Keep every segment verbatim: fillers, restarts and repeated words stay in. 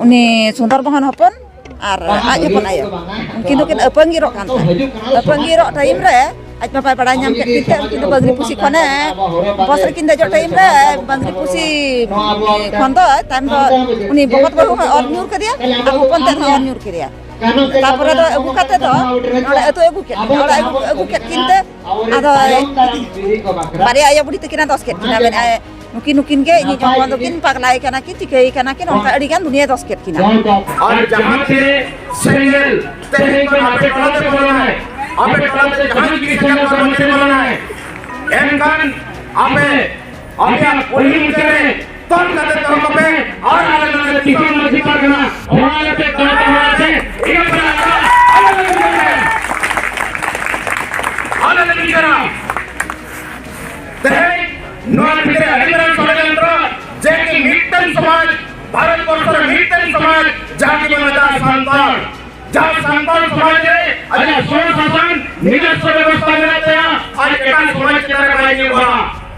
ᱩᱱᱤ ᱥᱩᱱᱫᱚᱨ ᱢᱳᱦᱚᱱ ᱦᱚᱯᱚᱱ ᱟᱨ ᱟᱡ ᱦᱚᱯᱚᱱ ᱟᱭᱳ, ᱩᱱᱠᱤᱱ ᱫᱚᱠᱤᱱ ᱟᱹᱯᱟᱹᱝᱜᱤᱨᱚᱜ ᱠᱟᱱ ᱛᱟᱦᱮᱸᱫ᱾ ᱟᱹᱯᱟᱹᱝᱜᱤᱨᱚᱜ ᱴᱟᱭᱤᱢ ᱨᱮ ᱟᱡ ᱵᱟᱵᱟᱭ ᱵᱟᱲᱟᱭ ᱧᱟᱢ ᱠᱮᱫ ᱠᱤᱱ ᱛᱮ ᱩᱱᱠᱤᱱ ᱫᱚ ᱵᱟᱝᱨᱤᱯᱩᱥᱤ ᱠᱷᱚᱱᱮ, ᱵᱚᱥ ᱨᱮᱠᱤᱱ ᱫᱮᱡᱚᱜ ᱴᱟᱭᱤᱢ ᱨᱮ ᱵᱟᱝᱨᱤᱯᱩᱥᱤ ᱠᱷᱚᱱ ᱫᱚ ᱛᱟᱭᱚᱢ ᱫᱚ ᱩᱱᱤ ᱵᱚᱠᱚᱛ ᱵᱟᱹᱦᱩ ᱦᱚᱸᱭ ᱚᱨ ᱧᱩᱨ ᱠᱮᱫᱮᱭᱟ ᱟᱨ ᱦᱚᱯᱚᱱ ᱛᱮᱫ ᱦᱚᱸᱭ ᱚᱨ ᱧᱩᱨ ᱠᱮᱫᱮᱭᱟ᱾ ᱛᱟᱨᱯᱚᱨᱮ ᱫᱚ ᱟᱹᱜᱩ ᱠᱟᱛᱮ ᱫᱚ ᱱᱚᱰᱮ ᱟᱹᱛᱩ ᱟᱹᱜᱩ ᱠᱮᱫ ᱠᱤᱱᱟ᱾ ᱚᱲᱟᱜ ᱟᱹᱜᱩ, ᱟᱹᱜᱩ ᱠᱮᱫ ᱠᱤᱱ ᱛᱮ ᱟᱫᱚ ᱵᱟᱨᱭᱟ ᱟᱭᱳ ᱵᱩᱰᱷᱤ ᱛᱟᱹᱠᱤᱱ ᱫᱚᱥ ᱠᱮᱫ ᱠᱤᱱᱟ, ᱢᱮᱱᱟᱭ, "ᱱᱩᱠᱤᱱ, ᱱᱩᱠᱤᱱ ᱜᱮ ᱤᱧᱤᱡ ᱦᱚᱯᱚᱱ ᱫᱚᱠᱤᱱ ᱯᱟᱜᱽᱞᱟᱭ ᱠᱟᱱᱟ ᱠᱤᱱ, ᱪᱤᱠᱟᱹᱭ ᱠᱟᱱᱟ ᱠᱤᱱ", ᱚᱱᱠᱟ ᱟᱹᱰᱤ ᱜᱟᱱ ᱫᱩᱱᱤᱭᱟᱹ ᱫᱚᱥ ᱠᱮᱫ ᱠᱤᱱᱟ᱾ ᱟᱨ ᱡᱟᱦᱟᱸ ᱛᱤᱱᱟᱹᱜ ᱥᱮᱸᱜᱮᱞ ᱛᱮᱦᱮᱧ ᱠᱷᱚᱱ ᱟᱯᱮ ᱴᱚᱞᱟ ᱛᱮ ᱵᱚᱞᱚᱱᱟᱭ, ᱟᱯᱮ ᱴᱚᱞᱟ ᱛᱮ ᱡᱟᱦᱟᱸ ᱡᱩᱫᱤ ᱥᱮᱸᱜᱮᱞ ᱠᱚ ᱢᱚᱪᱮ ᱵᱚᱞᱚᱱᱟᱭ, ᱮᱱᱠᱷᱟᱱ ᱟᱯᱮ ᱟᱯᱮᱭᱟᱜ ᱠᱩᱞᱦᱤ ᱢᱩᱪᱟᱹᱫ ᱨᱮ ᱛᱚᱞ ᱠᱟᱛᱮ ᱫᱚᱦᱚ ᱠᱚᱯᱮ᱾ ᱟᱨ ᱟᱞᱮ ᱱᱚᱰᱮ ᱫᱤᱥᱚᱢ ᱢᱟᱹᱡᱷᱤ ᱯᱟᱨᱜᱟᱱᱟ ᱦᱚᱦᱚ ᱟᱞᱮ ᱯᱮ, ᱜᱟᱶᱛᱟ ᱦᱚᱦᱚ ᱟᱞᱮ ᱯᱮ, ᱤᱱᱟᱹ ᱯᱚᱨᱮ ᱟᱞᱮ ᱟᱞᱮ ᱞᱮ ᱵᱩᱡᱷᱟᱹᱣ ᱯᱮ᱾ ᱟᱞᱮ ᱞᱮ ᱵᱤᱪᱟᱹᱨᱟ᱾ ᱛᱮᱦᱮᱧ ᱱᱚᱣᱟ ᱵᱷᱤᱛᱨᱤ ᱨᱮ ᱟᱹᱰᱤ ᱢᱟᱨᱟᱝ ᱥᱚᱲᱚᱡᱚᱱᱛᱨᱚ, ᱡᱮ ᱠᱤ ᱢᱤᱫᱴᱮᱱ ᱥᱚᱢᱟᱡᱽ, ᱵᱷᱟᱨᱚᱛ ᱵᱚᱨᱥᱚ ᱨᱮ ᱢᱤᱫᱴᱮᱱ ᱥᱚᱢᱟᱡᱽ, ᱡᱟᱦᱟᱸ ᱠᱤ ᱵᱚᱱ ᱢᱮᱛᱟᱜᱼᱟ ᱥᱟᱱᱛᱟᱲ᱾ ᱡᱟᱦᱟᱸ ᱥᱟᱱᱛᱟᱲ ᱥᱚᱢᱟᱡᱽ ᱨᱮ ᱟᱡᱟᱜ ᱥᱚᱝᱥᱟᱥᱚᱱ, ᱱᱤᱡᱚᱥᱥᱚ ᱵᱮᱵᱚᱥᱛᱷᱟ ᱢᱮᱱᱟᱜ ᱛᱟᱭᱟ, ᱟᱨ ᱮᱴᱟᱜ ᱥᱚᱢᱟᱡᱽ ᱪᱮᱛᱟᱱ ᱨᱮ ᱵᱟᱭ ᱧᱮᱞᱚᱜᱼᱟ᱾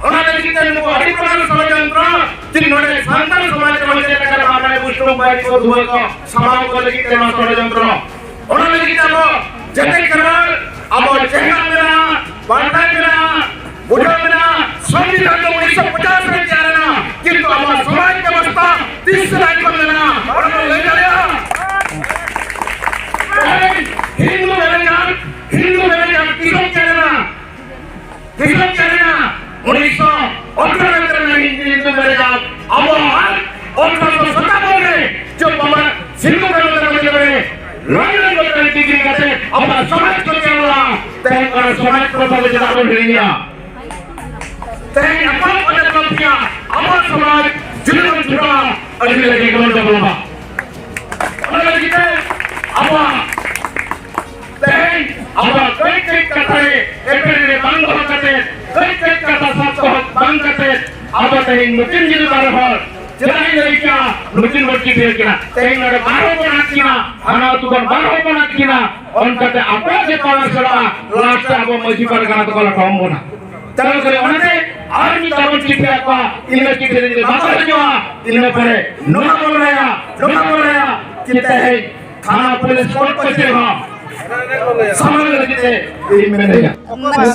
ᱚᱱᱟ ᱞᱟᱹᱜᱤᱫ ᱛᱮ ᱱᱩᱠᱩ ᱟᱹᱰᱤ ᱢᱟᱨᱟᱝ ᱥᱚᱲᱚᱡᱚᱱᱛᱨᱚ, ᱡᱮ ᱱᱚᱰᱮ ᱥᱟᱱᱛᱟᱲ ᱥᱚᱢᱟᱡᱽ ᱨᱮ ᱪᱮᱫ ᱞᱮᱠᱟ ᱵᱟᱯᱞᱟ ᱵᱩᱥᱴᱩᱢ ᱵᱟᱭ ᱠᱚ ᱫᱩᱣᱟᱹ ᱠᱚ ᱥᱟᱢᱟᱝ ᱠᱚ ᱞᱟᱹᱜᱤᱫ ᱛᱮ ᱱᱚᱣᱟ ᱥᱚᱲᱚᱡᱚᱱᱛᱨᱚ᱾ ᱚᱱᱟ ᱞᱟᱹᱜᱤᱫ ᱟᱵᱚ ᱡᱮᱛᱮ ᱠᱷᱮᱨᱣᱟᱞ, ᱟᱵᱚ ᱪᱮᱦᱨᱟ ᱢᱮᱱᱟᱜᱼᱟ, ᱵᱟᱰᱟᱭ ᱢᱮᱱᱟᱜᱼᱟ, ᱵᱩᱡᱷᱟᱹᱣ ᱢᱮᱱᱟᱜᱼᱟ, ᱥᱚᱝᱵᱤᱫᱷᱟᱱ ᱫᱚ ᱩᱱᱤᱥᱥᱚ ᱯᱚᱪᱟᱥ ᱨᱮ ᱛᱮᱭᱟᱨ ᱮᱱᱟ, ᱠᱤᱱᱛᱩ ᱟᱵᱚᱣᱟᱜ ᱥᱚᱢᱟᱡᱽ ᱵᱮᱵᱚᱥᱛᱷᱟ ᱛᱤᱥ ᱥᱮᱫᱟᱭ ᱠᱷᱚᱱ ᱢᱮᱱᱟᱜᱼᱟ, ᱚᱱᱟ ᱵᱚᱱ ᱞᱟᱹᱭ ᱫᱟᱲᱮᱭᱟᱜᱼᱟ? ᱛᱮᱦᱮᱧ ᱦᱤᱱᱫᱩ ᱢᱮᱱᱮᱡᱟᱨ, ᱦᱤᱱᱫᱩ ᱢᱮᱱᱮᱡᱟᱨ ᱛᱤᱥᱮᱢ ᱛᱮᱭᱟᱨ ᱮᱱᱟ? ᱛᱤᱥᱮᱢ ᱛᱮᱭᱟᱨ ᱮᱱᱟ? ᱩᱱᱤᱥᱥᱚ ᱟᱴᱷᱟᱨᱚ ᱨᱮ ᱛᱮᱭᱟᱨ ᱮᱱᱟ ᱦᱤᱱᱫᱩ ᱢᱮᱱᱮᱡᱟᱨ᱾ ᱟᱵᱚ ᱟᱨ ᱟᱴᱷᱟᱨᱚᱥᱚ ᱥᱟᱛᱟᱵᱚᱱ ᱨᱮ ᱡᱚᱵ ᱵᱟᱵᱟ ᱥᱤᱫᱷᱩ ᱠᱟᱹᱱᱦᱩ ᱛᱟᱠᱚ ᱡᱚᱵ ᱨᱮ ᱞᱚᱱᱰᱚᱱ ᱠᱚ ᱨᱮ ᱰᱤᱜᱽᱨᱤ ᱠᱟᱛᱮ ᱟᱵᱚᱣᱟᱜ ᱥᱚᱢᱟᱡᱽ ᱠᱚ ᱛᱮᱭᱟᱨ ᱞᱮᱫᱟ᱾ ᱛᱮᱦᱮᱧ ᱚᱱᱟ ᱥᱚᱢᱟᱡᱽ ᱯᱨᱚᱛᱷᱟ ᱫᱚ ᱪᱮᱫᱟᱜ ᱵᱚᱱ ᱦᱤᱲᱤᱧᱟ? ᱛᱮᱦᱮᱧ ᱟᱵᱚ ᱠᱚ develop ᱠᱮᱭᱟ, ᱟᱵᱚᱣᱟᱜ ᱥᱚᱢᱟᱡᱽ ᱡᱩᱫᱤ ᱵᱚᱱ ᱡᱷᱩᱲᱟᱹᱣᱟ, ᱟᱹᱰᱤ ᱞᱟᱹᱜᱤᱫ ᱵᱚᱱ developᱟ᱾ ᱚᱱᱟ ᱞᱟᱹᱜᱤᱫ ᱛᱮ ᱟᱵᱚᱣᱟᱜ ᱛᱮᱦᱮᱧ ᱟᱵᱚᱣᱟᱜ ᱠᱟᱹᱡ ᱠᱟᱹᱡ ᱠᱟᱛᱷᱟ ᱨᱮ ᱮᱯᱮᱨ ᱦᱮᱸᱰᱮᱡ ᱵᱟᱝ ᱫᱚᱦᱚ ᱠᱟᱛᱮ, ᱠᱟᱹᱡ ᱠᱟᱹᱡ ᱠᱟᱛᱷᱟ ᱥᱟᱵ ᱫᱚᱦᱚ ᱵᱟᱝ ᱠᱟᱛᱮ, ᱟᱵᱚ ᱛᱮᱦᱮᱧ ᱱᱩᱠᱤᱱ ᱡᱩᱫᱤ ᱵᱟᱨ ᱦᱚᱲ ᱪᱮᱫᱟᱜ ᱤᱧ ᱞᱟᱹᱭ ᱠᱮᱭᱟ, ᱱᱩᱠᱤᱱ ᱵᱚᱱ ᱪᱤᱛᱟᱹᱨ ᱠᱤᱱᱟ᱾ ᱛᱮᱦᱮᱧ ᱱᱚᱰᱮ ᱵᱟᱨ ᱦᱚᱲ ᱵᱚᱱ ᱟᱫ ᱠᱤᱱᱟ, ᱦᱟᱱᱟ ᱟᱹᱛᱩ ᱠᱷᱚᱱ ᱵᱟᱨ ᱦᱚᱲ ᱵᱚᱱ ᱟᱫ ᱠᱤᱱᱟ, ᱚᱱᱠᱟᱛᱮ ᱟᱠᱚᱣᱟᱜ ᱡᱮ power ᱪᱟᱞᱟᱜᱼᱟ, last ᱨᱮ ᱟᱵᱚ ᱢᱟᱹᱡᱷᱤ ᱯᱟᱨᱜᱟᱱᱟ ᱛᱮᱠᱚ ᱞᱟᱴᱷᱟᱢ ᱵᱚᱱᱟ᱾ ᱪᱟᱞᱟᱣ ᱠᱟᱱᱟ᱾ ᱚᱱᱟᱛᱮ ᱟᱨ ᱢᱤᱫ ᱫᱷᱟᱣ ᱵᱚᱱ ᱪᱤᱴᱷᱤᱭᱟᱫ ᱠᱚᱣᱟ, ᱤᱱᱟᱹ ᱪᱤᱴᱷᱤ ᱨᱮ ᱡᱩᱫᱤ ᱵᱟᱠᱚ ᱦᱤᱡᱩᱜᱼᱟ, ᱤᱱᱟᱹ ᱯᱚᱨᱮ ᱱᱚᱣᱟ ᱵᱚᱱ ᱞᱟᱹᱭᱟ, ᱱᱚᱣᱟ ᱵᱚᱱ ᱞᱟᱹᱭᱟ, ᱪᱮᱫ ᱛᱮᱦᱮᱧ ᱛᱷᱟᱱᱟ ᱯᱩᱞᱤᱥ ᱠᱳᱨᱴ ᱠᱚᱪᱟᱹᱨᱤ ᱦᱚᱸ ᱥᱟᱢᱟᱝ ᱞᱟᱹᱜᱤᱫ ᱛᱮ ᱤᱧ ᱢᱮᱱᱮᱫᱼᱟ᱾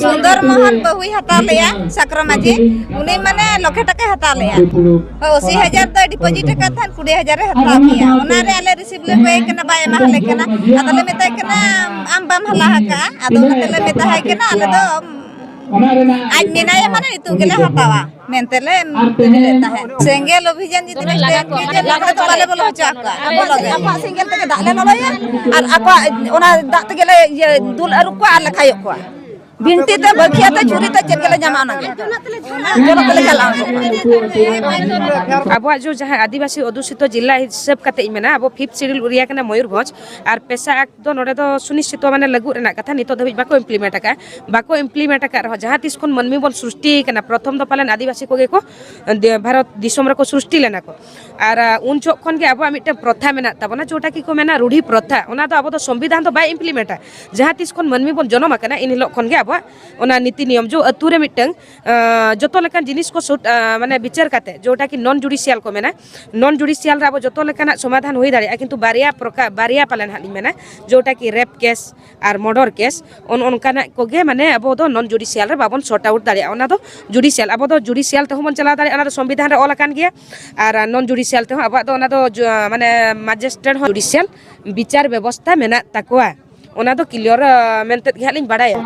ᱥᱩᱱᱫᱚᱨ ᱢᱳᱦᱚᱱ ᱵᱟᱹᱦᱩᱭ ᱦᱟᱛᱟᱣ ᱞᱮᱜᱼᱟ ᱥᱟᱠᱨᱚ ᱢᱟᱹᱡᱷᱤ, ᱩᱱᱤ ᱢᱟᱱᱮ ᱞᱚᱠᱷᱮ ᱴᱟᱠᱟᱭ ᱦᱟᱛᱟᱣ ᱞᱮᱜᱼᱟ᱾ ᱦᱳᱭ, ᱟᱥᱤ ᱦᱟᱡᱟᱨ ᱫᱚᱭ ᱰᱤᱯᱚᱡᱤᱴ ᱟᱠᱟᱫ ᱛᱟᱦᱮᱸᱫ, ᱠᱩᱲᱤ ᱦᱟᱡᱟᱨ ᱮ ᱦᱟᱛᱟᱣ ᱠᱮᱜᱼᱟ᱾ ᱚᱱᱟᱨᱮ ᱟᱞᱮ ᱨᱤᱥᱤᱵᱷ ᱞᱮ ᱠᱚᱭᱮ ᱠᱟᱱᱟ, ᱵᱟᱭ ᱮᱢᱟ ᱞᱮ ᱠᱟᱱᱟ᱾ ᱟᱫᱚ ᱞᱮ ᱢᱮᱛᱟᱭ ᱠᱟᱱᱟ, "ᱟᱢ ᱵᱟᱢ ᱦᱟᱞᱟ ᱟᱠᱟᱜᱼᱟ?" ᱟᱫᱚ ᱚᱱᱟᱛᱮ ᱞᱮ ᱢᱮᱛᱟᱭ ᱠᱟᱱᱟ, ᱟᱞᱮ ᱫᱚ ᱟᱡ ᱢᱮᱱᱟᱭᱟ ᱢᱟᱱᱮ ᱱᱤᱛᱚᱜ ᱜᱮᱞᱮ ᱦᱟᱛᱟᱣᱟ ᱢᱮᱱᱛᱮ ᱞᱮ ᱛᱟᱦᱮᱸ ᱞᱮᱫ ᱛᱟᱦᱮᱸᱫ᱾ ᱥᱮᱸᱜᱮᱞ ᱚᱵᱷᱤᱡᱟᱱ ᱡᱩᱫᱤ ᱞᱮ ᱢᱮᱱ ᱠᱮᱭᱟ, ᱡᱮ ᱱᱚᱣᱟ ᱫᱚ ᱵᱟᱞᱮ ᱵᱚᱞᱚ ᱦᱚᱪᱚ ᱟᱠᱚᱣᱟ, ᱟᱵᱚ ᱞᱟᱹᱜᱤᱫ᱾ ᱟᱠᱚᱣᱟᱜ ᱥᱮᱸᱜᱮᱞ ᱛᱮᱜᱮ ᱫᱟᱜ ᱞᱮ ᱞᱚᱞᱚᱭᱟ ᱟᱨ ᱟᱠᱚᱣᱟᱜ ᱚᱱᱟ ᱫᱟᱜ ᱛᱮᱜᱮ ᱞᱮ ᱤᱭᱟᱹ ᱫᱩᱞ ᱟᱹᱨᱩᱵ ᱠᱚᱣᱟ ᱟᱨ ᱞᱮ ᱠᱷᱟᱭᱚᱜ ᱠᱚᱣᱟ᱾ ᱵᱤᱱᱛᱤ ᱛᱮ, ᱵᱟᱹᱠᱷᱤᱭᱟᱹ ᱛᱮ, ᱪᱷᱩᱨᱤ ᱛᱮ ᱪᱮᱫ ᱜᱮᱞᱮ ᱧᱟᱢᱟ ᱚᱱᱟᱜᱮ᱾ ᱡᱚᱱᱚᱜ ᱛᱮᱞᱮ ᱪᱟᱞᱟᱜᱼᱟ᱾ ᱟᱵᱚᱣᱟᱜ ᱡᱚ ᱡᱟᱦᱟᱸ ᱟᱹᱫᱤᱵᱟᱹᱥᱤ ᱚᱫᱷᱩᱥᱤᱛᱚ ᱡᱮᱞᱟ ᱦᱤᱥᱟᱹᱵ ᱠᱟᱛᱮ ᱤᱧ ᱢᱮᱱᱟ, ᱟᱵᱚ ᱯᱷᱤᱯᱛᱷ ᱥᱤᱰᱩᱞ ᱮᱨᱤᱭᱟ ᱠᱟᱱᱟ ᱢᱚᱭᱩᱨᱵᱷᱚᱸᱡᱽ, ᱟᱨ ᱯᱮᱥᱟ ᱟᱠᱴ ᱫᱚ ᱱᱚᱰᱮ ᱫᱚ ᱥᱩᱱᱤᱥᱪᱤᱛᱚ ᱢᱟᱱᱮ ᱞᱟᱹᱜᱩ ᱨᱮᱱᱟᱜ ᱠᱟᱛᱷᱟ, ᱱᱤᱛᱚᱜ ᱫᱷᱟᱹᱵᱤᱡ ᱵᱟᱠᱚ ᱤᱢᱯᱞᱤᱢᱮᱱᱴ ᱟᱠᱟᱫᱼᱟ᱾ ᱵᱟᱠᱚ ᱤᱢᱯᱞᱤᱢᱮᱱᱴ ᱟᱠᱟᱫ ᱨᱮᱦᱚᱸ ᱡᱟᱦᱟᱸ ᱛᱤᱥ ᱠᱷᱚᱱ ᱢᱟᱹᱱᱢᱤ ᱵᱚᱱ ᱥᱨᱤᱥᱴᱤ ᱠᱟᱱᱟ, ᱯᱨᱚᱛᱷᱚᱢ ᱫᱚ ᱯᱟᱞᱮᱱ ᱟᱹᱫᱤᱵᱟᱹᱥᱤ ᱠᱚᱜᱮ ᱠᱚ ᱫᱮ-, ᱵᱷᱟᱨᱚᱛ ᱫᱤᱥᱚᱢ ᱨᱮᱠᱚ ᱥᱨᱤᱥᱴᱤ ᱞᱮᱱᱟ ᱠᱚ᱾ ᱟᱨ, ᱟ, ᱩᱱ ᱡᱚᱦᱚᱜ ᱠᱷᱚᱱ ᱜᱮ ᱟᱵᱚᱣᱟᱜ ᱢᱤᱫᱴᱟᱝ ᱯᱨᱚᱛᱷᱟ ᱢᱮᱱᱟᱜ ᱛᱟᱵᱚᱱᱟ, ᱡᱚᱴᱟ ᱠᱤ ᱠᱚ ᱢᱮᱱᱟ ᱨᱩᱰᱷᱤ ᱯᱨᱚᱛᱷᱟ᱾ ᱚᱱᱟ ᱫᱚ ᱟᱵᱚ ᱫᱚ ᱥᱚᱝᱵᱤᱫᱷᱟᱱ ᱫᱚ ᱵᱟᱭ ᱤᱢᱯᱞᱤᱢᱮᱱᱴᱟ᱾ ᱡᱟᱦᱟᱸ ᱛᱤᱥ ᱠᱷᱚᱱ ᱢᱟᱹᱱᱢᱤ ᱵᱚᱱ ᱡᱚᱱᱚᱢ ᱟᱠᱟᱱᱟ, ᱤᱱ ᱦᱤᱞᱳᱜ ᱠᱷᱚᱱ ᱜᱮ ᱟᱵᱚᱣᱟᱜ ᱚᱱᱟ ᱱᱤᱛᱤ ᱱᱤᱭᱚᱢ ᱡᱚ ᱟᱹᱛᱩ ᱨᱮ ᱢᱤᱫᱴᱟᱝ, ᱟ, ᱡᱚᱛᱚ ᱞᱮᱠᱟᱱ ᱡᱤᱱᱤᱥ ᱠᱚ ᱥᱩᱴ, ᱟ, ᱢᱟᱱᱮ ᱵᱤᱪᱟᱹᱨ ᱠᱟᱛᱮ, ᱡᱚᱴᱟ ᱠᱤ ᱱᱚᱱ ᱡᱩᱰᱤᱥᱤᱭᱟᱞ ᱠᱚ ᱢᱮᱱᱟ, ᱱᱚᱱ ᱡᱩᱰᱤᱥᱤᱭᱟᱞ ᱨᱮ ᱟᱵᱚ ᱡᱚᱛᱚ ᱞᱮᱠᱟᱱᱟᱜ ᱥᱚᱢᱟᱫᱷᱟᱱ ᱦᱩᱭ ᱫᱟᱲᱮᱭᱟᱜᱼᱟ, ᱠᱤᱱᱛᱩ ᱵᱟᱨᱭᱟ ᱯᱨᱚᱠᱟ-, ᱵᱟᱨᱭᱟ ᱯᱟᱞᱮᱱ ᱦᱟᱸᱜ ᱞᱤᱧ ᱢᱮᱱᱟ, ᱡᱚᱴᱟ ᱠᱤ ᱨᱮᱯ ᱠᱮᱥ ᱟᱨ ᱢᱚᱨᱰᱚᱨ ᱠᱮᱥ, ᱚᱱ-, ᱚᱱᱠᱟᱱᱟᱜ ᱠᱚᱜᱮ ᱢᱟᱱᱮ ᱟᱵᱚ ᱫᱚ ᱱᱚᱱ ᱡᱩᱰᱤᱥᱤᱭᱟᱞ ᱨᱮ ᱵᱟᱵᱚᱱ ᱥᱚᱨᱴ ᱟᱣᱩᱴ ᱫᱟᱲᱮᱭᱟᱜᱼᱟ᱾ ᱚᱱᱟ ᱫᱚ ᱡᱩᱰᱤᱥᱤᱭᱟᱞ, ᱟᱵᱚ ᱫᱚ ᱡᱩᱰᱤᱥᱤᱭᱟᱞ ᱛᱮᱦᱚᱸ ᱵᱚᱱ ᱪᱟᱞᱟᱣ ᱫᱟᱲᱮᱭᱟᱜᱼᱟ, ᱚᱱᱟ ᱫᱚ ᱥᱚᱝᱵᱤᱫᱷᱟᱱ ᱨᱮ ᱚᱞ ᱟᱠᱟᱱ ᱜᱮᱭᱟ᱾ ᱟᱨ ᱱᱚᱱ ᱡᱩᱰᱤᱥᱤᱭᱟᱞ ᱛᱮᱦᱚᱸ ᱟᱵᱚᱣᱟᱜ ᱫᱚ ᱚᱱᱟ ᱫᱚ ᱡᱩ-, ᱢᱟᱱᱮ ᱢᱟᱡᱤᱥᱴᱨᱮᱴ ᱦᱚᱸ ᱡᱩᱰᱤᱥᱤᱭᱟᱞ ᱵᱤᱪᱟᱨ ᱵᱮᱵᱚᱥᱛᱷᱟ ᱢᱮᱱᱟᱜ ᱛᱟᱠᱚᱣᱟ, ᱚᱱᱟ ᱫᱚ ᱠᱞᱤᱭᱟᱨ, ᱟ, ᱢᱮᱱᱛᱮᱫ ᱜᱮ ᱦᱟᱸᱜ ᱞᱤᱧ ᱵᱟᱲᱟᱭᱟ᱾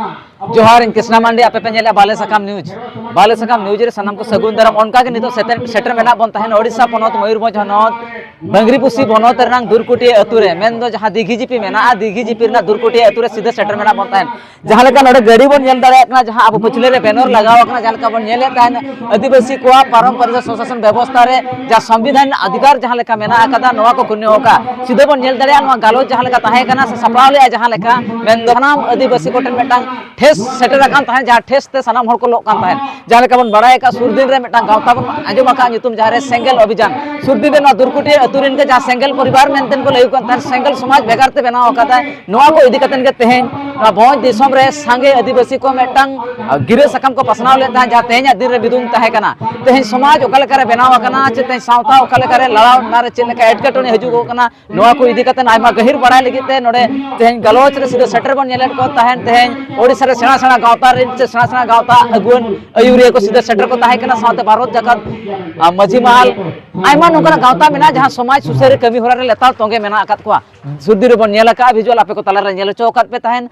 ᱡᱚᱦᱟᱨ, ᱤᱧ ᱠᱨᱤᱥᱱᱟ ᱢᱟᱱᱰᱤ, ᱟᱯᱮ ᱯᱮ ᱧᱮᱞᱮᱫᱼᱟ ᱵᱟᱞᱮ ᱥᱟᱠᱟᱢ ᱱᱤᱭᱩᱡᱽ᱾ ᱵᱟᱞᱮ ᱥᱟᱠᱟᱢ ᱱᱤᱭᱩᱡᱽ ᱨᱮ ᱥᱟᱱᱟᱢ ᱠᱚ ᱥᱟᱹᱜᱩᱱ ᱫᱟᱨᱟᱢ᱾ ᱚᱱᱠᱟ ᱜᱮ ᱱᱤᱛᱚᱜ ᱥᱮᱴᱮᱨ, ᱥᱮᱴᱮᱨ ᱢᱮᱱᱟᱜ ᱵᱚᱱ ᱛᱟᱦᱮᱱ ᱳᱰᱤᱥᱟ ᱯᱚᱱᱚᱛ ᱢᱚᱭᱩᱨᱵᱷᱚᱸᱡᱽ ᱦᱚᱱᱚᱛ ᱵᱟᱝᱨᱤᱯᱩᱥᱤ ᱵᱚᱱᱚᱛ ᱨᱮᱱᱟᱝ ᱫᱩᱨᱠᱩᱴᱤᱭᱟᱹ ᱟᱹᱛᱩ ᱨᱮ, ᱢᱮᱱᱫᱚ ᱡᱟᱦᱟᱸ ᱫᱤᱜᱷᱤ ᱡᱤᱯᱤ ᱢᱮᱱᱟᱜᱼᱟ, ᱫᱤᱜᱷᱤ ᱡᱤᱯᱤ ᱨᱮᱱᱟᱜ ᱫᱩᱨᱠᱩᱴᱤᱭᱟᱹ ᱟᱹᱛᱩ ᱨᱮ ᱥᱤᱫᱷᱟᱹ ᱥᱮᱴᱮᱨ ᱢᱮᱱᱟᱜ ᱵᱚᱱ ᱛᱟᱦᱮᱱ᱾ ᱡᱟᱦᱟᱸ ᱞᱮᱠᱟ ᱱᱚᱰᱮ ᱜᱟᱹᱰᱤ ᱵᱚᱱ ᱧᱮᱞ ᱫᱟᱲᱮᱭᱟᱜ ᱠᱟᱱᱟ, ᱡᱟᱦᱟᱸ ᱟᱵᱚ ᱯᱟᱹᱪᱷᱞᱟᱹ ᱨᱮ ᱵᱮᱱᱚᱨ ᱞᱟᱜᱟᱣ ᱟᱠᱟᱱᱟ, ᱡᱟᱦᱟᱸ ᱞᱮᱠᱟ ᱵᱚᱱ ᱧᱮᱞᱮᱫ ᱛᱟᱦᱮᱱ, ᱟᱹᱫᱤᱵᱟᱹᱥᱤ ᱠᱚᱣᱟᱜ ᱯᱟᱨᱚᱢ ᱯᱟᱹᱨᱥᱤ ᱥᱚᱥᱟᱥᱚᱱ ᱵᱮᱵᱚᱥᱛᱷᱟ ᱨᱮ ᱡᱟᱦᱟᱸ ᱥᱚᱝᱵᱤᱫᱷᱟᱱ ᱨᱮᱱᱟᱜ ᱚᱫᱷᱤᱠᱟᱨ ᱡᱟᱦᱟᱸ ᱞᱮᱠᱟ ᱢᱮᱱᱟᱜ ᱟᱠᱟᱫᱟ, ᱱᱚᱣᱟ ᱠᱚ ᱜᱩᱱᱭᱟᱹᱣ ᱟᱠᱟᱫ᱾ ᱥᱤᱫᱷᱟᱹ ᱵᱚᱱ ᱧᱮᱞ ᱫᱟᱲᱮᱭᱟᱜᱼᱟ, ᱱᱚᱣᱟ ᱜᱟᱞᱚᱪ ᱡᱟᱦᱟᱸ ᱞᱮᱠᱟ ᱛᱟᱦᱮᱸ ᱠᱟᱱᱟ ᱥᱮ ᱥᱟᱯᱲᱟᱣ ᱞᱮᱫᱼᱟ ᱡᱟᱦᱟᱸ ᱢᱮᱱᱫᱚ ᱥᱟᱱᱟᱢ ᱟᱹᱫᱤᱵᱟᱹᱥᱤ ᱠᱚᱴᱷᱮᱱ ᱢᱤᱫᱴᱟᱝ ᱴᱷᱮᱥ ᱥᱮᱴᱮᱨ ᱟᱠᱟᱱ ᱛᱟᱦᱮᱸᱫ, ᱡᱟᱦᱟᱸ ᱴᱷᱮᱥ ᱛᱮ ᱥᱟᱱᱟᱢ ᱦᱚᱲ ᱠᱚ ᱞᱚᱜ ᱠᱟᱱ ᱛᱟᱦᱮᱸᱫ᱾ ᱡᱟᱦᱟᱸ ᱞᱮᱠᱟ ᱵᱚᱱ ᱵᱟᱲᱟᱭ ᱟᱠᱟᱫ, ᱥᱩᱨ ᱫᱤᱱ ᱨᱮ ᱢᱤᱫᱴᱟᱝ ᱜᱟᱶᱛᱟ ᱵᱚᱱ ᱟᱸᱡᱚᱢ ᱟᱠᱟᱫ ᱧᱩᱛᱩᱢ, ᱡᱟᱦᱟᱸ ᱨᱮ ᱥᱮᱸᱜᱮᱞ ᱚᱵᱷᱤᱡᱟᱱ᱾ ᱥᱩᱨ ᱫᱤᱱ ᱨᱮ ᱱᱚᱣᱟ ᱫᱩᱨᱠᱩᱴᱤᱭᱟᱹ ᱟᱹᱛᱩ ᱨᱮᱱ ᱜᱮ ᱡᱟᱦᱟᱸ ᱥᱮᱸᱜᱮᱞ ᱯᱚᱨᱤᱵᱟᱨ ᱢᱮᱱᱛᱮ ᱠᱚ ᱞᱟᱹᱭ ᱠᱟᱱ ᱛᱟᱦᱮᱸᱫ, ᱥᱮᱸᱜᱮᱞ ᱥᱚᱢᱟᱡᱽ ᱵᱷᱮᱜᱟᱨ ᱛᱮ ᱵᱮᱱᱟᱣ ᱟᱠᱟᱫᱟᱭ᱾ ᱱᱚᱣᱟ ᱠᱚ ᱤᱫᱤ ᱠᱟᱛᱮ ᱜᱮ ᱛᱮᱦᱮᱧ ᱱᱚᱣᱟ ᱵᱷᱚᱸᱡᱽ ᱫᱤᱥᱚᱢ ᱨᱮ ᱥᱟᱸᱜᱮ ᱟᱹᱫᱤᱵᱟᱹᱥᱤ ᱠᱚ ᱢᱤᱫᱴᱟᱝ ᱜᱤᱨᱟᱹ ᱥᱟᱠᱟᱢ ᱠᱚ ᱯᱟᱥᱱᱟᱣ ᱞᱮᱫ ᱛᱟᱦᱮᱸᱫ, ᱡᱟᱦᱟᱸ ᱛᱮᱦᱮᱧᱟᱜ ᱫᱤᱱ ᱨᱮ ᱢᱤᱫᱩᱱ ᱛᱟᱦᱮᱸ ᱠᱟᱱᱟ᱾ ᱛᱮᱦᱮᱧ ᱥᱚᱢᱟᱡᱽ ᱚᱠᱟ ᱞᱮᱠᱟ ᱨᱮ ᱵᱮᱱᱟᱣ ᱟᱠᱟᱱᱟ, ᱪᱮ ᱛᱮᱦᱮᱧ ᱥᱟᱶᱛᱟ ᱚᱠᱟ ᱞᱮᱠᱟ ᱨᱮ ᱞᱟᱲᱟᱣ, ᱚᱱᱟ ᱨᱮ ᱪᱮᱫ ᱞᱮᱠᱟ ᱮᱴᱠᱮᱴᱚᱬᱮ ᱦᱤᱡᱩᱜᱚᱜ ᱠᱟᱱᱟ, ᱱᱚᱣᱟ ᱠᱚ ᱤᱫᱤ ᱠᱟᱛᱮ ᱟᱭᱢᱟ ᱜᱟᱹᱦᱤᱨ ᱵᱟᱲᱟᱭ ᱞᱟᱹᱜᱤᱫ ᱛᱮ ᱱᱚᱰᱮ ᱛᱮᱦᱮᱧ ᱜᱟᱞᱚᱪ ᱨᱮ ᱥᱤᱫᱷᱟᱹ ᱥᱮᱴᱮᱨ ᱵᱚᱱ ᱧᱮᱞᱮᱫ ᱠᱚ ᱛᱟᱦᱮᱸᱱ᱾ ᱛᱮᱦᱮᱧ ᱳᱰᱤᱥᱟ ᱨᱮ ᱥᱮᱬᱟ ᱥᱮᱬᱟ ᱜᱟᱶᱛᱟ ᱨᱮᱱ ᱥᱮ ᱥᱮᱬᱟ ᱥᱮᱬᱟ ᱜᱟᱶᱛᱟ ᱟᱹᱜᱩᱣᱟᱹᱱ ᱟᱹᱭᱩᱨᱤᱭᱟᱹ ᱠᱚ ᱥᱤᱫᱷᱟᱹ ᱥᱮᱴᱮᱨ ᱠᱚ ᱛᱟᱦᱮᱸ ᱠᱟᱱᱟ, ᱥᱟᱶᱛᱮ ᱵᱷᱟᱨᱚᱛ ᱡᱟᱠᱟᱛ, ᱟᱨ, ᱢᱟᱹᱡᱷᱤ ᱢᱟᱦᱟᱞ, ᱟᱭᱢᱟ ᱱᱚᱝᱠᱟᱱᱟᱜ ᱜᱟᱶᱛᱟ ᱢᱮᱱᱟᱜᱼᱟ, ᱡᱟᱦᱟᱸ ᱥᱚᱢᱟᱡᱽ ᱥᱩᱥᱟᱹᱨ ᱠᱟᱹᱢᱤ ᱦᱚᱨᱟ ᱨᱮ ᱞᱮᱛᱟᱲ ᱛᱚᱸᱜᱮ ᱢᱮᱱᱟᱜ ᱟᱠᱟᱫ ᱠᱚᱣᱟ᱾ ᱥᱩᱨ ᱫᱤᱱ ᱨᱮᱵᱚᱱ ᱧᱮᱞ ᱟᱠᱟᱫᱼᱟ, ᱵᱷᱤᱡᱩᱣᱟᱞ ᱟᱯᱮ ᱠᱚ ᱛᱟᱞᱟᱨᱮ ᱧᱮᱞ ᱦᱚᱪᱚ ᱟᱠᱟᱫ ᱯᱮ ᱛᱟᱦᱮᱸᱱ᱾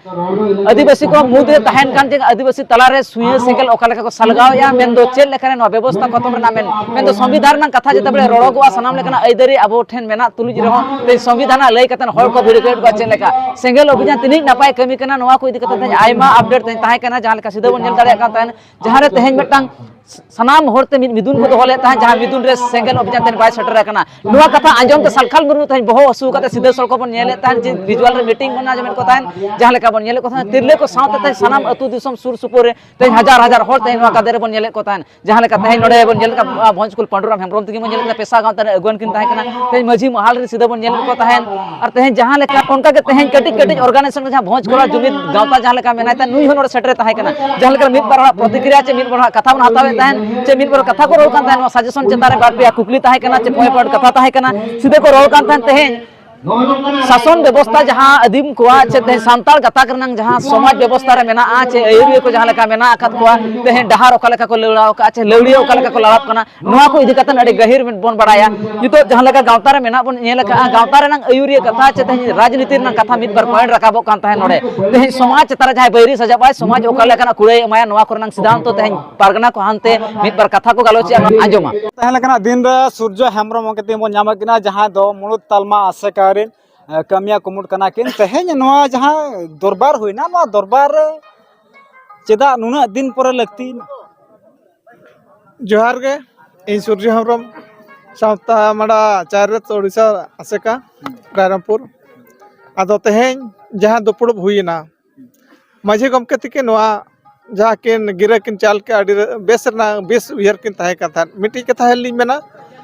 ᱟᱹᱫᱤᱵᱟᱹᱥᱤ ᱠᱚ ᱢᱩᱫᱽᱨᱮ ᱛᱟᱦᱮᱸᱱ ᱠᱟᱱ ᱡᱮ ᱟᱹᱫᱤᱵᱟᱹᱥᱤ ᱛᱟᱞᱟᱨᱮ ᱥᱩᱭᱟᱹ ᱥᱮᱸᱜᱮᱞ ᱚᱠᱟ ᱞᱮᱠᱟ ᱠᱚ ᱥᱟᱞᱜᱟᱣᱮᱫᱼᱟ, ᱢᱮᱱᱫᱚ ᱪᱮᱫ ᱞᱮᱠᱟᱨᱮ ᱱᱚᱣᱟ ᱵᱮᱵᱚᱥᱛᱷᱟ ᱠᱚ ᱮᱛᱚᱢ ᱨᱮᱱᱟᱜ ᱢᱮᱱ, ᱢᱮᱱᱫᱚ ᱥᱚᱝᱵᱤᱫᱷᱟᱱ ᱨᱮᱱᱟᱜ ᱠᱟᱛᱷᱟ ᱡᱮᱛᱮ ᱵᱮᱲᱮ ᱨᱚᱲᱚᱜᱚᱜᱼᱟ, ᱥᱟᱱᱟᱢ ᱞᱮᱠᱟᱱᱟᱜ ᱟᱹᱭᱫᱟᱹᱨᱤ ᱟᱵᱚ ᱴᱷᱮᱱ ᱢᱮᱱᱟᱜ ᱛᱩᱞᱩᱡ ᱨᱮᱦᱚᱸ ᱛᱮᱦᱮᱧ ᱥᱚᱝᱵᱤᱫᱷᱟᱱ ᱞᱟᱹᱭ ᱠᱟᱛᱮ ᱦᱚᱲ ᱠᱚ ᱵᱷᱤᱲᱠᱟᱹᱣᱮᱫ ᱠᱚᱣᱟ ᱪᱮᱫ ᱞᱮᱠᱟ᱾ ᱥᱮᱸᱜᱮᱞ ᱚᱵᱷᱤᱡᱟᱱ ᱛᱤᱱᱟᱹᱜ ᱱᱟᱯᱟᱭ ᱠᱟᱹᱢᱤ ᱠᱟᱱᱟ, ᱱᱚᱣᱟ ᱠᱚ ᱤᱫᱤ ᱠᱟᱛᱮ ᱛᱮᱦᱮᱧ ᱟᱭᱢᱟ ᱟᱯᱰᱮᱴ ᱛᱮᱦᱮᱧ ᱛᱟᱦᱮᱸ ᱠᱟᱱᱟ, ᱡᱟᱦᱟᱸ ᱞᱮᱠᱟ ᱥᱤᱫᱷᱟᱹ ᱵᱚᱱ ᱧᱮᱞ ᱫᱟᱲᱮᱭᱟᱜ ᱠᱟᱱ ᱛᱟᱦᱮᱸᱱ, ᱡᱟᱦᱟᱸ ᱨᱮ ᱛᱮᱦᱮᱧ ᱢᱤᱫᱴᱟᱝ ᱥᱟᱱᱟᱢ ᱦᱚᱲ ᱛᱮ ᱢᱤᱫ ᱢᱤᱫᱩᱱ ᱠᱚ ᱫᱚᱦᱚ ᱞᱮᱫ ᱛᱟᱦᱮᱸᱫ, ᱡᱟᱦᱟᱸ ᱢᱤᱫᱩᱱ ᱨᱮ ᱥᱮᱸᱜᱮᱞ ᱚᱵᱷᱤᱡᱟᱱ ᱛᱮ ᱵᱟᱭ ᱥᱮᱴᱮᱨ ᱟᱠᱟᱱᱟ᱾ ᱱᱚᱣᱟ ᱠᱟᱛᱷᱟ ᱟᱸᱡᱚᱢ ᱛᱮ ᱥᱟᱞᱠᱷᱟᱱ ᱢᱩᱨᱢᱩ ᱛᱮᱦᱮᱧ ᱵᱚᱦᱚᱜ ᱦᱟᱹᱥᱩ ᱠᱟᱛᱮ ᱥᱤᱫᱷᱟᱹ ᱥᱚᱲᱠᱚ ᱵᱚᱱ ᱧᱮᱞᱮᱫ ᱛᱟᱦᱮᱸᱫ, ᱡᱮ ᱵᱷᱤᱡᱩᱣᱟᱞ ᱨᱮ ᱢᱤᱴᱤᱝ ᱵᱚᱱ ᱟᱸᱡᱚᱢᱮᱫ ᱠᱚ ᱛᱟᱦᱮᱸᱫ, ᱡᱟᱦᱟᱸ ᱞᱮᱠᱟ ᱵᱚᱱ ᱧᱮᱞᱮᱫ ᱠᱚ ᱛᱟᱦᱮᱸᱫ, ᱛᱤᱨᱞᱟᱹ ᱠᱚ ᱥᱟᱶᱛᱮ ᱛᱮᱦᱮᱧ ᱥᱟᱱᱟᱢ ᱟᱹᱛᱩ ᱫᱤᱥᱚᱢ ᱥᱩᱨ ᱥᱩᱯᱩᱨ ᱨᱮ ᱛᱮᱦᱮᱧ ᱦᱟᱡᱟᱨ ᱦᱟᱡᱟᱨ ᱦᱚᱲ ᱛᱮᱦᱮᱧ ᱱᱚᱣᱟ ᱜᱟᱫᱮ ᱨᱮᱵᱚᱱ ᱧᱮᱞᱮᱫ ᱠᱚ ᱛᱟᱦᱮᱸᱫ᱾ ᱡᱟᱦᱟᱸ ᱞᱮᱠᱟ ᱛᱮᱦᱮᱧ ᱱᱚᱰᱮ ᱵᱚᱱ ᱧᱮᱞ ᱠᱟᱜ, ᱟᱸ, ᱵᱷᱚᱸᱡᱽ ᱠᱩᱞ ᱯᱟᱸᱰᱩᱨᱟᱢ ᱦᱮᱢᱵᱨᱚᱢ ᱛᱟᱹᱠᱤᱱ ᱵᱚᱱ ᱧᱮᱞ ᱠᱮᱫᱟ, ᱯᱮᱥᱟ ᱜᱟᱶᱛᱟ ᱨᱮᱱ ᱟᱹᱜᱩᱣᱟᱹᱱ ᱠᱤᱱ ᱛᱟᱦᱮᱸ ᱠᱟᱱᱟ᱾ ᱛᱮᱦᱮᱧ ᱢᱟᱹᱡᱷᱤ ᱢᱟᱦᱟᱞ ᱨᱮᱱ ᱥᱤᱫᱷᱟᱹ ᱵᱚᱱ ᱧᱮᱞᱮᱫ ᱠᱚ ᱛᱟᱦᱮᱸᱫ᱾ ᱟᱨ ᱛᱮᱦᱮᱧ ᱡᱟᱦᱟᱸ ᱞᱮᱠᱟ ᱚᱱᱠᱟ ᱜᱮ ᱛᱮᱦᱮᱧ ᱠᱟᱹᱴᱤᱡ ᱠᱟᱹᱴᱤᱡ ᱚᱨᱜᱟᱱᱟᱭᱡᱮᱥᱚᱱ ᱠᱚ ᱡᱟᱦᱟᱸ ᱵᱷᱚᱸᱡᱽ ᱠᱚᱲᱟ ᱡᱩᱢᱤᱫ ᱜᱟᱶᱛᱟ ᱡᱟᱦᱟᱸ ᱞᱮᱠᱟ ᱢᱮᱱᱟᱭ ᱛᱟᱦᱮᱸᱫ, ᱱᱩᱭ ᱦᱚᱸ ᱱᱚᱰᱮ ᱥᱮᱴᱮᱨ ᱛᱟᱦᱮᱸ ᱠᱟᱱᱟ᱾ ᱡᱟᱦᱟᱸ ᱞᱮᱠᱟ ᱢᱤᱫ ᱵᱟᱨ ᱦᱚᱲᱟᱜ ᱯᱨᱚᱛᱤᱠᱨᱤᱭᱟ ᱪᱮ ᱢᱤᱫ ᱵᱟᱨ ᱦᱚᱲᱟᱜ ᱠᱟᱛᱷᱟ ᱵᱚᱱ ᱦᱟᱛᱟᱣᱮᱫ ᱛᱟᱦᱮᱸᱫ, ᱪᱮ ᱢᱤᱫ ᱵᱟᱨ ᱠᱟᱛᱷᱟ ᱠᱚ ᱨᱚᱲ ᱠᱟᱱ ᱛᱟᱦᱮᱸᱫ, ᱱᱚᱣᱟ ᱥᱟᱡᱮᱥᱚᱱ ᱪᱮᱛᱟᱱ ᱨᱮ ᱵᱟᱨ ᱯᱮᱭᱟ ᱠᱩᱠᱞᱤ ᱛᱟᱦᱮᱸ ᱠᱟᱱᱟ, ᱪᱮ ᱯᱚᱭᱮᱱᱴ ᱯᱚᱭᱮᱱᱴ ᱠᱟᱛᱷᱟ ᱛᱟᱦᱮᱸ ᱠᱟᱱᱟ, ᱥᱤᱫᱷᱟᱹ ᱠᱚ ᱨᱚᱲ ᱠᱟᱱ ᱛᱟᱦᱮᱸᱫ᱾ ᱛᱮᱦᱮᱧ ᱥᱟᱥᱚᱱ ᱵᱮᱵᱚᱥᱛᱷᱟ ᱡᱟᱦᱟᱸ ᱟᱹᱫᱤᱢ ᱠᱚᱣᱟᱜ ᱪᱮ ᱛᱮᱦᱮᱧ ᱥᱟᱱᱛᱟᱲ ᱜᱟᱛᱟᱠ ᱨᱮᱱᱟᱜ ᱡᱟᱦᱟᱸ ᱥᱚᱢᱟᱡᱽ ᱵᱮᱵᱚᱥᱛᱷᱟ ᱨᱮ ᱢᱮᱱᱟᱜᱼᱟ, ᱪᱮ ᱟᱹᱭᱩᱨᱤᱭᱟᱹ ᱠᱚ ᱡᱟᱦᱟᱸ ᱞᱮᱠᱟ ᱢᱮᱱᱟᱜ ᱟᱠᱟᱫ ᱠᱚᱣᱟ, ᱛᱮᱦᱮᱧ ᱰᱟᱦᱟᱨ ᱚᱠᱟ ᱞᱮᱠᱟ ᱠᱚ ᱞᱟᱲᱟᱣ ᱠᱟᱜᱼᱟ, ᱪᱮ ᱞᱟᱹᱣᱲᱤᱭᱟᱹ ᱚᱠᱟ ᱞᱮᱠᱟ ᱠᱚ ᱞᱟᱲᱟᱣ ᱠᱟᱱᱟ, ᱱᱚᱣᱟ ᱠᱚ ᱤᱫᱤ ᱠᱟᱛᱮ ᱟᱹᱰᱤ ᱜᱟᱹᱦᱤᱨ ᱵᱚᱱ ᱵᱟᱲᱟᱭᱟ᱾ ᱱᱤᱛᱚᱜ ᱡᱟᱦᱟᱸ ᱞᱮᱠᱟ ᱜᱟᱶᱛᱟ ᱨᱮ ᱢᱮᱱᱟᱜ ᱵᱚᱱ ᱧᱮᱞ ᱟᱠᱟᱫᱼᱟ, ᱜᱟᱶᱛᱟ ᱨᱮᱱᱟᱜ ᱟᱹᱭᱩᱨᱤᱭᱟᱹ ᱠᱟᱛᱷᱟ ᱪᱮ ᱛᱮᱦᱮᱧ ᱨᱟᱡᱽᱱᱤᱛᱤ ᱨᱮᱱᱟᱜ ᱠᱟᱛᱷᱟ ᱢᱤᱫ ᱵᱟᱨ ᱯᱚᱭᱮᱱᱴ ᱨᱟᱠᱟᱵᱚᱜ ᱠᱟᱱ ᱛᱟᱦᱮᱸᱫ ᱱᱚᱰᱮ᱾ ᱛᱮᱦᱮᱧ ᱥᱚᱢᱟᱡᱽ ᱪᱮᱛᱟᱱ ᱨᱮ ᱡᱟᱦᱟᱸᱭ ᱵᱟᱹᱭᱨᱤ ᱥᱟᱡᱟᱣ ᱟᱭ, ᱥᱚᱢᱟᱡᱽ ᱚᱠᱟ ᱞᱮᱠᱟᱱᱟᱜ ᱠᱩᱲᱟᱹᱭ ᱮ ᱮᱢᱟᱭᱟ, ᱱᱚᱣᱟ ᱠᱚᱨᱮᱱᱟᱜ ᱥᱤᱫᱷᱟᱱᱛᱚ ᱛᱮᱦᱮᱧ ᱯᱟᱨᱜᱟᱱᱟ ᱠᱚ ᱦᱟᱱᱛᱮ ᱢᱤᱫ ᱵᱟᱨ ᱠᱟᱛᱷᱟ ᱠᱚ ᱜᱟᱞᱚᱪᱮᱜᱼᱟ, ᱱᱚᱣᱟ ᱟᱸᱡᱚᱢᱟ᱾ ᱛᱟᱦᱮᱸ ᱞᱮᱠᱟᱱᱟᱜ ᱫᱤᱱ ᱨᱮ ᱥᱩᱨᱡᱚ ᱦᱮᱢᱵᱨᱚᱢ ᱜᱚᱢᱠᱮ ᱛᱤᱧ ᱵᱚᱱ ᱧᱟᱢ ᱠᱤᱱᱟ, ᱡᱟᱦᱟᱸᱭ ᱫᱚ ᱢᱩᱬᱩᱫ ᱛᱟᱞᱢᱟ ᱟᱥᱮᱠᱟ ᱨᱮᱱ, ᱮ, ᱠᱟᱹᱢᱤᱭᱟ ᱠᱩᱢᱩᱴ ᱠᱟᱱᱟ ᱠᱤᱱ᱾ ᱛᱮᱦᱮᱧ ᱱᱚᱣᱟ ᱡᱟᱦᱟᱸ ᱫᱚᱨᱵᱟᱨ ᱦᱩᱭᱱᱟ, ᱱᱚᱣᱟ ᱫᱚᱨᱵᱟᱨ ᱨᱮ ᱪᱮᱫᱟᱜ ᱱᱩᱱᱟᱹᱜ ᱫᱤᱱ ᱯᱚᱨᱮ ᱞᱟᱹᱠᱛᱤᱭᱮᱱᱟ? ᱡᱚᱦᱟᱨ ᱜᱮ, ᱤᱧ ᱥᱩᱨᱡᱚ ᱦᱮᱢᱵᱨᱚᱢ, ᱥᱟᱶᱛᱟ ᱢᱟᱰᱟ ᱪᱟᱨ ᱨᱮ ᱳᱰᱤᱥᱟ ᱟᱥᱮᱠᱟ, ᱨᱟᱭᱨᱚᱝᱯᱩᱨ᱾ ᱟᱫᱚ ᱛᱮᱦᱮᱧ ᱡᱟᱦᱟᱸ ᱫᱩᱯᱲᱩᱵ ᱦᱩᱭᱮᱱᱟ, ᱢᱟᱹᱡᱷᱤ ᱜᱚᱢᱠᱮ ᱛᱤᱠᱤᱱ ᱱᱚᱣᱟ ᱡᱟᱦᱟᱸ ᱠᱤᱱ ᱜᱤᱨᱟᱹ ᱠᱤᱱ ᱪᱟᱞ ᱠᱮᱜᱼᱟ, ᱟᱹᱰᱤ ᱵᱮᱥ ᱨᱮᱱᱟᱜ ᱵᱮᱥ ᱩᱭᱦᱟᱹᱨ ᱠᱤᱱ ᱛᱟᱦᱮᱸ ᱠᱟᱱ ᱛᱟᱦᱮᱸᱫ᱾ ᱢᱤᱫᱴᱤᱡ ᱠᱟᱛᱷᱟ ᱞᱤᱧ ᱢᱮᱱᱟ,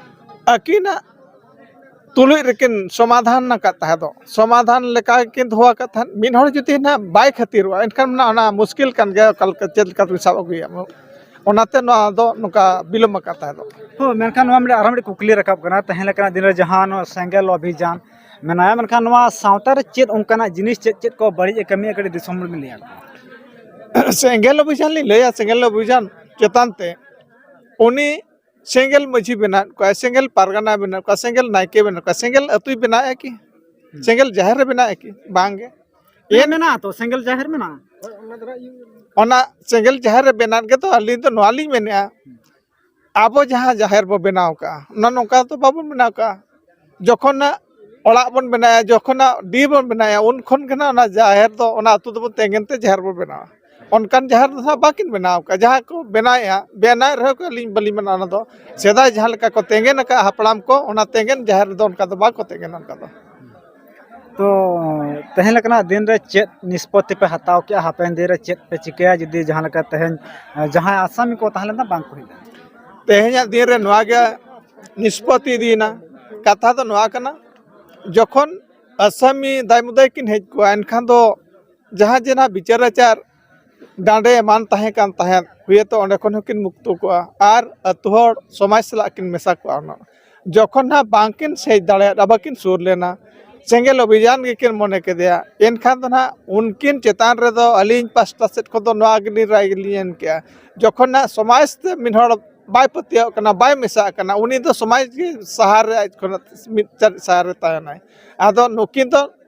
ᱟᱹᱠᱤᱱᱟᱜ ᱛᱩᱞᱩᱡ ᱨᱮᱠᱤᱱ ᱥᱚᱢᱟᱫᱷᱟᱱ ᱟᱠᱟᱫ ᱛᱟᱦᱮᱸ ᱫᱚ, ᱥᱚᱢᱟᱫᱷᱟᱱ ᱞᱮᱠᱟ ᱜᱮᱠᱤᱱ ᱫᱚᱦᱚ ᱟᱠᱟᱫ ᱛᱟᱦᱮᱸᱫ᱾ ᱢᱤᱫ ᱦᱚᱲ ᱡᱩᱫᱤ ᱱᱟᱦᱟᱜ ᱵᱟᱭ ᱠᱷᱟᱹᱛᱤᱨᱚᱜᱼᱟ, ᱮᱱᱠᱷᱟᱱ ᱢᱟ ᱚᱱᱟ ᱢᱩᱥᱠᱤᱞ ᱠᱟᱱ ᱜᱮᱭᱟ, ᱚᱠᱟ ᱞᱮᱠᱟ ᱪᱮᱫ ᱞᱮᱠᱟ ᱛᱮᱵᱤᱱ ᱥᱟᱵ ᱟᱹᱜᱩᱭᱟ᱾ ᱚᱱᱟᱛᱮ ᱱᱚᱣᱟ ᱫᱚ ᱱᱚᱝᱠᱟ ᱵᱤᱞᱚᱢ ᱟᱠᱟᱫ ᱛᱟᱦᱮᱸ ᱫᱚ᱾ ᱦᱳᱭ, ᱢᱮᱱᱠᱷᱟᱱ ᱱᱚᱣᱟ ᱢᱤᱫᱴᱮᱱ ᱟᱨᱦᱚᱸ ᱢᱤᱫᱴᱮᱱ ᱠᱩᱠᱞᱤ ᱨᱟᱠᱟᱵ ᱠᱟᱱᱟ, ᱛᱮᱦᱮᱧ ᱞᱮᱠᱟᱱᱟᱜ ᱫᱤᱱ ᱨᱮ ᱡᱟᱦᱟᱸ ᱱᱚᱣᱟ ᱥᱮᱸᱜᱮᱞ ᱚᱵᱷᱤᱡᱟᱱ ᱢᱮᱱᱟᱭᱟ, ᱢᱮᱱᱠᱷᱟᱱ ᱱᱚᱣᱟ ᱥᱟᱶᱛᱟ ᱨᱮ ᱪᱮᱫ ᱚᱱᱠᱟᱱᱟᱜ ᱡᱤᱱᱤᱥ, ᱪᱮᱫ ᱪᱮᱫ ᱠᱚ ᱵᱟᱹᱲᱤᱡ ᱮ ᱠᱟᱹᱢᱤᱭᱟ, ᱠᱟᱹᱴᱤᱡ ᱫᱤᱥᱚᱢ ᱦᱚᱲ ᱵᱤᱱ ᱞᱟᱹᱭᱟ? ᱥᱮᱸᱜᱮᱞ ᱚᱵᱷᱤᱡᱟᱱ ᱞᱤᱧ ᱞᱟᱹᱭᱟ, ᱥᱮᱸᱜᱮᱞ ᱚᱵᱷᱤᱡᱟᱱ ᱪᱮᱛᱟᱱ ᱛᱮ ᱩᱱᱤ ᱥᱮᱸᱜᱮᱞ ᱢᱟᱹᱡᱷᱤ ᱵᱮᱱᱟᱣᱮᱫ ᱠᱚᱣᱟ, ᱥᱮᱸᱜᱮᱞ ᱯᱟᱨᱜᱟᱱᱟ ᱵᱮᱱᱟᱣᱮᱫ ᱠᱚᱣᱟ, ᱥᱮᱸᱜᱮᱞ ᱱᱟᱭᱠᱮ ᱵᱮᱱᱟᱣᱮᱫ ᱠᱚᱣᱟ, ᱥᱮᱸᱜᱮᱞ ᱟᱹᱛᱩᱭ ᱵᱮᱱᱟᱣᱮᱫᱼᱟ ᱠᱤ? ᱦᱩᱸ᱾ ᱥᱮᱸᱜᱮᱞ ᱡᱟᱦᱮᱨ ᱨᱮ ᱵᱮᱱᱟᱣᱮᱫᱼᱟ ᱠᱤ? ᱵᱟᱝ ᱜᱮ᱾ ᱦᱮᱸ, ᱮᱱ- ᱢᱮᱱᱟᱜᱼᱟ ᱛᱚ, ᱥᱮᱸᱜᱮᱞ ᱡᱟᱦᱮᱨ ᱢᱮᱱᱟᱜᱼᱟ᱾ ᱚᱱᱟ ᱥᱮᱸᱜᱮᱞ ᱡᱟᱦᱮᱨ ᱨᱮ ᱵᱮᱱᱟᱣ ᱜᱮᱛᱚ ᱟᱹᱞᱤᱧ ᱫᱚ ᱱᱚᱣᱟ ᱞᱤᱧ ᱢᱮᱱᱮᱫᱼᱟ, ᱟᱵᱚ ᱡᱟᱦᱟᱸ ᱡᱟᱦᱮᱨ ᱵᱚ ᱵᱮᱱᱟᱣ ᱠᱟᱜᱼᱟ, ᱚᱱᱟ ᱱᱚᱝᱠᱟ ᱫᱚ ᱵᱟᱵᱚᱱ ᱵᱮᱱᱟᱣ ᱠᱟᱜᱼᱟ᱾ ᱡᱚᱠᱷᱚᱱ ᱱᱟᱜ ᱚᱲᱟᱜ ᱵᱚᱱ ᱵᱮᱱᱟᱣᱟ, ᱡᱚᱠᱷᱚᱱ ᱱᱟᱜ ᱰᱤᱦ ᱵᱚᱱ ᱵᱮᱱᱟᱣᱟ, ᱩᱱ ᱠᱷᱚᱱ ᱜᱮ ᱱᱟᱜ ᱚᱱᱟ ᱡᱟᱦᱮᱨ ᱫᱚ, ᱚᱱᱟ ᱟᱹᱛᱩ ᱫᱚᱵᱚᱱ ᱛᱮᱸᱜᱮᱱ ᱛᱮ ᱡᱟᱦᱮᱨ ᱵᱚᱱ ᱵᱮᱱᱟᱣᱟ᱾ ᱚᱱᱠᱟᱱ ᱡᱟᱦᱮᱨ ᱫᱚ ᱱᱟᱜ ᱵᱟᱹᱠᱤᱱ ᱵᱮᱱᱟᱣ ᱠᱟᱜᱼᱟ᱾ ᱡᱟᱦᱟᱸ ᱠᱚ ᱵᱮᱱᱟᱣᱮᱫᱼᱟ, ᱵᱮᱱᱟᱣᱮᱫ ᱨᱮᱦᱚᱸ ᱠᱚ, ᱟᱹᱞᱤᱧ ᱵᱟᱹᱞᱤᱧ ᱢᱮᱱᱟ ᱚᱱᱟ ᱫᱚ᱾ ᱥᱮᱫᱟᱭ ᱡᱟᱦᱟᱸ ᱞᱮᱠᱟ ᱠᱚ ᱛᱮᱸᱜᱮᱱ ᱟᱠᱟᱫᱼᱟ ᱦᱟᱯᱲᱟᱢ ᱠᱚ, ᱚᱱᱟ ᱛᱮᱸᱜᱮᱱ ᱡᱟᱦᱮᱨ ᱨᱮᱫᱚ ᱚᱱᱠᱟ ᱫᱚ ᱵᱟᱠᱚ ᱛᱮᱸᱜᱮᱱᱟ ᱚᱱᱠᱟ ᱫᱚ᱾ ᱛᱚ, ᱛᱮᱦᱮᱧ ᱞᱮᱠᱟᱱᱟᱜ ᱫᱤᱱ ᱨᱮ ᱪᱮᱫ ᱱᱤᱥᱯᱚᱛᱤ ᱯᱮ ᱦᱟᱛᱟᱣ ᱠᱮᱜᱼᱟ? ᱦᱟᱯᱮᱱ ᱫᱤᱱ ᱨᱮ ᱪᱮᱫ ᱯᱮ ᱪᱤᱠᱟᱹᱭᱟ? ᱡᱩᱫᱤ ᱡᱟᱦᱟᱸ ᱞᱮᱠᱟ ᱛᱮᱦᱮᱧ, ᱡᱟᱦᱟᱸᱭ ᱟᱥᱟᱢᱤ ᱠᱚ ᱛᱟᱦᱮᱸ ᱞᱮᱱᱟ, ᱵᱟᱝ ᱠᱚ ᱦᱮᱡ ᱞᱮᱱᱟ? ᱛᱮᱦᱮᱧᱟᱜ ᱫᱤᱱ ᱨᱮ ᱱᱚᱣᱟ ᱜᱮ ᱱᱤᱥᱯᱚᱛᱤ ᱤᱫᱤᱭᱮᱱᱟ᱾ ᱠᱟᱛᱷᱟ ᱫᱚ ᱱᱚᱣᱟ ᱠᱟᱱᱟ, ᱡᱚᱠᱷᱚᱱ ᱟᱥᱟᱢᱤ ᱫᱟᱭ ᱢᱩᱫᱟᱹᱭ ᱠᱤᱱ ᱦᱮᱡ ᱠᱚᱜᱼᱟ, ᱮᱱᱠᱷᱟᱱ ᱫᱚ ᱡᱟᱦᱟᱸ ᱡᱮ ᱱᱟᱦᱟᱜ ᱵᱤᱪᱟᱹᱨ ᱟᱪᱟᱨ ᱰᱟᱸᱰᱮ ᱮᱢᱟᱱ ᱛᱟᱦᱮᱸ ᱠᱟᱱ ᱛᱟᱦᱮᱸᱫ, ᱦᱩᱭᱮᱛᱚ ᱚᱸᱰᱮ ᱠᱷᱚᱱ ᱦᱚᱸᱠᱤᱱ ᱢᱩᱠᱛᱚ ᱠᱚᱜᱼᱟ ᱟᱨ ᱟᱹᱛᱩ ᱦᱚᱲ ᱥᱚᱢᱟᱡᱽ ᱥᱟᱞᱟᱜ ᱠᱤᱱ ᱢᱮᱥᱟ ᱠᱚᱜᱼᱟ᱾ ᱚᱱᱟ ᱡᱚᱠᱷᱚᱱ ᱱᱟᱦᱟᱜ ᱵᱟᱝᱠᱤᱱ ᱥᱮᱡ ᱫᱟᱲᱮᱭᱟᱫᱟ, ᱵᱟᱹᱠᱤᱱ ᱥᱩᱨ ᱞᱮᱱᱟ, ᱥᱮᱸᱜᱮᱞ ᱚᱵᱷᱤᱡᱟᱱ ᱜᱮᱠᱤᱱ ᱢᱚᱱᱮ ᱠᱮᱫᱮᱭᱟ, ᱮᱱᱠᱷᱟᱱ ᱫᱚ ᱱᱟᱦᱟᱜ ᱩᱱᱠᱤᱱ ᱪᱮᱛᱟᱱ ᱨᱮᱫᱚ ᱟᱹᱞᱤᱧ ᱯᱟᱥᱴᱟ ᱥᱮᱫ ᱠᱷᱚᱱ ᱫᱚ ᱱᱚᱣᱟ ᱜᱮᱞᱤᱧ ᱨᱟᱭ ᱜᱮᱞᱤᱧ ᱮᱢ ᱠᱮᱜᱼᱟ᱾ ᱡᱚᱠᱷᱚᱱ ᱱᱟᱦᱟᱜ ᱥᱚᱢᱟᱡᱽ ᱛᱮ ᱢᱤᱫ ᱦᱚᱲ ᱵᱟᱭ ᱯᱟᱹᱛᱭᱟᱹᱣᱟᱜ ᱠᱟᱱᱟ, ᱵᱟᱭ ᱢᱮᱥᱟᱜ ᱠᱟᱱᱟ, ᱩᱱᱤ ᱫᱚ ᱥᱚᱢᱟᱡᱽ ᱜᱮ ᱥᱟᱦᱟᱨ ᱨᱮ ᱟᱡ ᱠᱷᱚᱱᱟᱜ ᱢᱤᱫ ᱪᱟᱹᱨᱤ ᱥᱟᱦᱟᱨ ᱨᱮ ᱛᱟᱦᱮᱱᱟᱭ᱾ ᱟᱫᱚ ᱱᱩᱠᱤᱱ ᱫᱚ,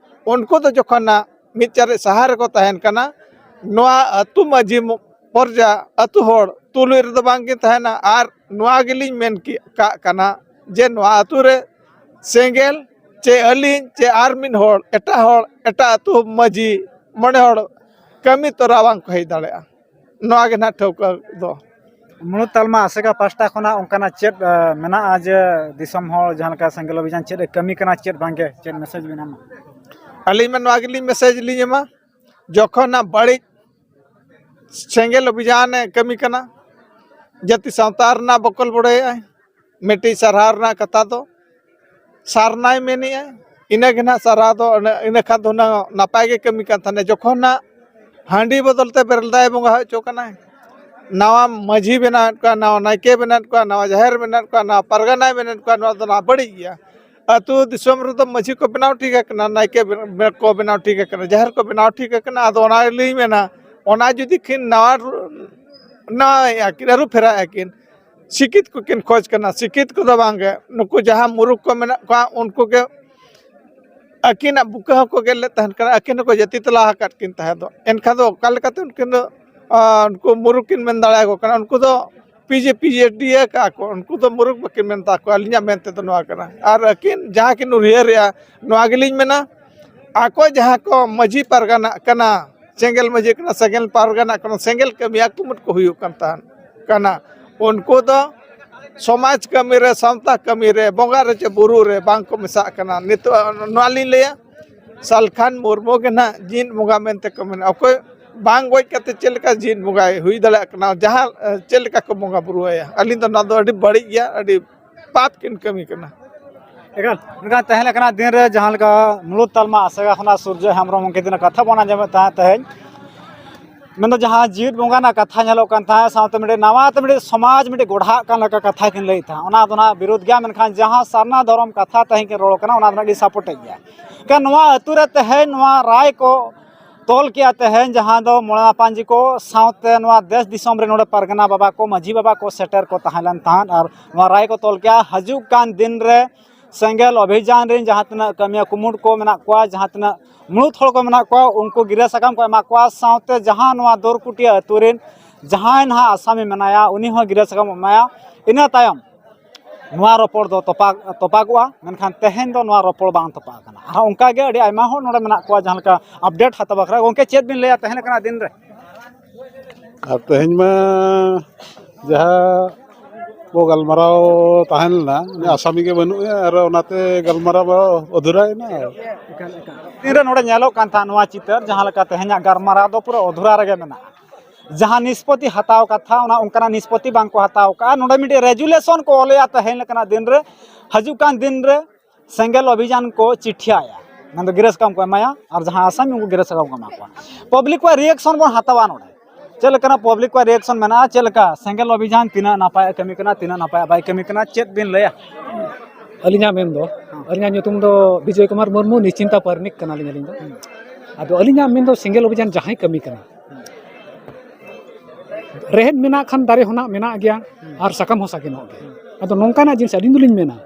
ᱩᱱᱠᱩ ᱫᱚ ᱡᱚᱠᱷᱚᱱ ᱱᱟᱜ ᱢᱤᱫ ᱪᱟᱹᱨᱤ ᱥᱟᱦᱟᱨ ᱨᱮᱠᱚ ᱛᱟᱦᱮᱱ ᱠᱟᱱᱟ, ᱱᱚᱣᱟ ᱟᱹᱛᱩ ᱢᱟᱹᱡᱷᱤ ᱢᱚ-, ᱯᱚᱨᱡᱟ ᱟᱹᱛᱩ ᱦᱚᱲ ᱛᱩᱞᱩᱡ ᱨᱮᱫᱚ ᱵᱟᱝ ᱠᱤᱱ ᱛᱟᱦᱮᱱᱟ᱾ ᱟᱨ ᱱᱚᱣᱟ ᱜᱮᱞᱤᱧ ᱢᱮᱱ ᱠᱮ-, ᱠᱟᱜ ᱠᱟᱱᱟ ᱡᱮ ᱱᱚᱣᱟ ᱟᱹᱛᱩ ᱨᱮ ᱥᱮᱸᱜᱮᱞ ᱪᱮ ᱟᱹᱞᱤᱧ ᱪᱮ ᱟᱨ ᱢᱤᱫ ᱦᱚᱲ, ᱮᱴᱟᱜ ᱦᱚᱲ, ᱮᱴᱟᱜ ᱟᱹᱛᱩ ᱢᱟᱹᱡᱷᱤ ᱢᱚᱬᱮ ᱦᱚᱲ ᱠᱟᱹᱢᱤ ᱛᱚᱨᱟ ᱵᱟᱝ ᱠᱚ ᱦᱮᱡ ᱫᱟᱲᱮᱭᱟᱜᱼᱟ᱾ ᱱᱚᱣᱟ ᱜᱮ ᱱᱟᱦᱟᱜ ᱴᱷᱟᱹᱣᱠᱟᱹ ᱫᱚ᱾ ᱢᱩᱬᱩᱫ ᱛᱟᱞᱢᱟ ᱟᱥᱮᱠᱟ ᱯᱟᱦᱴᱟ ᱠᱷᱚᱱᱟᱜ ᱚᱱᱠᱟᱱᱟᱜ ᱪᱮᱫ, ᱮ, ᱢᱮᱱᱟᱜᱼᱟ ᱡᱮ ᱫᱤᱥᱚᱢ ᱦᱚᱲ ᱡᱟᱦᱟᱸ ᱞᱮᱠᱟ ᱥᱮᱸᱜᱮᱞ ᱚᱵᱷᱤᱡᱟᱱ ᱪᱮᱫ ᱮ ᱠᱟᱹᱢᱤ ᱠᱟᱱᱟ, ᱪᱮᱫ ᱵᱟᱝᱜᱮ, ᱪᱮᱫ ᱢᱮᱥᱮᱡᱽ ᱵᱮᱱ ᱮᱢᱟ? ᱟᱹᱞᱤᱧ ᱢᱟ ᱱᱚᱣᱟ ᱜᱮᱞᱤᱧ ᱢᱮᱥᱮᱡᱽ ᱞᱤᱧ ᱮᱢᱟ, ᱡᱚᱠᱷᱚᱱ ᱦᱟᱸᱜ ᱵᱟᱹᱲᱤᱡ ᱥᱮᱸᱜᱮᱞ ᱚᱵᱷᱤᱡᱟᱱᱮ ᱠᱟᱹᱢᱤ ᱠᱟᱱᱟ, ᱡᱟᱹᱛᱤ ᱥᱟᱶᱛᱟ ᱨᱮᱱᱟᱜ ᱵᱚᱠᱚᱞ ᱵᱚᱰᱮᱭᱮᱫᱼᱟᱭ, ᱢᱤᱫᱴᱤᱡ ᱥᱟᱨᱦᱟᱣ ᱨᱮᱱᱟᱜ ᱠᱟᱛᱷᱟ ᱫᱚ ᱥᱟᱨᱱᱟᱭ ᱢᱮᱱᱮᱫᱼᱟ, ᱤᱱᱟᱹ ᱜᱮ ᱱᱟᱦᱟᱜ ᱥᱟᱨᱦᱟᱣ ᱫᱚ᱾ ᱤᱱᱟᱹ ᱤᱱᱟᱹ ᱠᱷᱟᱱ ᱫᱚ ᱦᱩᱱᱟᱹᱝ ᱱᱟᱯᱟᱭ ᱜᱮ ᱠᱟᱹᱢᱤ ᱠᱟᱱ ᱛᱟᱦᱮᱱᱟ᱾ ᱡᱚᱠᱷᱚᱱ ᱱᱟᱜ ᱦᱟᱺᱰᱤ ᱵᱚᱫᱚᱞ ᱛᱮ ᱵᱮᱨᱮᱞ ᱫᱟᱜ ᱮ ᱵᱚᱸᱜᱟ ᱦᱚᱪᱚ ᱠᱟᱱᱟᱭ, ᱱᱟᱣᱟ ᱢᱟᱹᱡᱷᱤ ᱵᱮᱱᱟᱣᱮᱫ ᱠᱚᱣᱟ, ᱱᱟᱣᱟ ᱱᱟᱭᱠᱮ ᱵᱮᱱᱟᱣᱮᱫ ᱠᱚᱣᱟ, ᱱᱟᱣᱟ ᱡᱟᱦᱮᱨ ᱵᱮᱱᱟᱣᱮᱫ ᱠᱚᱣᱟ, ᱱᱟᱣᱟ ᱯᱟᱨᱜᱟᱱᱟᱭ ᱵᱮᱱᱟᱣᱮᱫ ᱠᱚᱣᱟ, ᱱᱚᱣᱟ ᱫᱚ ᱱᱟᱦᱟᱜ ᱵᱟᱹᱲᱤᱡ ᱜᱮᱭᱟ᱾ ᱟᱹᱛᱩ ᱫᱤᱥᱚᱢ ᱨᱮᱫᱚ ᱢᱟᱹᱡᱷᱤ ᱠᱚ ᱵᱮᱱᱟᱣ ᱴᱷᱤᱠ ᱟᱠᱟᱱᱟ, ᱱᱟᱭᱠᱮ ᱵᱮ- ᱠᱚ ᱵᱮᱱᱟᱣ ᱴᱷᱤᱠ ᱟᱠᱟᱱᱟ, ᱡᱟᱦᱮᱨ ᱠᱚ ᱵᱮᱱᱟᱣ ᱴᱷᱤᱠ ᱟᱠᱟᱱᱟ᱾ ᱟᱫᱚ ᱚᱱᱟ ᱞᱤᱧ ᱢᱮᱱᱟ, ᱚᱱᱟ ᱡᱩᱫᱤ ᱠᱤᱱ ᱱᱟᱣᱟ ᱨᱩ- ᱱᱟᱣᱟᱭᱮᱫᱼᱟ ᱠᱤᱱ, ᱟᱹᱨᱩ ᱯᱷᱮᱨᱟᱣᱮᱫᱼᱟ ᱠᱤᱱ, ᱥᱤᱠᱷᱤᱛ ᱠᱚᱠᱤᱱ ᱠᱷᱚᱡᱽ ᱠᱟᱱᱟ, ᱥᱤᱠᱷᱤᱛ ᱠᱚᱫᱚ ᱵᱟᱝᱜᱮ᱾ ᱱᱩᱠᱩ ᱡᱟᱦᱟᱸ ᱢᱩᱨᱩᱠ ᱠᱚ ᱢᱮᱱᱟᱜ ᱠᱚᱣᱟ, ᱩᱱᱠᱩ ᱜᱮ ᱟᱹᱠᱤᱱᱟᱜ ᱵᱩᱠᱟᱹ ᱦᱚᱸᱠᱚ ᱜᱮᱫ ᱞᱮᱫ ᱛᱟᱦᱮᱱ ᱠᱟᱱᱟ, ᱟᱹᱠᱤᱱ ᱦᱚᱸᱠᱚ ᱡᱟᱹᱛᱤ ᱛᱟᱞᱟ ᱟᱠᱟᱫ ᱠᱤᱱ ᱛᱟᱦᱮᱸ ᱫᱚ᱾ ᱮᱱᱠᱷᱟᱱ ᱫᱚ ᱚᱠᱟ ᱞᱮᱠᱟᱛᱮ ᱩᱱᱠᱤᱱ ᱫᱚ, ᱟᱸ, ᱩᱱᱠᱩ ᱢᱩᱨᱩᱠ ᱠᱤᱱ ᱢᱮᱱ ᱫᱟᱲᱮᱭᱟᱠᱚ ᱠᱟᱱᱟ? ᱩᱱᱠᱩ ᱫᱚ ᱯᱤ ᱡᱮ ᱯᱤ ᱡᱮ ᱰᱤ ᱟᱠᱟᱫᱼᱟ ᱠᱚ, ᱩᱱᱠᱩ ᱫᱚ ᱢᱩᱨᱩᱠ ᱵᱟᱹᱠᱤᱱ ᱢᱮᱱ ᱛᱟᱠᱚᱣᱟ᱾ ᱟᱹᱞᱤᱧᱟᱜ ᱢᱮᱱ ᱛᱮᱫᱚ ᱱᱚᱣᱟ ᱠᱟᱱᱟ᱾ ᱟᱨ ᱟᱹᱠᱤᱱ ᱡᱟᱦᱟᱸ ᱠᱤᱱ ᱩᱭᱦᱟᱹᱨᱮᱜᱼᱟ, ᱱᱚᱣᱟ ᱜᱮᱞᱤᱧ ᱢᱮᱱᱟ, ᱟᱠᱚ ᱡᱟᱦᱟᱸ ᱠᱚ ᱢᱟᱹᱡᱷᱤ ᱯᱟᱨᱜᱟᱱᱟᱜ ᱠᱟᱱᱟ, ᱥᱮᱸᱜᱮᱞ ᱢᱟᱹᱡᱷᱤ ᱠᱟᱱᱟ, ᱥᱮᱸᱜᱮᱞ ᱯᱟᱨᱜᱟᱱᱟᱜ ᱠᱟᱱᱟ, ᱥᱮᱸᱜᱮᱞ ᱠᱟᱹᱢᱤᱭᱟᱹ ᱠᱩᱢᱩᱴ ᱠᱚ ᱦᱩᱭᱩᱜ ᱠᱟᱱ ᱛᱟᱦᱮᱸᱫ ᱠᱟᱱᱟ, ᱩᱱᱠᱩ ᱫᱚ ᱥᱚᱢᱟᱡᱽ ᱠᱟᱹᱢᱤ ᱨᱮ, ᱥᱟᱶᱛᱟ ᱠᱟᱹᱢᱤ ᱨᱮ, ᱵᱚᱸᱜᱟ ᱨᱮ ᱪᱮ ᱵᱩᱨᱩ ᱨᱮ ᱵᱟᱝ ᱠᱚ ᱢᱮᱥᱟᱜ ᱠᱟᱱᱟ᱾ ᱱᱤᱛᱚᱜ ᱱᱚᱣᱟ ᱞᱤᱧ ᱞᱟᱹᱭᱟ, ᱥᱟᱞᱠᱷᱟᱱ ᱢᱩᱨᱢᱩ ᱜᱮ ᱱᱟᱦᱟᱜ ᱡᱤᱸᱫ ᱵᱚᱸᱜᱟ ᱢᱮᱱᱛᱮ ᱠᱚ ᱢᱮᱱᱟ᱾ ᱚᱠᱚᱭ ᱵᱟᱝ ᱜᱚᱡ ᱠᱟᱛᱮ ᱪᱮᱫ ᱞᱮᱠᱟ ᱡᱤᱸᱫ ᱵᱚᱸᱜᱟᱭ ᱦᱩᱭ ᱫᱟᱲᱮᱭᱟᱜ ᱠᱟᱱᱟ? ᱡᱟᱦᱟᱸ, ᱮ, ᱪᱮᱫ ᱞᱮᱠᱟ ᱠᱚ ᱵᱚᱸᱜᱟ ᱵᱩᱨᱩ ᱟᱭᱟ? ᱟᱹᱞᱤᱧ ᱫᱚ ᱱᱚᱣᱟ ᱫᱚ ᱟᱹᱰᱤ ᱵᱟᱹᱲᱤᱡ ᱜᱮᱭᱟ, ᱟᱹᱰᱤ ᱯᱟᱯ ᱠᱤᱱ ᱠᱟᱹᱢᱤ ᱠᱟᱱᱟ᱾ ᱮᱠᱟᱞ, ᱢᱮᱱᱠᱷᱟᱱ ᱛᱟᱦᱮᱸ ᱞᱮᱠᱟᱱᱟᱜ ᱫᱤᱱ ᱨᱮ ᱡᱟᱦᱟᱸ ᱞᱮᱠᱟ ᱢᱩᱞᱩᱠ ᱛᱟᱞᱢᱟ ᱟᱥᱮᱜᱟ ᱠᱷᱚᱱᱟᱜ ᱥᱩᱨᱡᱚ ᱦᱮᱢᱵᱨᱚᱢ ᱜᱚᱢᱠᱮ ᱛᱤᱱᱟᱹᱜ ᱠᱟᱛᱷᱟ ᱵᱚᱱ ᱟᱸᱡᱚᱢᱮᱫ ᱛᱟᱦᱮᱸᱫ ᱛᱮᱦᱮᱧ, ᱢᱮᱱᱫᱚ ᱡᱟᱦᱟᱸ ᱡᱤᱣᱤᱫ ᱵᱚᱸᱜᱟ ᱨᱮᱱᱟᱜ ᱠᱟᱛᱷᱟ ᱧᱮᱞᱚᱜ ᱠᱟᱱ ᱛᱟᱦᱮᱸᱫ, ᱥᱟᱶᱛᱮ ᱢᱤᱫᱴᱮᱱ ᱱᱟᱣᱟ ᱛᱮ ᱢᱤᱫᱴᱮᱱ ᱥᱚᱢᱟᱡᱽ ᱢᱤᱫᱴᱮᱱ ᱜᱚᱲᱦᱟᱜ ᱠᱟᱱ ᱞᱮᱠᱟ ᱠᱟᱛᱷᱟ ᱠᱤᱱ ᱞᱟᱹᱭᱮᱫ ᱛᱟᱦᱮᱸᱫ, ᱚᱱᱟ ᱫᱚ ᱱᱟᱜ ᱵᱤᱨᱳᱫ ᱜᱮᱭᱟ᱾ ᱢᱮᱱᱠᱷᱟᱱ ᱡᱟᱦᱟᱸ ᱥᱟᱨᱱᱟ ᱫᱷᱚᱨᱚᱢ ᱠᱟᱛᱷᱟ ᱛᱮᱦᱮᱧ ᱠᱤᱱ ᱨᱚᱲ ᱠᱟᱱᱟ, ᱚᱱᱟ ᱫᱚ ᱱᱟᱜ ᱟᱹᱰᱤ ᱥᱟᱯᱳᱨᱴᱮᱫ ᱜᱮᱭᱟ᱾ ᱮᱱᱠᱷᱟᱱ ᱱᱚᱣᱟ ᱟᱹᱛᱩ ᱨᱮ ᱛᱮᱦᱮᱧ ᱱᱚᱣᱟ ᱨᱟᱭ ᱠᱚ ᱛᱚᱞ ᱠᱮᱜᱼᱟ ᱛᱮᱦᱮᱧ, ᱡᱟᱦᱟᱸ ᱫᱚ ᱢᱚᱬᱮ ᱢᱟᱯᱟᱱᱡᱤ ᱠᱚ ᱥᱟᱶᱛᱮ ᱱᱚᱣᱟ ᱫᱮᱥ ᱫᱤᱥᱚᱢ ᱨᱮ ᱱᱚᱰᱮ ᱯᱟᱨᱜᱟᱱᱟ ᱵᱟᱵᱟ ᱠᱚ, ᱢᱟᱹᱡᱷᱤ ᱵᱟᱵᱟ ᱠᱚ ᱥᱮᱴᱮᱨ ᱠᱚ ᱛᱟᱦᱮᱸ ᱞᱮᱱ ᱛᱟᱦᱮᱸᱫ ᱟᱨ ᱱᱚᱣᱟ ᱨᱟᱭ ᱠᱚ ᱛᱚᱞ ᱠᱮᱜᱼᱟ᱾ ᱦᱤᱡᱩᱜ ᱠᱟᱱ ᱫᱤᱱ ᱨᱮ ᱥᱮᱸᱜᱮᱞ ᱚᱵᱷᱤᱡᱟᱱ ᱨᱮᱱ ᱡᱟᱦᱟᱸ ᱛᱤᱱᱟᱹᱜ ᱠᱟᱹᱢᱤᱭᱟᱹ ᱠᱩᱢᱩᱴ ᱠᱚ ᱢᱮᱱᱟᱜ ᱠᱚᱣᱟ, ᱡᱟᱦᱟᱸ ᱛᱤᱱᱟᱹᱜ ᱢᱩᱬᱩᱫ ᱦᱚᱲ ᱠᱚ ᱢᱮᱱᱟᱜ ᱠᱚᱣᱟ, ᱩᱱᱠᱩ ᱜᱤᱨᱟᱹ ᱥᱟᱠᱟᱢ ᱠᱚ ᱮᱢᱟ ᱠᱚᱣᱟ᱾ ᱥᱟᱶᱛᱮ ᱡᱟᱦᱟᱸ ᱱᱚᱣᱟ ᱫᱚᱨᱠᱩᱴᱤᱭᱟᱹ ᱟᱹᱛᱩ ᱨᱮᱱ ᱡᱟᱦᱟᱸᱭ ᱱᱟᱦᱟᱜ ᱟᱥᱟᱢᱤ ᱢᱮᱱᱟᱭᱟ, ᱩᱱᱤ ᱦᱚᱸ ᱜᱤᱨᱟᱹ ᱥᱟᱠᱟᱢ ᱮᱢᱟᱭᱟ᱾ ᱤᱱᱟᱹ ᱛᱟᱭᱚᱢ ᱱᱚᱣᱟ ᱨᱚᱯᱚᱲ ᱫᱚ ᱛᱚᱯᱟᱜ, ᱛᱚᱯᱟᱜᱚᱜᱼᱟ, ᱢᱮᱱᱠᱷᱟᱱ ᱛᱮᱦᱮᱧ ᱫᱚ ᱱᱚᱣᱟ ᱨᱚᱯᱚᱲ ᱵᱟᱝ ᱛᱚᱯᱟᱜ ᱟᱠᱟᱱᱟ᱾ ᱟᱨᱦᱚᱸ ᱚᱱᱠᱟ ᱜᱮ ᱟᱹᱰᱤ ᱟᱭᱢᱟ ᱦᱚᱲ ᱱᱚᱰᱮ ᱢᱮᱱᱟᱜ ᱠᱚᱣᱟ, ᱡᱟᱦᱟᱸ ᱞᱮᱠᱟ ᱟᱯᱰᱮᱴ ᱦᱟᱛᱟᱣ ᱵᱟᱠᱷᱨᱟ᱾ ᱜᱚᱢᱠᱮ, ᱪᱮᱫ ᱵᱤᱱ ᱞᱟᱹᱭᱟ ᱛᱮᱦᱮᱧ ᱞᱮᱠᱟᱱᱟᱜ ᱫᱤᱱ ᱨᱮ? ᱟᱨ ᱛᱮᱦᱮᱧ ᱢᱟ ᱡᱟᱦᱟᱸ ᱠᱚ ᱜᱟᱞᱢᱟᱨᱟᱣ ᱛᱟᱦᱮᱸ ᱞᱮᱱᱟ, ᱩᱱᱤ ᱟᱥᱟᱢᱤ ᱜᱮ ᱵᱟᱹᱱᱩᱜ ᱮᱭᱟ, ᱟᱨ ᱚᱱᱟᱛᱮ ᱜᱟᱞᱢᱟᱨᱟᱣ ᱫᱚ ᱚᱫᱷᱩᱨᱟᱭᱮᱱᱟ᱾ ᱛᱤᱱᱨᱮ ᱱᱚᱰᱮ ᱧᱮᱞᱚᱜ ᱠᱟᱱ ᱛᱟᱦᱮᱸᱫ ᱱᱚᱣᱟ ᱪᱤᱛᱟᱹᱨ, ᱡᱟᱦᱟᱸ ᱞᱮᱠᱟ ᱛᱮᱦᱮᱧᱟᱜ ᱜᱟᱞᱢᱟᱨᱟᱣ ᱫᱚ ᱯᱩᱨᱟᱹ ᱚᱫᱷᱩᱨᱟ ᱨᱮᱜᱮ ᱢᱮᱱᱟᱜᱼᱟ᱾ ᱡᱟᱦᱟᱸ ᱱᱤᱥᱯᱚᱛᱤ ᱦᱟᱛᱟᱣ ᱠᱟᱛᱷᱟ, ᱚᱱᱟ ᱚᱱᱠᱟᱱᱟᱜ ᱱᱤᱥᱯᱚᱛᱤ ᱵᱟᱝ ᱠᱚ ᱦᱟᱛᱟᱣ ᱠᱟᱜᱼᱟ᱾ ᱱᱚᱰᱮ ᱢᱤᱫᱴᱮᱡ ᱨᱮᱡᱩᱞᱮᱥᱚᱱ ᱠᱚ ᱚᱞᱮᱜᱼᱟ ᱛᱮᱦᱮᱧ ᱞᱮᱠᱟᱱᱟᱜ ᱫᱤᱱ ᱨᱮ, ᱦᱤᱡᱩᱜ ᱠᱟᱱ ᱫᱤᱱ ᱨᱮ ᱥᱮᱸᱜᱮᱞ ᱚᱵᱷᱤᱡᱟᱱ ᱠᱚ ᱪᱤᱴᱷᱤᱭᱟᱭᱟ, ᱢᱮᱱᱫᱚ ᱜᱤᱨᱟᱹ ᱥᱟᱠᱟᱢ ᱠᱚ ᱮᱢᱟᱭᱟ, ᱟᱨ ᱡᱟᱦᱟᱸ ᱟᱥᱟᱢᱤ ᱩᱱᱠᱩ ᱜᱤᱨᱟᱹ ᱥᱟᱠᱟᱢ ᱠᱚ ᱮᱢᱟ ᱠᱚᱣᱟ᱾ ᱯᱟᱵᱽᱞᱤᱠ ᱠᱚᱣᱟᱜ ᱨᱤᱭᱮᱠᱥᱚᱱ ᱵᱚᱱ ᱦᱟᱛᱟᱣᱟ ᱱᱚᱰᱮ᱾ ᱪᱮᱫ ᱞᱮᱠᱟᱱᱟᱜ ᱯᱟᱵᱽᱞᱤᱠ ᱠᱚᱣᱟᱜ ᱨᱤᱭᱮᱠᱥᱚᱱ ᱢᱮᱱᱟᱜᱼᱟ, ᱪᱮᱫ ᱞᱮᱠᱟ ᱥᱮᱸᱜᱮᱞ ᱚᱵᱷᱤᱡᱟᱱ ᱛᱤᱱᱟᱹᱜ ᱱᱟᱯᱟᱭ ᱮ ᱠᱟᱹᱢᱤ ᱠᱟᱱᱟ, ᱛᱤᱱᱟᱹᱜ ᱱᱟᱯᱟᱭ ᱵᱟᱭ ᱠᱟᱹᱢᱤ ᱠᱟᱱᱟ, ᱪᱮᱫ ᱵᱤᱱ ᱞᱟᱹᱭᱟ? ᱟᱹᱞᱤᱧᱟᱜ ᱢᱮᱱ ᱫᱚ, ᱟᱹᱞᱤᱧᱟᱜ ᱧᱩᱛᱩᱢ ᱫᱚ ᱵᱤᱡᱚᱭ ᱠᱩᱢᱟᱨ ᱢᱩᱨᱢᱩ, ᱱᱤᱥᱪᱤᱱᱛᱟ ᱯᱟᱨᱟᱱᱤᱠ ᱠᱟᱱᱟᱞᱤᱧ ᱟᱹᱞᱤᱧ ᱫᱚ᱾ ᱟᱫᱚ ᱟᱹᱞᱤᱧᱟᱜ ᱢᱮᱱ ᱫᱚ ᱥᱮᱸᱜᱮᱞ ᱚᱵᱷᱤᱡᱟᱱ ᱡᱟᱦᱟᱸᱭ ᱠᱟᱹᱢᱤ ᱠᱟᱱᱟ, ᱨᱮᱦᱮᱫ ᱢᱮᱱᱟᱜ ᱠᱷᱟᱱ ᱫᱟᱨᱮ ᱦᱚᱸ ᱱᱟᱜ ᱢᱮᱱᱟᱜ ᱜᱮᱭᱟ, ᱟᱨ ᱥᱟᱠᱟᱢ ᱦᱚᱸ ᱥᱟᱜᱮᱱᱚᱜ ᱜᱮᱭᱟ᱾ ᱟᱫᱚ ᱱᱚᱝᱠᱟᱱᱟᱜ ᱡᱤᱱᱤᱥ ᱟᱹᱞᱤᱧ ᱫᱚᱞᱤᱧ ᱢᱮᱱᱟ,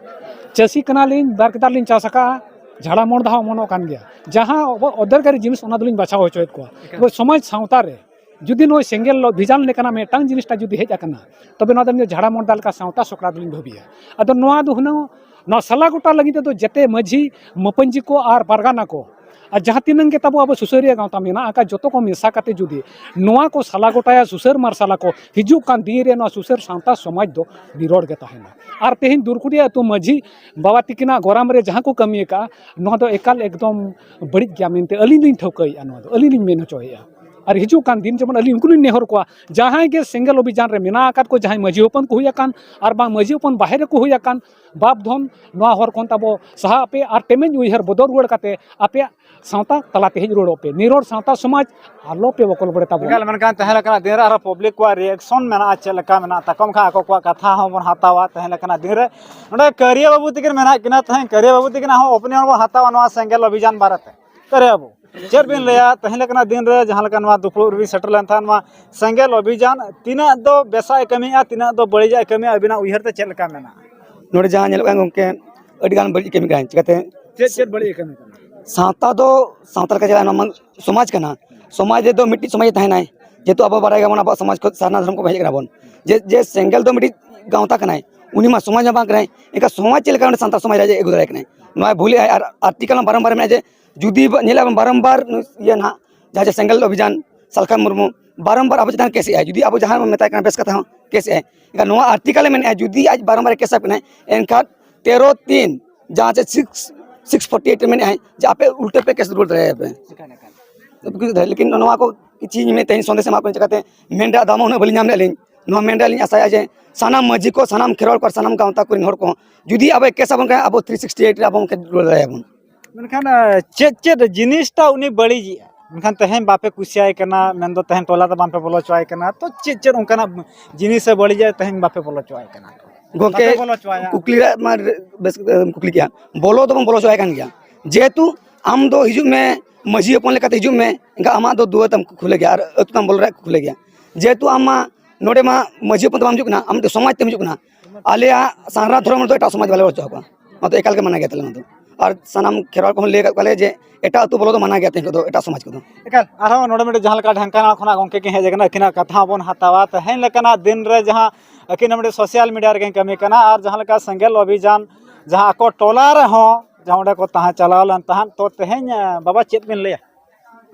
ᱪᱟᱹᱥᱤ ᱠᱟᱱᱟᱞᱤᱧ, ᱵᱟᱨ ᱠᱮᱫᱟᱨ ᱞᱤᱧ ᱪᱟᱥ ᱟᱠᱟᱫᱼᱟ, ᱡᱷᱟᱲᱟ ᱢᱚᱲᱫᱟ ᱦᱚᱸ ᱚᱢᱚᱱᱚᱜ ᱠᱟᱱ ᱜᱮᱭᱟ, ᱡᱟᱦᱟᱸ ᱚᱵᱚ-, ᱚᱫᱚᱨᱠᱟᱨᱤ ᱡᱤᱱᱤᱥ ᱚᱱᱟ ᱫᱚᱞᱤᱧ ᱵᱟᱪᱷᱟᱣ ᱦᱚᱪᱚᱭᱮᱫ ᱠᱚᱣᱟ᱾ ᱮᱠᱟᱞ᱾ ᱛᱚᱵᱮ ᱥᱚᱢᱟᱡᱽ ᱥᱟᱶᱛᱟ ᱨᱮ ᱡᱩᱫᱤ ᱱᱚᱜᱼᱚᱭ ᱥᱮᱸᱜᱮᱞ ᱚᱵᱷᱤᱡᱟᱱ ᱞᱮᱠᱟᱱᱟᱜ ᱢᱤᱫᱴᱟᱝ ᱡᱤᱱᱤᱥᱴᱟ ᱡᱩᱫᱤ ᱦᱮᱡ ᱟᱠᱟᱱᱟ, ᱛᱚᱵᱮ ᱱᱚᱣᱟ ᱫᱚ ᱡᱷᱟᱲᱟ ᱢᱚᱲᱫᱟ ᱞᱮᱠᱟ ᱥᱟᱶᱛᱟ ᱥᱚᱠᱲᱟ ᱫᱚᱞᱤᱧ ᱵᱷᱟᱹᱵᱤᱭᱟ᱾ ᱟᱫᱚ ᱱᱚᱣᱟ ᱫᱚ ᱦᱩᱱᱟᱹᱝ ᱱᱚᱣᱟ ᱥᱟᱞᱟ ᱜᱚᱴᱟ ᱞᱟᱹᱜᱤᱫ ᱛᱮᱫᱚ ᱡᱮᱛᱮ ᱢᱟᱹᱡᱷᱤ, ᱢᱟᱹᱯᱟᱹᱧᱡᱤ ᱠᱚ ᱟᱨ ᱯᱟᱨᱜᱟᱱᱟ ᱠᱚ ᱟᱨ ᱡᱟᱦᱟᱸ ᱛᱤᱱᱟᱹᱝ ᱜᱮ ᱛᱟᱵᱚ ᱟᱵᱚ ᱥᱩᱥᱟᱹᱨᱤᱭᱟᱹ ᱜᱟᱶᱛᱟ ᱢᱮᱱᱟᱜ ᱟᱠᱟᱫ, ᱡᱚᱛᱚ ᱠᱚ ᱢᱮᱥᱟ ᱠᱟᱛᱮ ᱡᱩᱫᱤ ᱱᱚᱣᱟ ᱠᱚ ᱥᱟᱞᱟ ᱜᱚᱴᱟᱭᱟ, ᱥᱩᱥᱟᱹᱨ ᱢᱟᱨᱥᱟᱞ ᱟᱠᱚ, ᱦᱤᱡᱩᱜ ᱠᱟᱱ ᱫᱤᱱ ᱨᱮ ᱱᱚᱣᱟ ᱥᱩᱥᱟᱹᱨ ᱥᱟᱶᱛᱟ ᱥᱚᱢᱟᱡᱽ ᱫᱚ ᱱᱤᱨᱚᱲ ᱜᱮ ᱛᱟᱦᱮᱱᱟ᱾ ᱟᱨ ᱛᱮᱦᱮᱧ ᱫᱩᱨᱠᱩᱰᱤᱭᱟᱹ ᱟᱹᱛᱩ ᱢᱟᱹᱡᱷᱤ ᱵᱟᱵᱟ ᱛᱤᱠᱤᱱᱟᱜ ᱜᱚᱨᱟᱢ ᱨᱮ ᱡᱟᱦᱟᱸ ᱠᱚ ᱠᱟᱹᱢᱤ ᱟᱠᱟᱫᱼᱟ, ᱱᱚᱣᱟ ᱫᱚ ᱮᱠᱟᱞ ᱮᱠᱫᱚᱢ ᱵᱟᱹᱲᱤᱡ ᱜᱮᱭᱟ ᱢᱮᱱᱛᱮ ᱟᱹᱞᱤᱧ ᱞᱤᱧ ᱴᱷᱟᱹᱣᱠᱟᱹᱭᱮᱫᱼᱟ, ᱱᱚᱣᱟ ᱫᱚ ᱟᱹᱞᱤᱧ ᱞᱤᱧ ᱢᱮᱱ ᱦᱚᱪᱚᱭᱮᱫᱼᱟ᱾ ᱟᱨ ᱦᱤᱡᱩᱜ ᱠᱟᱱ ᱫᱤᱱ ᱡᱮᱢᱚᱱ ᱟᱹᱞᱤᱧ ᱩᱱᱠᱩ ᱞᱤᱧ ᱱᱮᱦᱚᱨ ᱠᱚᱣᱟ, ᱡᱟᱦᱟᱸᱭ ᱜᱮ ᱥᱮᱸᱜᱮᱞ ᱚᱵᱷᱤᱡᱟᱱ ᱨᱮ ᱢᱮᱱᱟᱜ ᱟᱠᱟᱫ ᱠᱚ, ᱡᱟᱦᱟᱸᱭ ᱢᱟᱹᱡᱷᱤ ᱦᱚᱯᱚᱱ ᱠᱚ ᱦᱩᱭ ᱟᱠᱟᱱ, ᱟᱨ ᱵᱟᱝ ᱢᱟᱹᱡᱷᱤ ᱦᱚᱯᱚᱱ ᱵᱟᱦᱮᱨ ᱨᱮᱠᱚ ᱦᱩᱭ ᱟᱠᱟᱱ, ᱵᱟᱯ ᱫᱷᱚᱱ ᱱᱚᱣᱟ ᱦᱚᱨ ᱠᱷᱚᱱ ᱛᱟᱵᱚ ᱥᱟᱦᱟᱜ ᱯᱮ ᱟᱨ ᱴᱮᱢᱮᱡ ᱩᱭᱦᱟᱹᱨ ᱵᱚᱫᱚᱞ ᱨᱩᱣᱟᱹᱲ ᱠᱟᱛᱮ ᱟᱯᱮᱭᱟᱜ ᱥᱟᱶᱛᱟ ᱛᱟᱞᱟᱛᱮ ᱦᱮᱡ ᱨᱩᱣᱟᱹᱲᱚᱜ ᱯᱮ᱾ ᱱᱤᱨᱚᱲ ᱥᱟᱶᱛᱟ ᱥᱚᱢᱟᱡᱽ ᱟᱞᱚ ᱯᱮ ᱵᱚᱠᱚᱞ ᱵᱟᱲᱮ ᱛᱟᱵᱚᱱᱟ᱾ ᱮᱠᱟᱞ, ᱢᱮᱱᱠᱷᱟᱱ ᱛᱟᱦᱮᱸ ᱞᱮᱠᱟᱱᱟᱜ ᱫᱤᱱ ᱨᱮ ᱟᱨᱦᱚᱸ ᱯᱟᱵᱽᱞᱤᱠ ᱠᱚᱣᱟᱜ ᱨᱤᱭᱮᱠᱥᱚᱱ ᱢᱮᱱᱟᱜᱼᱟ, ᱪᱮᱫ ᱞᱮᱠᱟ ᱢᱮᱱᱟᱜ ᱛᱟᱠᱚ ᱠᱷᱟᱱ ᱟᱠᱚ ᱠᱚᱣᱟᱜ ᱠᱟᱛᱷᱟ ᱦᱚᱸᱵᱚᱱ ᱦᱟᱛᱟᱣᱟ᱾ ᱛᱟᱦᱮᱸ ᱞᱮᱠᱟᱱᱟᱜ ᱫᱤᱱ ᱨᱮ ᱱᱚᱰᱮ ᱠᱟᱹᱨᱤᱭᱟᱹ ᱵᱟᱹᱵᱩ ᱛᱤᱠᱤᱱ ᱢᱮᱱᱟᱜ ᱠᱤᱱᱟ, ᱛᱟᱦᱮᱸ ᱠᱟᱹᱨᱤᱭᱟᱹ ᱵᱟᱹᱵᱩ ᱛᱤᱠᱤᱱᱟᱜ ᱦᱚᱸ ᱚᱯᱤᱱᱤᱭᱚᱱ ᱵᱚᱱ ᱦᱟᱛᱟᱣᱟ ᱱᱚᱣᱟ ᱥᱮᱸᱜᱮᱞ ᱚᱵᱷᱤᱡᱟᱱ ᱵᱟᱨᱮᱛᱮ᱾ ᱠᱟᱹᱨᱤᱭᱟᱹ ᱵᱟᱹᱵᱩ, ᱪᱮᱫ ᱵᱤᱱ ᱞᱟᱹᱭᱟ, ᱛᱟᱦᱮᱸ ᱞᱮᱠᱟᱱᱟᱜ ᱫᱤᱱ ᱨᱮ ᱡᱟᱦᱟᱸ ᱞᱮᱠᱟ ᱱᱚᱣᱟ ᱫᱩᱯᱲᱩᱵ ᱨᱮᱵᱤᱱ ᱥᱮᱴᱮᱨ ᱞᱮᱱ ᱛᱟᱦᱮᱸᱫ, ᱱᱚᱣᱟ ᱥᱮᱸᱜᱮᱞ ᱚᱵᱷᱤᱡᱟᱱ ᱛᱤᱱᱟᱹᱜ ᱫᱚ ᱵᱮᱥᱟᱜ ᱮ ᱠᱟᱹᱢᱤᱭᱮᱫᱼᱟ, ᱛᱤᱱᱟᱹᱜ ᱫᱚ ᱵᱟᱹᱲᱤᱡᱟᱜ ᱮ ᱠᱟᱹᱢᱤᱭᱮᱫᱼᱟ, ᱟᱹᱵᱤᱱᱟᱜ ᱩᱭᱦᱟᱹᱨ ᱛᱮ ᱪᱮᱫ ᱞᱮᱠᱟ ᱢᱮᱱᱟᱜᱼᱟ? ᱱᱚᱰᱮ ᱡᱟᱦᱟᱸ ᱧᱮᱞᱚᱜ ᱠᱟᱱᱟ ᱜᱚᱢᱠᱮ, ᱟᱹᱰᱤ ᱜᱟᱱ ᱵᱟᱹᱲᱤᱡ ᱠᱟᱹᱢᱤ ᱠᱟᱱᱟ᱾ ᱪᱤᱠᱟᱹᱛᱮ? ᱪᱮᱫ ᱪᱮᱫ ᱵᱟᱹᱲᱤᱡ ᱠᱟᱹᱢᱤ ᱠᱟᱱᱟ? ᱥᱟᱶᱛᱟ ᱫᱚ ᱥᱟᱶᱛᱟ ᱞᱮᱠᱟ ᱪᱟᱞᱟᱜᱼᱟ, ᱱᱚᱣᱟ ᱢᱟ ᱥᱚᱢᱟᱡᱽ ᱠᱟᱱᱟ᱾ ᱥᱚᱢᱟᱡᱽ ᱨᱮᱫᱚ ᱢᱤᱫᱴᱤᱡ ᱥᱚᱢᱟᱡᱽ ᱮ ᱛᱟᱦᱮᱱᱟᱭ, ᱡᱮᱦᱮᱛᱩ ᱟᱵᱚ ᱵᱟᱲᱟᱭ ᱜᱮᱭᱟᱵᱚᱱ ᱟᱵᱚᱣᱟᱜ ᱥᱚᱢᱟᱡᱽ ᱠᱷᱚᱱ ᱥᱟᱨᱱᱟ ᱫᱷᱚᱨᱚᱢ ᱠᱚ ᱦᱮᱡ ᱠᱟᱱᱟ ᱵᱚᱱ, ᱡᱮ ᱡᱮ ᱥᱮᱸᱜᱮᱞ ᱫᱚ ᱢᱤᱫᱴᱤᱡ ᱜᱟᱶᱛᱟ ᱠᱟᱱᱟᱭ, ᱩᱱᱤ ᱢᱟ ᱥᱚᱢᱟᱡᱽ ᱢᱟ ᱵᱟᱝ ᱠᱟᱱᱟᱭ, ᱮᱱᱠᱷᱟᱱ ᱥᱚᱢᱟᱡᱽ ᱪᱮᱫ ᱞᱮᱠᱟ ᱚᱸᱰᱮ ᱥᱟᱱᱛᱟᱲ ᱥᱚᱢᱟᱡᱽ ᱨᱮ ᱟᱹᱜᱩ ᱫᱟᱲᱮᱭᱟᱜ ᱠᱟᱱᱟᱭ? ᱱᱚᱣᱟ ᱵᱷᱩᱞᱮᱜᱼᱟᱭ᱾ ᱟᱨ ᱟᱨᱴᱤᱠᱮᱞ ᱢᱟ ᱵᱟᱨᱚᱢᱵᱟᱨ ᱢᱮᱱᱟᱜᱼᱟ ᱡᱮ ᱡᱩᱫᱤ ᱵᱚ-, ᱧᱮᱞᱟ ᱵᱚᱱ ᱵᱟᱨᱚᱢᱵᱟᱨ ᱤᱭᱟᱹ ᱱᱟᱦᱟᱜ ᱡᱟᱦᱟᱸ ᱡᱮ ᱥᱮᱸᱜᱮᱞ ᱚᱵᱷᱤᱡᱟᱱ ᱥᱟᱞᱠᱷᱟᱱ ᱢᱩᱨᱢᱩ ᱵᱟᱨᱚᱢᱵᱟᱨ ᱟᱵᱚ ᱪᱮᱛᱟᱱ ᱠᱮᱥ ᱮᱫᱟᱭ, ᱡᱩᱫᱤ ᱟᱵᱚ ᱡᱟᱦᱟᱸ ᱵᱚᱱ ᱢᱮᱛᱟᱭ ᱠᱟᱱᱟ ᱵᱮᱥ ᱠᱟᱛᱷᱟ ᱦᱚᱸ ᱠᱮᱥ ᱮᱫᱟᱭ, ᱮᱱᱠᱷᱟᱱ ᱱᱚᱣᱟ ᱟᱨᱴᱤᱠᱟᱞ ᱮ ᱢᱮᱱᱮᱫᱼᱟ, ᱡᱩᱫᱤ ᱟᱡ ᱵᱟᱨᱚᱢᱵᱟᱨ ᱮ ᱠᱮᱥ ᱟᱵᱚᱱᱟᱭ, ᱮᱱᱠᱷᱟᱱ ᱛᱮᱨᱚ ᱛᱤᱱ ᱡᱟᱦᱟᱸ ᱪᱮ ᱥᱤᱠᱥ ᱥᱤᱠᱥ ᱯᱷᱳᱨᱴᱤ ᱮᱭᱤᱴ ᱨᱮ ᱢᱮᱱᱮᱫᱼᱟᱭ ᱡᱮ ᱟᱯᱮ ᱩᱞᱴᱟᱹ ᱯᱮ ᱠᱮᱥ ᱨᱩᱣᱟᱹᱲ ᱫᱟᱲᱮᱭᱟᱜᱼᱟ ᱯᱮ᱾ ᱞᱮᱠᱤᱱ ᱱᱚᱣᱟ ᱠᱚ ᱠᱤᱪᱷᱩ ᱢᱮ ᱛᱮᱦᱮᱧ ᱥᱚᱱᱫᱮᱥ ᱮᱢᱟ ᱠᱚ ᱪᱤᱠᱟᱹᱛᱮ ᱢᱮᱱ ᱨᱮᱭᱟᱜ ᱫᱟᱢ ᱦᱚᱸ ᱩᱱᱟᱹᱜ ᱵᱟᱹᱞᱤᱧ ᱧᱟᱢ ᱞᱮᱫ ᱞᱤᱧ᱾ ᱱᱚᱣᱟ ᱢᱮᱱ ᱨᱮᱭᱟᱜ ᱞᱤᱧ ᱟᱥᱟᱭᱟ ᱡᱮ ᱥᱟᱱᱟᱢ ᱢᱟᱹᱡᱷᱤ ᱠᱚ, ᱥᱟᱱᱟᱢ ᱠᱷᱮᱨᱣᱟᱲ ᱠᱚ ᱟᱨ ᱥᱟᱱᱟᱢ ᱜᱟᱶᱛᱟ ᱠᱚᱨᱮᱱ ᱦᱚᱲ ᱠᱚ ᱡᱩᱫᱤ ᱟᱵᱚ ᱠᱮᱥ ᱟᱵᱚᱱ ᱠᱷᱟᱱ ᱟᱵᱚ ᱛᱷᱨᱤ ᱥᱤᱠᱥᱴᱤ ᱮᱭᱤᱴ ᱨᱮ ᱟᱵᱚ ᱨᱩᱣᱟᱹᱲ ᱫᱟᱲᱮᱭᱟᱵᱚᱱ᱾ ᱢᱮᱱᱠᱷᱟᱱ ᱟᱸ, ᱪᱮᱫ ᱪᱮᱫ ᱡᱤᱱᱤᱥᱴᱟ ᱩᱱᱤ ᱵᱟᱹᱲᱤᱡᱮᱜᱼᱟ? ᱢᱮᱱᱠᱷᱟᱱ ᱛᱮᱦᱮᱧ ᱵᱟᱯᱮ ᱠᱩᱥᱤᱭᱟᱭ ᱠᱟᱱᱟ, ᱢᱮᱱᱫᱚ ᱛᱮᱦᱮᱧ ᱴᱚᱞᱟ ᱫᱚ ᱵᱟᱝ ᱯᱮ ᱵᱚᱞᱚ ᱦᱚᱪᱚᱣᱟᱭ ᱠᱟᱱᱟ, ᱛᱚ ᱪᱮᱫ ᱪᱮᱫ ᱚᱱᱠᱟᱱᱟᱜ ᱡᱤᱱᱤᱥᱮ ᱵᱟᱹᱲᱤᱡᱟ ᱛᱮᱦᱮᱧ ᱵᱟᱯᱮ ᱵᱚᱞᱚ ᱦᱚᱪᱚᱣᱟᱭ ᱠᱟᱱᱟ? ᱜᱚᱢᱠᱮ, ᱵᱟᱯᱮ ᱵᱚᱞᱚ ᱦᱚᱪᱚᱣᱟᱭᱟ᱾ ᱠᱩᱠᱞᱤ ᱨᱮᱭᱟᱜ ᱢᱟ ᱵᱮᱥ ᱮᱢ ᱠᱩᱠᱞᱤ ᱠᱮᱜᱼᱟ᱾ ᱵᱚᱞᱚ ᱫᱚᱵᱚᱱ ᱵᱚᱞᱚ ᱦᱚᱪᱚᱣᱟᱭ ᱠᱟᱱ ᱜᱮᱭᱟ, ᱡᱮᱦᱮᱛᱩ ᱟᱢ ᱫᱚ ᱦᱤᱡᱩᱜ ᱢᱮ, ᱢᱟᱹᱡᱷᱤ ᱦᱚᱯᱚᱱ ᱞᱮᱠᱟᱛᱮ ᱦᱤᱡᱩᱜ ᱢᱮ, ᱮᱱᱠᱷᱟᱱ ᱟᱢᱟᱜ ᱫᱚ ᱫᱩᱣᱟᱹᱨ ᱛᱟᱢ ᱠᱷᱩᱞᱟᱹ ᱜᱮᱭᱟ ᱟᱨ ᱟᱹᱛᱩ ᱛᱟᱢ ᱵᱚᱞᱚ ᱨᱮᱭᱟᱜ ᱠᱷᱩᱞᱟᱹ ᱜᱮᱭᱟ᱾ ᱡᱮᱦᱮᱛᱩ ᱟᱢ ᱢᱟ ᱱᱚᱰᱮ ᱢᱟ ᱢᱟᱹᱡᱷᱤ ᱦᱚᱯᱚᱱ ᱫᱚ ᱵᱟᱢ ᱦᱤᱡᱩᱜ ᱠᱟᱱᱟ, ᱟᱢ ᱫᱚ ᱥᱚᱢᱟᱡᱽ ᱛᱮᱢ ᱦᱤᱡᱩᱜ ᱠᱟᱱᱟ᱾ ᱟᱞᱮᱭᱟᱜ ᱥᱟᱨᱱᱟ ᱫᱷᱚᱨᱚᱢ ᱨᱮᱫᱚ ᱮᱴᱟᱜ ᱥᱚᱢᱟᱡᱽ ᱵᱟᱞᱮ ᱨᱚᱲ ᱦᱚᱪᱚ ᱟᱠᱚᱣᱟ, ᱚᱱᱟ ᱫᱚ ᱮᱠᱟᱞ ᱜᱮ ᱢᱟᱱᱟ ᱜᱮᱭᱟ ᱛᱟᱞᱮ ᱚᱱᱟ ᱫᱚ᱾ ᱟᱨ ᱥᱟᱱᱟᱢ ᱠᱷᱮᱨᱣᱟᱲ ᱠᱚᱦᱚᱸ ᱞᱟᱹᱭ ᱟᱠᱟᱫ ᱠᱚᱣᱟ ᱞᱮ ᱡᱮ ᱮᱴᱟᱜ ᱟᱹᱛᱩ ᱵᱚᱞᱚ ᱫᱚ ᱢᱟᱱᱟ ᱜᱮᱭᱟ ᱛᱮᱦᱮᱧ ᱠᱷᱚᱱ ᱫᱚ, ᱮᱴᱟᱜ ᱥᱚᱢᱟᱡᱽ ᱠᱚᱫᱚ᱾ ᱮᱠᱟᱞ, ᱟᱨᱦᱚᱸ ᱱᱚᱰᱮ ᱢᱤᱫᱴᱮᱱ ᱡᱟᱦᱟᱸ ᱞᱮᱠᱟ ᱰᱷᱮᱝᱠᱟᱱᱟᱞ ᱠᱷᱚᱱᱟᱜ ᱜᱚᱢᱠᱮ ᱠᱤᱱ ᱦᱮᱡ ᱟᱠᱟᱱᱟ, ᱟᱹᱠᱤᱱᱟᱜ ᱠᱟᱛᱷᱟ ᱦᱚᱸ ᱵᱚᱱ ᱦᱟᱛᱟᱣᱟ᱾ ᱛᱮᱦᱮᱧ ᱞᱮᱠᱟᱱᱟᱜ ᱫᱤᱱ ᱨᱮ ᱡᱟᱦᱟᱸ ᱟᱹᱠᱤᱱ ᱢᱤᱫᱴᱮᱱ ᱥᱳᱥᱟᱞ ᱢᱤᱰᱤᱭᱟ ᱨᱮᱠᱤᱱ ᱠᱟᱹᱢᱤ ᱠᱟᱱᱟ, ᱟᱨ ᱡᱟᱦᱟᱸ ᱞᱮᱠᱟ ᱥᱮᱸᱜᱮᱞ ᱚᱵᱷᱤᱡᱟᱱ ᱡᱟᱦᱟᱸ ᱟᱠᱚ ᱴᱚᱞᱟ ᱨᱮᱦᱚᱸ ᱡᱟᱦᱟᱸ ᱚᱸᱰᱮ ᱠᱚ ᱛᱟᱦᱮᱸ ᱪᱟᱞᱟᱣ ᱞᱮᱱ ᱛᱟᱦᱮᱸᱫ, ᱛᱚ ᱛᱮᱦᱮᱧ, ᱟᱸ, ᱵᱟᱵᱟ ᱪᱮᱫ ᱵᱤᱱ ᱞᱟᱹᱭᱟ?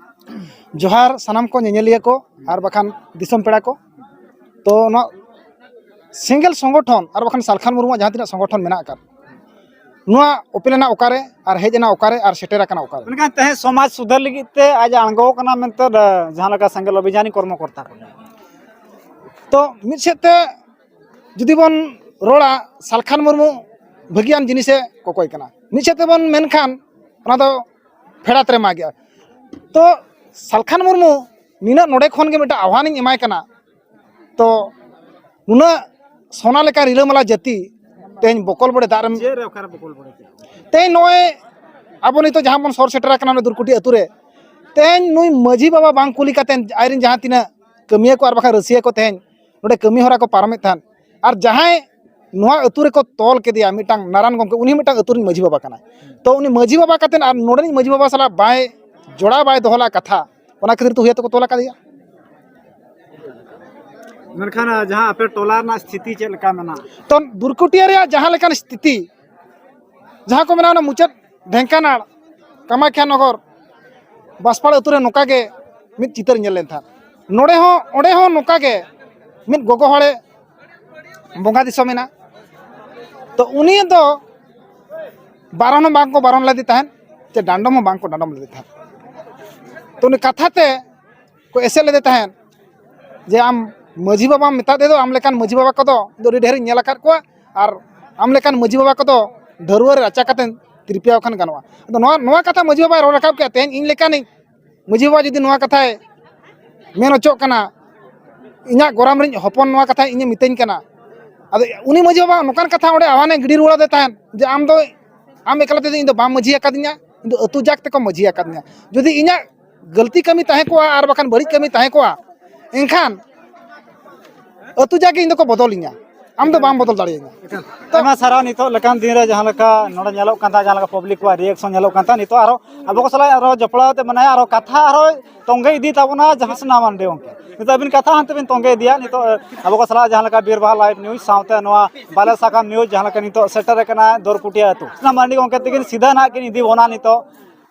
ᱡᱚᱦᱟᱨ ᱥᱟᱱᱟᱢ ᱠᱚ ᱧᱮᱧᱮᱞᱤᱭᱟᱹ ᱠᱚ ᱟᱨ ᱵᱟᱠᱷᱟᱱ ᱫᱤᱥᱚᱢ ᱯᱮᱲᱟ ᱠᱚ᱾ ᱛᱚ ᱱᱚᱣᱟ ᱥᱮᱸᱜᱮᱞ ᱥᱚᱝᱜᱚᱴᱷᱚᱱ ᱟᱨ ᱵᱟᱠᱷᱟᱱ ᱥᱟᱞᱠᱷᱟᱱ ᱢᱩᱨᱢᱩᱣᱟᱜ ᱡᱟᱦᱟᱸ ᱛᱤᱱᱟᱹᱜ ᱥᱚᱝᱜᱚᱴᱷᱚᱱ ᱢᱮᱱᱟᱜ ᱟᱠᱟᱫ, ᱱᱚᱣᱟ open ᱮᱱᱟ ᱚᱠᱟᱨᱮ ᱟᱨ ᱦᱮᱡ ᱮᱱᱟ ᱚᱠᱟᱨᱮ ᱟᱨ ᱥᱮᱴᱮᱨ ᱟᱠᱟᱱᱟ ᱚᱠᱟᱨᱮ? ᱢᱮᱱᱠᱷᱟᱱ ᱛᱮᱦᱮᱧ ᱥᱚᱢᱟᱡᱽ ᱥᱩᱫᱷᱟᱹᱨ ᱞᱟᱹᱜᱤᱫ ᱛᱮ ᱟᱡ ᱟᱬᱜᱚ ᱟᱠᱟᱱᱟ ᱢᱮᱱᱛᱮ, ᱡᱟᱦᱟᱸ ᱞᱮᱠᱟ ᱥᱮᱸᱜᱮᱞ ᱚᱵᱷᱤᱡᱟᱱᱤ ᱠᱚᱨᱢᱚᱠᱚᱨᱛᱟ ᱠᱚ᱾ ᱛᱚ ᱢᱤᱫ ᱥᱮᱫ ᱛᱮ ᱡᱩᱫᱤ ᱵᱚᱱ ᱨᱚᱲᱟ, ᱥᱟᱞᱠᱷᱟᱱ ᱢᱩᱨᱢᱩ ᱵᱷᱟᱹᱜᱤᱭᱟᱱ ᱡᱤᱱᱤᱥᱮ ᱠᱚᱠᱚᱭ ᱠᱟᱱᱟ᱾ ᱢᱤᱫ ᱥᱮᱫ ᱛᱮᱵᱚᱱ ᱢᱮᱱᱠᱷᱟᱱ ᱚᱱᱟ ᱫᱚ ᱯᱷᱮᱰᱟᱛ ᱨᱮ ᱢᱟᱜᱮᱜᱼᱟ᱾ ᱛᱚ ᱥᱟᱞᱠᱷᱟᱱ ᱢᱩᱨᱢᱩ ᱱᱤᱱᱟᱹᱜ ᱱᱚᱰᱮ ᱠᱷᱚᱱ ᱜᱮ ᱢᱤᱫᱴᱟᱝ ᱟᱦᱣᱟᱱᱤᱧ ᱮᱢᱟᱭ ᱠᱟᱱᱟ᱾ ᱛᱚ ᱱᱩᱱᱟᱹᱜ ᱥᱚᱱᱟ ᱞᱮᱠᱟ ᱨᱤᱞᱟᱹᱢᱟᱞᱟ ᱡᱟᱹᱛᱤ ᱛᱮᱦᱮᱧ ᱵᱚᱠᱚᱞ ᱵᱚᱰᱮ ᱫᱟᱜ ᱨᱮᱢ ᱪᱮᱫ ᱨᱮ ᱚᱠᱟᱨᱮ ᱵᱚᱠᱚᱞ ᱵᱚᱰᱮ ᱪᱮᱫ? ᱛᱮᱦᱮᱧ ᱱᱚᱜᱼᱚᱭ ᱟᱵᱚ ᱱᱤᱛᱚᱜ ᱡᱟᱦᱟᱸ ᱵᱚᱱ ᱥᱚᱨ ᱥᱮᱴᱮᱨ ᱟᱠᱟᱱᱟ ᱱᱚᱰᱮ ᱫᱩᱨᱠᱩᱴᱤ ᱟᱹᱛᱩ ᱨᱮ, ᱛᱮᱦᱮᱧ ᱱᱩᱭ ᱢᱟᱹᱡᱷᱤ ᱵᱟᱵᱟ ᱵᱟᱝ ᱠᱩᱞᱤ ᱠᱟᱛᱮ ᱟᱡᱨᱮᱱ ᱡᱟᱦᱟᱸ ᱛᱤᱱᱟᱹᱜ ᱠᱟᱹᱢᱤᱭᱟᱹ ᱠᱚ ᱟᱨ ᱵᱟᱠᱷᱟᱱ ᱨᱟᱹᱥᱤᱭᱟᱹ ᱠᱚ ᱛᱮᱦᱮᱧ ᱱᱚᱰᱮ ᱠᱟᱹᱢᱤ ᱦᱚᱨᱟ ᱠᱚ ᱯᱟᱨᱚᱢᱮᱫ ᱛᱟᱦᱮᱸᱫ, ᱟᱨ ᱡᱟᱦᱟᱸᱭ ᱱᱚᱣᱟ ᱟᱹᱛᱩ ᱨᱮᱠᱚ ᱛᱚᱞ ᱠᱮᱫᱮᱭᱟ ᱢᱤᱫᱴᱟᱝ ᱱᱟᱨᱟᱱ ᱜᱚᱢᱠᱮ, ᱩᱱᱤ ᱦᱚᱸ ᱢᱤᱫᱴᱟᱝ ᱟᱹᱛᱩ ᱨᱮᱱ ᱢᱟᱹᱡᱷᱤ ᱵᱟᱵᱟ ᱠᱟᱱᱟᱭ᱾ ᱛᱚ ᱩᱱᱤ ᱢᱟᱹᱡᱷᱤ ᱵᱟᱵᱟ ᱠᱟᱛᱮᱫ ᱟᱨ ᱱᱚᱰᱮᱱᱤᱡ ᱢᱟᱹᱡᱷᱤ ᱵᱟᱵᱟ ᱥᱟᱞᱟᱜ ᱵᱟᱭ ᱡᱚᱲᱟᱣ ᱵᱟᱭ ᱫᱚᱦᱚ ᱞᱮᱫ ᱠᱟᱛᱷᱟ, ᱚᱱᱟ ᱠᱷᱟᱹᱛᱤᱨ ᱛᱮ ᱦᱩᱭ ᱛᱮᱠᱚ ᱛᱚᱞ ᱟᱠᱟᱫᱮᱭᱟ᱾ ᱢᱮᱱᱠᱷᱟᱱ ᱡᱟᱦᱟᱸ ᱟᱯᱮ ᱴᱚᱞᱟ ᱨᱮᱱᱟᱜ ᱥᱛᱷᱤᱛᱤ ᱪᱮᱫ ᱞᱮᱠᱟ ᱢᱮᱱᱟᱜᱼᱟ? ᱛᱚ ᱫᱩᱨᱠᱩᱴᱤᱭᱟᱹ ᱨᱮᱭᱟᱜ ᱡᱟᱦᱟᱸ ᱞᱮᱠᱟᱱ ᱥᱛᱷᱤᱛᱤ, ᱡᱟᱦᱟᱸ ᱠᱚ ᱢᱮᱱᱟ ᱚᱱᱟ ᱢᱩᱪᱟᱹᱫ ᱰᱷᱮᱝᱠᱟᱱᱟᱲ, ᱠᱟᱢᱟᱠᱷᱭᱟ ᱱᱚᱜᱚᱨ, ᱵᱟᱥᱯᱟᱲ ᱟᱹᱛᱩ ᱨᱮ ᱱᱚᱝᱠᱟ ᱜᱮ ᱢᱤᱫ ᱪᱤᱛᱟᱹᱨ ᱧᱮᱞ ᱞᱮᱱ ᱛᱟᱦᱮᱸᱫ᱾ ᱱᱚᱰᱮ ᱦᱚᱸ, ᱚᱸᱰᱮ ᱦᱚᱸ ᱱᱚᱝᱠᱟ ᱜᱮ ᱢᱤᱫ ᱜᱚᱜᱚ ᱦᱚᱲᱮ ᱵᱚᱸᱜᱟ ᱫᱤᱥᱚᱢ ᱮᱱᱟ᱾ ᱛᱚ ᱩᱱᱤ ᱫᱚ ᱵᱟᱨᱚᱱ ᱦᱚᱸ ᱵᱟᱝ ᱠᱚ ᱵᱟᱨᱚᱱ ᱞᱮᱫᱮ ᱛᱟᱦᱮᱸᱫ, ᱪᱮ ᱰᱟᱸᱰᱚᱢ ᱦᱚᱸ ᱵᱟᱝ ᱠᱚ ᱰᱟᱸᱰᱚᱢ ᱞᱮᱫᱮ ᱛᱟᱦᱮᱸᱫ᱾ ᱛᱚ ᱩᱱᱤ ᱠᱟᱛᱷᱟ ᱛᱮ ᱠᱚ ᱮᱥᱮᱫ ᱞᱮᱫᱮ ᱛᱟᱦᱮᱸᱫ ᱡᱮ, "ᱟᱢ ᱢᱟᱹᱡᱷᱤ ᱵᱟᱵᱟᱢ ᱢᱮᱛᱟ ᱫᱮ ᱫᱚ, ᱟᱢ ᱞᱮᱠᱟᱱ ᱢᱟᱹᱡᱷᱤ ᱵᱟᱵᱟ ᱠᱚᱫᱚ ᱤᱧ ᱫᱚ ᱟᱹᱰᱤ ᱰᱷᱮᱨᱤᱧ ᱧᱮᱞ ᱟᱠᱟᱫ ᱠᱚᱣᱟ, ᱟᱨ ᱟᱢ ᱞᱮᱠᱟᱱ ᱢᱟᱹᱡᱷᱤ ᱵᱟᱵᱟ ᱠᱚᱫᱚ ᱰᱷᱟᱹᱨᱣᱟᱹ ᱨᱮ ᱨᱟᱪᱟ ᱠᱟᱛᱮ ᱛᱤᱨᱯᱤᱭᱟᱣ ᱠᱷᱟᱱ ᱜᱟᱱᱚᱜᱼᱟ᱾" ᱟᱫᱚ ᱱᱚᱣᱟ, ᱱᱚᱣᱟ ᱠᱟᱛᱷᱟ ᱢᱟᱹᱡᱷᱤ ᱵᱟᱵᱟᱭ ᱨᱚᱲ ᱨᱟᱠᱟᱵ ᱠᱮᱫᱼᱟ᱾ ᱛᱮᱦᱮᱧ ᱤᱧ ᱞᱮᱠᱟᱱᱤᱡ ᱢᱟᱹᱡᱷᱤ ᱵᱟᱵᱟ ᱡᱩᱫᱤ ᱱᱚᱣᱟ ᱠᱟᱛᱷᱟᱭ ᱢᱮᱱ ᱦᱚᱪᱚᱜ ᱠᱟᱱᱟ, ᱤᱧᱟᱹᱜ ᱜᱚᱨᱟᱢ ᱨᱤᱱᱤᱡ ᱦᱚᱯᱚᱱ ᱱᱚᱣᱟ ᱠᱟᱛᱷᱟ ᱤᱧᱮ ᱢᱤᱛᱟᱹᱧ ᱠᱟᱱᱟ, ᱟᱫᱚ ᱩᱱᱤ ᱢᱟᱹᱡᱷᱤ ᱵᱟᱵᱟ ᱱᱚᱝᱠᱟᱱ ᱠᱟᱛᱷᱟ ᱚᱸᱰᱮ ᱟᱦᱣᱟᱱᱮ ᱜᱤᱰᱤ ᱨᱩᱣᱟᱹᱲ ᱟᱫᱮ ᱛᱟᱦᱮᱸᱫ ᱡᱮ, "ᱟᱢ ᱫᱚ, ᱟᱢ ᱮᱠᱞᱟ ᱛᱮᱫᱚ ᱤᱧ ᱫᱚ ᱵᱟᱢ ᱢᱟᱹᱡᱷᱤ ᱟᱠᱟᱫᱤᱧᱟ, ᱤᱧ ᱫᱚ ᱟᱹᱛᱩ ᱡᱟᱠ ᱛᱮᱠᱚ ᱢᱟᱹᱡᱷᱤ ᱟᱠᱟᱫᱤᱧᱟ᱾ ᱡᱩᱫᱤ ᱤᱧᱟᱹᱜ ᱜᱟᱹᱞᱛᱤ ᱠᱟᱹᱢᱤ ᱛᱟᱦᱮᱸ ᱠᱚᱜᱼᱟ ᱟᱨ ᱵᱟᱠᱷᱟᱱ ᱵᱟᱹᱲᱤᱡ ᱠᱟᱹᱢᱤ ᱛᱟᱦᱮᱸ ᱠᱚᱜᱼᱟ, ᱮᱱᱠᱷᱟᱱ ᱟᱹᱛᱩ ᱡᱟᱠ ᱜᱮ ᱤᱧ ᱫᱚᱠᱚ ᱵᱚᱫᱚᱞᱤᱧᱟ, ᱟᱢ ᱫᱚ ᱵᱟᱢ ᱵᱚᱫᱚᱞ ᱫᱟᱲᱮᱭᱟᱹᱧᱟ᱾" ᱟᱭᱢᱟ ᱥᱟᱨᱦᱟᱣ᱾ ᱱᱤᱛᱚᱜ ᱞᱮᱠᱟᱱ ᱫᱤᱱ ᱨᱮ ᱡᱟᱦᱟᱸ ᱞᱮᱠᱟ ᱱᱚᱰᱮ ᱧᱮᱞᱚᱜ ᱠᱟᱱ ᱛᱟᱦᱮᱸ, ᱡᱟᱦᱟᱸ ᱞᱮᱠᱟ ᱯᱟᱵᱽᱞᱤᱠ ᱠᱚᱣᱟᱜ ᱨᱤᱭᱮᱠᱥᱚᱱ ᱧᱮᱞᱚᱜ ᱠᱟᱱ ᱛᱟᱦᱮᱸ, ᱱᱤᱛᱚᱜ ᱟᱨᱦᱚᱸ ᱟᱵᱚ ᱠᱚ ᱥᱟᱞᱟᱜ ᱟᱨᱦᱚᱸ ᱡᱚᱯᱲᱟᱣ ᱛᱮ ᱢᱮᱱᱟᱭᱟ, ᱟᱨᱦᱚᱸ ᱠᱟᱛᱷᱟ ᱟᱨᱦᱚᱸ ᱛᱚᱸᱜᱮ ᱤᱫᱤ ᱛᱟᱵᱚᱱᱟ ᱡᱟᱦᱟᱸ ᱥᱟᱱᱟᱢ ᱢᱟᱱᱰᱤ ᱜᱚᱢᱠᱮ᱾ ᱱᱤᱛᱚᱜ ᱟᱹᱵᱤᱱ ᱠᱟᱛᱷᱟ ᱦᱟᱱᱛᱮ ᱵᱤᱱ ᱛᱚᱸᱜᱮ ᱤᱫᱤᱭᱟ᱾ ᱱᱤᱛᱚᱜ ᱟᱵᱚ ᱠᱚ ᱥᱟᱞᱟᱜ ᱡᱟᱦᱟᱸ ᱞᱮᱠᱟ ᱵᱤᱨᱵᱟᱦᱟ ᱞᱟᱭᱤᱵᱷ ᱱᱤᱭᱩᱡᱽ ᱥᱟᱶᱛᱮ ᱱᱚᱣᱟ ᱵᱟᱞᱮ ᱥᱟᱠᱟᱢ ᱱᱤᱭᱩᱡᱽ ᱡᱟᱦᱟᱸ ᱞᱮᱠᱟ ᱱᱤᱛᱚᱜ ᱥᱮᱴᱮᱨ ᱟᱠᱟᱱᱟ ᱫᱚᱨᱠᱩᱴᱤᱭᱟᱹ ᱟᱹᱛᱩ, ᱥᱟᱱᱟᱢ ᱢᱟᱱᱰᱤ ᱜᱚᱢᱠᱮ ᱛᱤᱠᱤᱱ ᱥᱤᱫᱷᱟᱹ ᱱᱟᱦᱟᱜ ᱠᱤᱱ ᱤᱫᱤ ᱵᱚᱱᱟ ᱱᱤᱛᱚᱜ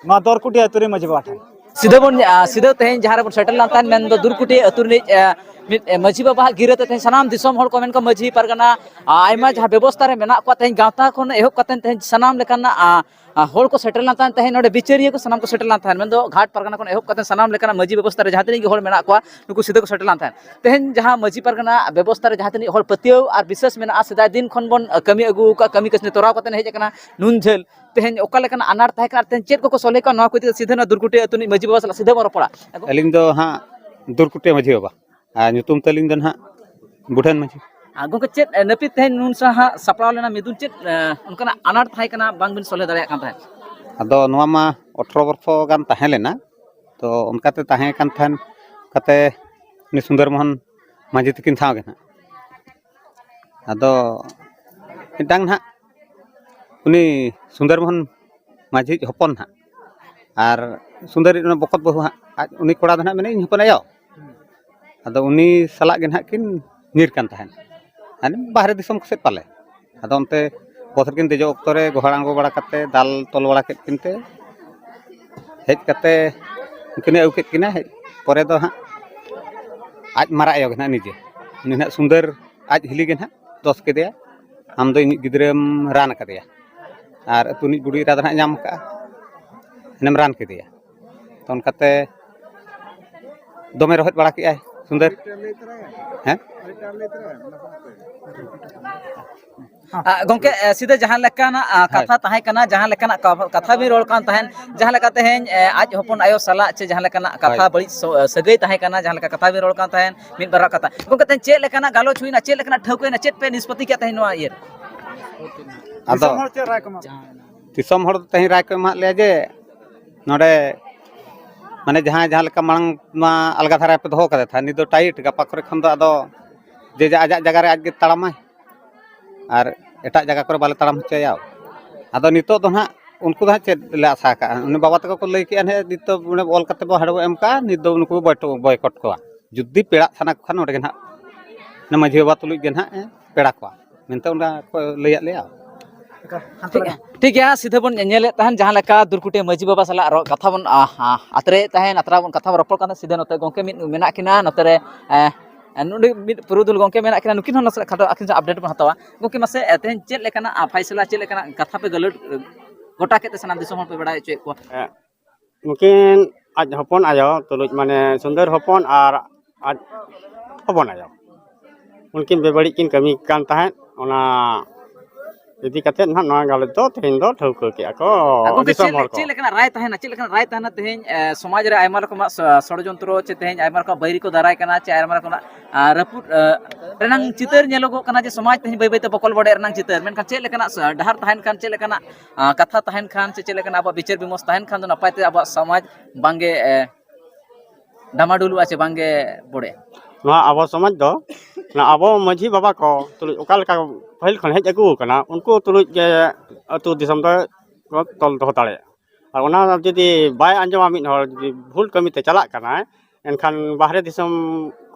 ᱱᱚᱣᱟ ᱫᱚᱨᱠᱩᱴᱤᱭᱟᱹ ᱟᱹᱛᱩ ᱨᱮ ᱢᱟᱹᱡᱷᱤ ᱵᱟᱵᱟ ᱴᱷᱮᱱ᱾ ᱥᱤᱫᱷᱟᱹ ᱵᱚᱱ, ᱟ, ᱥᱤᱫᱷᱟᱹ ᱛᱮᱦᱮᱧ ᱡᱟᱦᱟᱸ ᱨᱮᱵᱚᱱ ᱥᱮᱴᱮᱨ ᱞᱮᱱ ᱛᱟᱦᱮᱸᱫ, ᱢᱮᱱᱫᱚ ᱫᱩᱨᱠᱩᱴᱤᱭᱟᱹ ᱟᱹᱛᱩ ᱨᱤᱱᱤᱡ, ᱟ, ᱢᱤᱫ, ᱮ, ᱢᱟᱹᱡᱷᱤ ᱵᱟᱵᱟᱣᱟᱜ ᱜᱤᱨᱟᱹ ᱛᱮ ᱛᱮᱦᱮᱧ ᱥᱟᱱᱟᱢ ᱫᱤᱥᱚᱢ ᱦᱚᱲ ᱠᱚ ᱢᱮᱱ ᱠᱚ ᱢᱟᱹᱡᱷᱤ ᱯᱟᱨᱜᱟᱱᱟ, ᱟ, ᱟᱭᱢᱟ ᱡᱟᱦᱟᱸ ᱵᱮᱵᱚᱥᱛᱷᱟ ᱨᱮ ᱢᱮᱱᱟᱜ ᱠᱚᱣᱟ, ᱛᱮᱦᱮᱧ ᱜᱟᱶᱛᱟ ᱠᱷᱚᱱ ᱮᱦᱚᱵ ᱠᱟᱛᱮ ᱛᱮᱦᱮᱧ ᱥᱟᱱᱟᱢ ᱞᱮᱠᱟᱱᱟᱜ, ᱟ, ᱟ, ᱦᱚᱲ ᱠᱚ ᱥᱮᱴᱮᱨ ᱞᱮᱱ ᱛᱟᱦᱮᱸᱫ, ᱛᱮᱦᱮᱧ ᱱᱚᱰᱮ ᱵᱤᱪᱟᱹᱨᱤᱭᱟᱹ ᱠᱚ ᱥᱟᱱᱟᱢ ᱠᱚ ᱥᱮᱴᱮᱨ ᱞᱮᱱ ᱛᱟᱦᱮᱸᱫ, ᱢᱮᱱᱫᱚ ᱜᱷᱟᱴ ᱯᱟᱨᱜᱟᱱᱟ ᱠᱷᱚᱱ ᱮᱦᱚᱵ ᱠᱟᱛᱮ ᱥᱟᱱᱟᱢ ᱞᱮᱠᱟᱱᱟᱜ ᱢᱟᱹᱡᱷᱤ ᱵᱮᱵᱚᱥᱛᱷᱟ ᱨᱮ ᱡᱟᱦᱟᱸ ᱛᱤᱱᱟᱹᱜ ᱜᱮ ᱦᱚᱲ ᱢᱮᱱᱟᱜ ᱠᱚᱣᱟ, ᱱᱩᱠᱩ ᱥᱤᱫᱷᱟᱹ ᱠᱚ ᱥᱮᱴᱮᱨ ᱞᱮᱱ ᱛᱟᱦᱮᱸᱫ᱾ ᱛᱮᱦᱮᱧ ᱡᱟᱦᱟᱸ ᱢᱟᱹᱡᱷᱤ ᱯᱟᱨᱜᱟᱱᱟ ᱵᱮᱵᱚᱥᱛᱷᱟ ᱨᱮ ᱡᱟᱦᱟᱸ ᱛᱤᱱᱟᱹᱜ ᱦᱚᱲ ᱯᱟᱹᱛᱭᱟᱹᱣ ᱟᱨ ᱵᱤᱥᱣᱟᱥ ᱢᱮᱱᱟᱜᱼᱟ, ᱥᱮᱫᱟᱭ ᱫᱤᱱ ᱠᱷᱚᱱ ᱵᱚᱱ, ᱟ, ᱠᱟᱹᱢᱤ ᱟᱹᱜᱩ ᱟᱠᱟᱫ, ᱠᱟᱹᱢᱤ ᱠᱟᱹᱥᱱᱤ ᱛᱚᱨᱟᱣ ᱠᱟᱛᱮ ᱦᱮᱡ ᱟᱠᱟᱱᱟ ᱱᱩᱱ ᱡᱷᱟᱹᱞ, ᱛᱮᱦᱮᱧ ᱚᱠᱟ ᱞᱮᱠᱟᱱᱟᱜ ᱟᱱᱟᱴ ᱛᱟᱦᱮᱸ ᱠᱟᱱᱟ ᱟᱨ ᱛᱮᱦᱮᱧ ᱪᱮᱫ ᱠᱚᱠᱚ ᱥᱚᱞᱦᱮ ᱠᱟᱜᱼᱟ, ᱱᱚᱣᱟ ᱠᱚ ᱤᱫᱤ ᱠᱟᱛᱮ ᱥᱤᱫᱷᱟᱹ ᱱᱚᱣᱟ ᱫᱩᱨᱠᱩᱴᱤ ᱟᱹᱛᱩ ᱨᱤᱱᱤᱡ ᱢᱟᱹᱡᱷᱤ ᱵᱟᱵᱟ ᱥᱟᱞᱟᱜ ᱥᱤᱫᱷᱟᱹ ᱵᱚᱱ ᱨᱚᱯᱚᱲᱟ᱾ ᱟᱹᱞᱤᱧ ᱫᱚ ᱦᱟᱸᱜ ᱫᱩᱨᱠᱩᱴᱤ ᱢᱟᱹᱡᱷᱤ ᱵᱟᱵᱟ, ᱟᱨ ᱧᱩᱛᱩᱢ ᱛᱟᱹᱞᱤᱧ ᱫᱚ ᱦᱟᱸᱜ ᱵᱩᱰᱷᱟᱹᱱ ᱢᱟᱹᱡᱷᱤ᱾ ᱟᱨ ᱜᱚᱢᱠᱮ, ᱪᱮᱫ, ᱮ, ᱱᱟᱹᱯᱤᱛ ᱛᱮᱦᱮᱧ ᱱᱩᱱ ᱥᱟᱦᱟ ᱥᱟᱯᱲᱟᱣ ᱞᱮᱱᱟ ᱢᱤᱫᱩᱱ, ᱪᱮᱫ, ᱮ, ᱚᱱᱠᱟᱱᱟᱜ ᱟᱱᱟᱴ ᱛᱟᱦᱮᱸ ᱠᱟᱱᱟ, ᱵᱟᱝ ᱵᱤᱱ ᱥᱚᱞᱦᱮ ᱫᱟᱲᱮᱭᱟᱜ ᱠᱟᱱ ᱛᱟᱦᱮᱸᱫ? ᱟᱫᱚ ᱱᱚᱣᱟ ᱢᱟ ᱟᱴᱷᱨᱚ ᱵᱚᱨᱥᱚ ᱜᱟᱱ ᱛᱟᱦᱮᱸ ᱞᱮᱱᱟ, ᱛᱚ ᱚᱱᱠᱟᱛᱮ ᱛᱟᱦᱮᱸ ᱠᱟᱱ ᱛᱟᱦᱮᱸᱱ ᱠᱟᱛᱮ ᱩᱱᱤ ᱥᱩᱱᱫᱚᱨ ᱢᱳᱦᱚᱱ ᱢᱟᱹᱡᱷᱤ ᱛᱤᱠᱤᱱ ᱥᱟᱶ ᱜᱮ ᱱᱟᱦᱟᱜ᱾ ᱟᱫᱚ ᱢᱤᱫᱴᱟᱝ ᱱᱟᱦᱟᱜ ᱩᱱᱤ ᱥᱩᱱᱫᱚᱨ ᱢᱳᱦᱚᱱ ᱢᱟᱹᱡᱷᱤ ᱦᱚᱯᱚᱱ ᱱᱟᱦᱟᱜ, ᱟᱨ ᱥᱩᱱᱫᱚᱨᱤᱡ ᱚᱱᱟ ᱵᱚᱠᱚᱛ ᱵᱟᱹᱦᱩ ᱦᱟᱸᱜ, ᱟᱡ ᱩᱱᱤ ᱠᱚᱲᱟ ᱫᱚ ᱱᱟᱦᱟᱜ ᱢᱮᱱᱮᱫ ᱤᱧ ᱦᱚᱯᱚᱱ ᱟᱭᱳ᱾ ᱟᱫᱚ ᱩᱱᱤ ᱥᱟᱞᱟᱜ ᱜᱮ ᱱᱟᱦᱟᱜ ᱠᱤᱱ ᱧᱤᱨ ᱠᱟᱱ ᱛᱟᱦᱮᱸᱫ, ᱦᱟᱱᱮ ᱵᱟᱦᱨᱮ ᱫᱤᱥᱚᱢ ᱠᱚ ᱥᱮᱫ ᱯᱟᱞᱮ᱾ ᱟᱫᱚ ᱚᱱᱛᱮ ᱵᱚᱥ ᱨᱮᱠᱤᱱ ᱫᱮᱡᱚᱜ ᱚᱠᱛᱚ ᱨᱮ ᱜᱚᱦᱚᱲ ᱟᱬᱜᱚ ᱵᱟᱲᱟ ᱠᱟᱛᱮ, ᱫᱟᱞ ᱛᱚᱞ ᱵᱟᱲᱟ ᱠᱮᱫ ᱠᱤᱱ ᱛᱮ, ᱦᱮᱡ ᱠᱟᱛᱮ ᱩᱱᱠᱤᱱᱮ ᱟᱹᱜᱩ ᱠᱮᱫ ᱠᱤᱱᱟ᱾ ᱯᱚᱨᱮ ᱫᱚ ᱦᱟᱸᱜ ᱟᱡ ᱢᱟᱨᱟᱜ ᱟᱭᱳ ᱜᱮ ᱦᱟᱸᱜ ᱱᱤᱡᱮ, ᱩᱱᱤ ᱦᱟᱸᱜ ᱥᱩᱱᱫᱚᱨ ᱟᱡ ᱦᱤᱞᱤ ᱜᱮ ᱦᱟᱸᱜ ᱫᱚᱥ ᱠᱮᱫᱮᱭᱟ, "ᱟᱢ ᱫᱚ ᱤᱧᱤᱡ ᱜᱤᱫᱽᱨᱟᱹᱢ ᱨᱟᱱ ᱟᱠᱟᱫᱮᱭᱟ ᱟᱨ ᱟᱹᱛᱩ ᱨᱤᱱᱤᱡ ᱵᱩᱰᱷᱤ ᱮᱨᱟ ᱫᱚ ᱦᱟᱸᱜ ᱧᱟᱢ ᱠᱟᱜᱼᱟ, ᱮᱱᱮᱢ ᱨᱟᱱ ᱠᱮᱫᱮᱭᱟ᱾" ᱛᱚ ᱚᱱᱠᱟᱛᱮ ᱫᱚᱢᱮ ᱨᱚᱦᱮᱫ ᱵᱟᱲᱟ ᱠᱮᱜᱼᱟᱭ ᱥᱩᱱᱫᱚᱨ᱾ ᱦᱮᱸ? ᱜᱚᱢᱠᱮ, ᱥᱤᱫᱷᱟᱹ ᱡᱟᱦᱟᱸ ᱞᱮᱠᱟᱱᱟᱜ ᱠᱟᱛᱷᱟ ᱛᱟᱦᱮᱸ ᱠᱟᱱᱟ, ᱡᱟᱦᱟᱸ ᱞᱮᱠᱟᱱᱟᱜ ᱠᱟᱛᱷᱟ ᱵᱤᱱ ᱨᱚᱲ ᱠᱟᱱ ᱛᱟᱦᱮᱸᱫ, ᱡᱟᱦᱟᱸ ᱞᱮᱠᱟ ᱛᱮᱦᱮᱧ ᱟᱡ ᱦᱚᱯᱚᱱ ᱟᱭᱳ ᱥᱟᱞᱟᱜ ᱪᱮ ᱡᱟᱦᱟᱸ ᱞᱮᱠᱟᱱᱟᱜ ᱠᱟᱛᱷᱟ ᱵᱟᱹᱲᱤᱡ ᱥᱟᱹᱜᱟᱹᱭ ᱛᱟᱦᱮᱸ ᱠᱟᱱᱟ, ᱡᱟᱦᱟᱸ ᱞᱮᱠᱟ ᱠᱟᱛᱷᱟ ᱵᱤᱱ ᱨᱚᱲ ᱠᱟᱱ ᱛᱟᱦᱮᱸᱫ, ᱢᱤᱫ ᱵᱟᱨ ᱠᱟᱛᱷᱟ ᱜᱚᱢᱠᱮ, ᱛᱮᱦᱮᱧ ᱪᱮᱫ ᱞᱮᱠᱟᱱᱟᱜ ᱜᱟᱞᱚᱪ ᱦᱩᱭᱱᱟ, ᱪᱮᱫ ᱞᱮᱠᱟᱱᱟᱜ ᱴᱷᱟᱹᱣᱠᱟᱹᱭᱱᱟ, ᱪᱮᱫ ᱯᱮ ᱱᱤᱥᱯᱚᱛᱤ ᱠᱮᱫ ᱛᱮᱦᱮᱧ ᱱᱚᱣᱟ ᱤᱭᱟᱹ ᱨᱮ? ᱟᱫᱚ ᱫᱤᱥᱚᱢ ᱦᱚᱲ ᱫᱚ ᱛᱮᱦᱮᱧ ᱨᱟᱭ ᱠᱚ ᱮᱢᱟᱜ ᱞᱮᱭᱟ ᱡᱮ ᱱᱚᱰᱮ ᱢᱟᱱᱮ ᱡᱟᱦᱟᱸᱭ ᱡᱟᱦᱟᱸ ᱞᱮᱠᱟ ᱢᱟᱲᱟᱝ ᱢᱟ ᱟᱞᱜᱟ ᱫᱷᱟᱨᱟ ᱯᱮ ᱫᱚᱦᱚ ᱠᱟᱫᱟ ᱛᱟᱦᱮᱸᱫ, ᱱᱤᱛ ᱫᱚ ᱴᱟᱭᱤᱴ, ᱜᱟᱯᱟ ᱠᱚᱨᱮ ᱠᱷᱚᱱ ᱫᱚ ᱟᱫᱚ ᱡᱮ ᱡᱟ-, ᱟᱡᱟᱜ ᱡᱟᱭᱜᱟ ᱨᱮ ᱟᱡ ᱜᱮ ᱛᱟᱲᱟᱢᱟᱭ ᱟᱨ ᱮᱴᱟᱜ ᱡᱟᱭᱜᱟ ᱠᱚᱨᱮ ᱵᱟᱞᱮ ᱛᱟᱲᱟᱢ ᱦᱚᱪᱚᱭᱟ᱾ ᱟᱫᱚ ᱱᱤᱛᱚᱜ ᱫᱚ ᱱᱟᱦᱟᱜ ᱩᱱᱠᱩ ᱫᱚ ᱦᱟᱸᱜ ᱪᱮᱫ ᱞᱮ ᱟᱥᱟ ᱠᱟᱜᱼᱟ? ᱩᱱᱤ ᱵᱟᱵᱟ ᱛᱟᱠᱚ ᱠᱚ ᱞᱟᱹᱭ ᱠᱮᱜᱼᱟ ᱱᱟᱦᱟᱜ, ᱱᱤᱛᱚᱜ ᱚᱸᱰᱮ ᱚᱞ ᱠᱟᱛᱮ ᱵᱚ ᱦᱟᱸᱰᱮ ᱵᱚ ᱮᱢ ᱠᱟᱜᱼᱟ, ᱱᱤᱛ ᱫᱚ ᱩᱱᱠᱩ ᱵᱚ ᱵᱚᱭᱠᱚᱴ ᱠᱚᱣᱟ᱾ ᱡᱩᱫᱤ ᱯᱮᱲᱟᱜ ᱥᱟᱱᱟ ᱠᱚ ᱠᱷᱟᱱ ᱚᱸᱰᱮ ᱜᱮ ᱱᱟᱦᱟᱜ ᱚᱱᱟ ᱢᱟᱹᱡᱷᱤ ᱵᱟᱵᱟ ᱛᱩᱞᱩᱡ ᱜᱮ ᱱᱟᱦᱟᱜ ᱮ ᱯᱮᱲᱟ ᱠᱚᱣᱟ ᱢᱮᱱᱛᱮ ᱚᱱᱠᱟ ᱠᱚ ᱞᱟᱹᱭᱟᱫ ᱞᱮᱭᱟ᱾ ᱴᱷᱤᱠ ᱜᱮᱭᱟ, ᱴᱷᱤᱠ ᱜᱮᱭᱟ, ᱥᱤᱫᱷᱟᱹ ᱵᱚᱱ ᱧᱮᱞᱮᱫ ᱛᱟᱦᱮᱱ ᱡᱟᱦᱟᱸ ᱞᱮᱠᱟ ᱫᱩᱨᱠᱩᱴᱤ ᱢᱟᱹᱡᱷᱤ ᱵᱟᱵᱟ ᱥᱟᱞᱟᱜ ᱨᱚᱲ ᱠᱟᱛᱷᱟ ᱵᱚᱱ ᱟ, ᱟ, ᱟᱛᱨᱮᱭᱮᱫ ᱛᱟᱦᱮᱱ, ᱟᱛᱨᱟ ᱵᱚᱱ ᱠᱟᱛᱷᱟ ᱵᱚᱱ ᱨᱚᱯᱚᱲ ᱠᱟᱱᱟ᱾ ᱥᱤᱫᱷᱟᱹ ᱱᱚᱛᱮ ᱜᱚᱢᱠᱮ ᱢᱤᱫ ᱢᱮᱱᱟᱜ ᱠᱤᱱᱟ, ᱱᱚᱛᱮ ᱨᱮ ᱮ, ᱱᱩᱰᱤ ᱢᱤᱫ ᱯᱩᱨᱩᱫᱷᱩᱞ ᱜᱚᱢᱠᱮ ᱢᱮᱱᱟᱜ ᱠᱤᱱᱟ, ᱱᱩᱠᱤᱱ ᱦᱚᱸ ᱱᱟᱥᱮᱱᱟᱜ ᱠᱷᱟᱴᱚ ᱟᱹᱠᱤᱱ ᱥᱟᱶ ᱟᱯᱰᱮᱴ ᱵᱚᱱ ᱦᱟᱛᱟᱣᱟ᱾ ᱜᱚᱢᱠᱮ, ᱢᱟᱥᱮ ᱮ, ᱛᱮᱦᱮᱧ ᱪᱮᱫ ᱞᱮᱠᱟᱱᱟᱜ ᱟ, ᱯᱷᱟᱭᱥᱟᱞᱟ, ᱪᱮᱫ ᱞᱮᱠᱟᱱᱟᱜ ᱠᱟᱛᱷᱟ ᱯᱮ ᱜᱟᱹᱞᱟᱹᱰ ᱮ, ᱜᱚᱴᱟ ᱠᱮᱫ ᱛᱮ ᱥᱟᱱᱟᱢ ᱫᱤᱥᱚᱢ ᱦᱚᱲ ᱯᱮ ᱵᱟᱲᱟᱭ ᱦᱚᱪᱚᱭᱮᱫ ᱠᱚᱣᱟ? ᱦᱮᱸ, ᱱᱩᱠᱤᱱ ᱟᱡ ᱦᱚᱯᱚᱱ ᱟᱭᱳ ᱛᱩᱞᱩᱡ, ᱢᱟᱱᱮ ᱥᱩᱱᱫᱚᱨ ᱦᱚᱯᱚᱱ ᱟᱨ ᱟᱡ ᱦᱚᱯᱚᱱ ᱟᱭᱳ, ᱩᱱᱠᱤᱱ ᱵᱮᱵᱟᱹᱲᱤᱡ ᱠᱤᱱ ᱠᱟᱹᱢᱤ ᱠᱟᱱ ᱛᱟᱦᱮᱸᱫ᱾ ᱚᱱᱟ ᱤᱫᱤ ᱠᱟᱛᱮᱫ ᱱᱟᱦᱟᱜ ᱱᱚᱣᱟ ᱜᱟᱞᱚᱪ ᱫᱚ ᱛᱮᱦᱮᱧ ᱫᱚ ᱴᱷᱟᱹᱣᱠᱟᱹ ᱠᱮᱜᱼᱟ ᱠᱚ ᱟᱨ ᱜᱚᱢᱠᱮ, ᱫᱤᱥᱚᱢ ᱪᱮᱫ ᱦᱚᱲ ᱞᱮ-, ᱠᱚ᱾ ᱪᱮᱫ ᱞᱮᱠᱟᱱᱟᱜ ᱨᱟᱭ ᱛᱟᱦᱮᱱᱟ, ᱪᱮᱫ ᱞᱮᱠᱟᱱᱟᱜ ᱨᱟᱭ ᱛᱟᱦᱮᱱᱟ ᱛᱮᱦᱮᱧ ᱮ, ᱥᱚᱢᱟᱡᱽ ᱨᱮ ᱟᱭᱢᱟ ᱨᱚᱠᱚᱢᱟᱜ ᱥᱚ-, ᱥᱚᱲᱚᱡᱚᱱᱛᱨᱚ ᱪᱮ ᱛᱮᱦᱮᱧ ᱟᱭᱢᱟ ᱨᱚᱠᱚᱢ ᱵᱟᱹᱭᱨᱤ ᱠᱚ ᱫᱟᱨᱟᱭ ᱠᱟᱱᱟ ᱪᱮ ᱟᱭᱢᱟ ᱨᱚᱠᱚᱢᱟᱜ ᱟ, ᱨᱟᱹᱯᱩᱫ ᱟ, ᱨᱮᱱᱟᱝ ᱪᱤᱛᱟᱹᱨ ᱧᱮᱞᱚᱜᱚᱜ ᱠᱟᱱᱟ ᱡᱮ ᱥᱚᱢᱟᱡᱽ ᱛᱮᱦᱮᱧ ᱵᱟᱹᱭ ᱵᱟᱹᱭᱛᱮ ᱵᱚᱠᱚᱞ ᱵᱚᱰᱮ ᱨᱮᱱᱟᱝ ᱪᱤᱛᱟᱹᱨ, ᱢᱮᱱᱠᱷᱟᱱ ᱪᱮᱫ ᱞᱮᱠᱟᱱᱟᱜ ᱥᱚ-, ᱰᱟᱦᱟᱨ ᱛᱟᱦᱮᱱ ᱠᱷᱟᱱ, ᱪᱮᱫ ᱞᱮᱠᱟᱱᱟᱜ ᱟ, ᱠᱟᱛᱷᱟ ᱛᱟᱦᱮᱱ ᱠᱷᱟᱱ ᱥᱮ ᱪᱮᱫ ᱞᱮᱠᱟᱱᱟᱜ ᱟᱵᱚᱣᱟᱜ ᱵᱤᱪᱟᱹᱨ ᱵᱤᱢᱚᱨᱥ ᱛᱟᱦᱮᱱ ᱠᱷᱟᱱ ᱫᱚ ᱱᱟᱯᱟᱭ ᱛᱮ ᱟᱵᱚᱣᱟᱜ ᱥᱚᱢᱟᱡᱽ ᱵᱟᱝᱜᱮ ᱮ, ᱰᱟᱢᱟᱰᱩᱞᱩᱜᱼᱟ ᱪᱮ ᱵᱟᱝᱜᱮ ᱵᱚᱰᱮᱜᱼᱟ? ᱱᱚᱣᱟ ᱟᱵᱚ ᱥᱚᱢᱟᱡᱽ ᱫᱚ ᱱᱚᱣᱟ ᱟᱵᱚ ᱢᱟᱹᱡᱷᱤ ᱵᱟᱵᱟ ᱠᱚ ᱛᱩᱞᱩᱡ ᱚᱠᱟ ᱞᱮᱠᱟ ᱯᱟᱹᱦᱤᱞ ᱠᱷᱚᱱ ᱦᱮᱡ ᱟᱹᱜᱩ ᱟᱠᱟᱱᱟ, ᱩᱱᱠᱩ ᱛᱩᱞᱩᱡ ᱜᱮ ᱟᱹᱛᱩ ᱫᱤᱥᱚᱢ ᱫᱚ ᱠᱚ ᱛᱚᱞ ᱫᱚᱦᱚ ᱫᱟᱲᱮᱭᱟᱜᱼᱟ᱾ ᱟᱨ ᱚᱱᱟ ᱡᱩᱫᱤ ᱵᱟᱭ ᱟᱸᱡᱚᱢᱟ, ᱢᱤᱫ ᱦᱚᱲ ᱡᱩᱫᱤ ᱵᱷᱩᱞ ᱠᱟᱹᱢᱤᱛᱮ ᱪᱟᱞᱟᱜ ᱠᱟᱱᱟᱭ, ᱮᱱᱠᱷᱟᱱ ᱵᱟᱦᱨᱮ ᱫᱤᱥᱚᱢ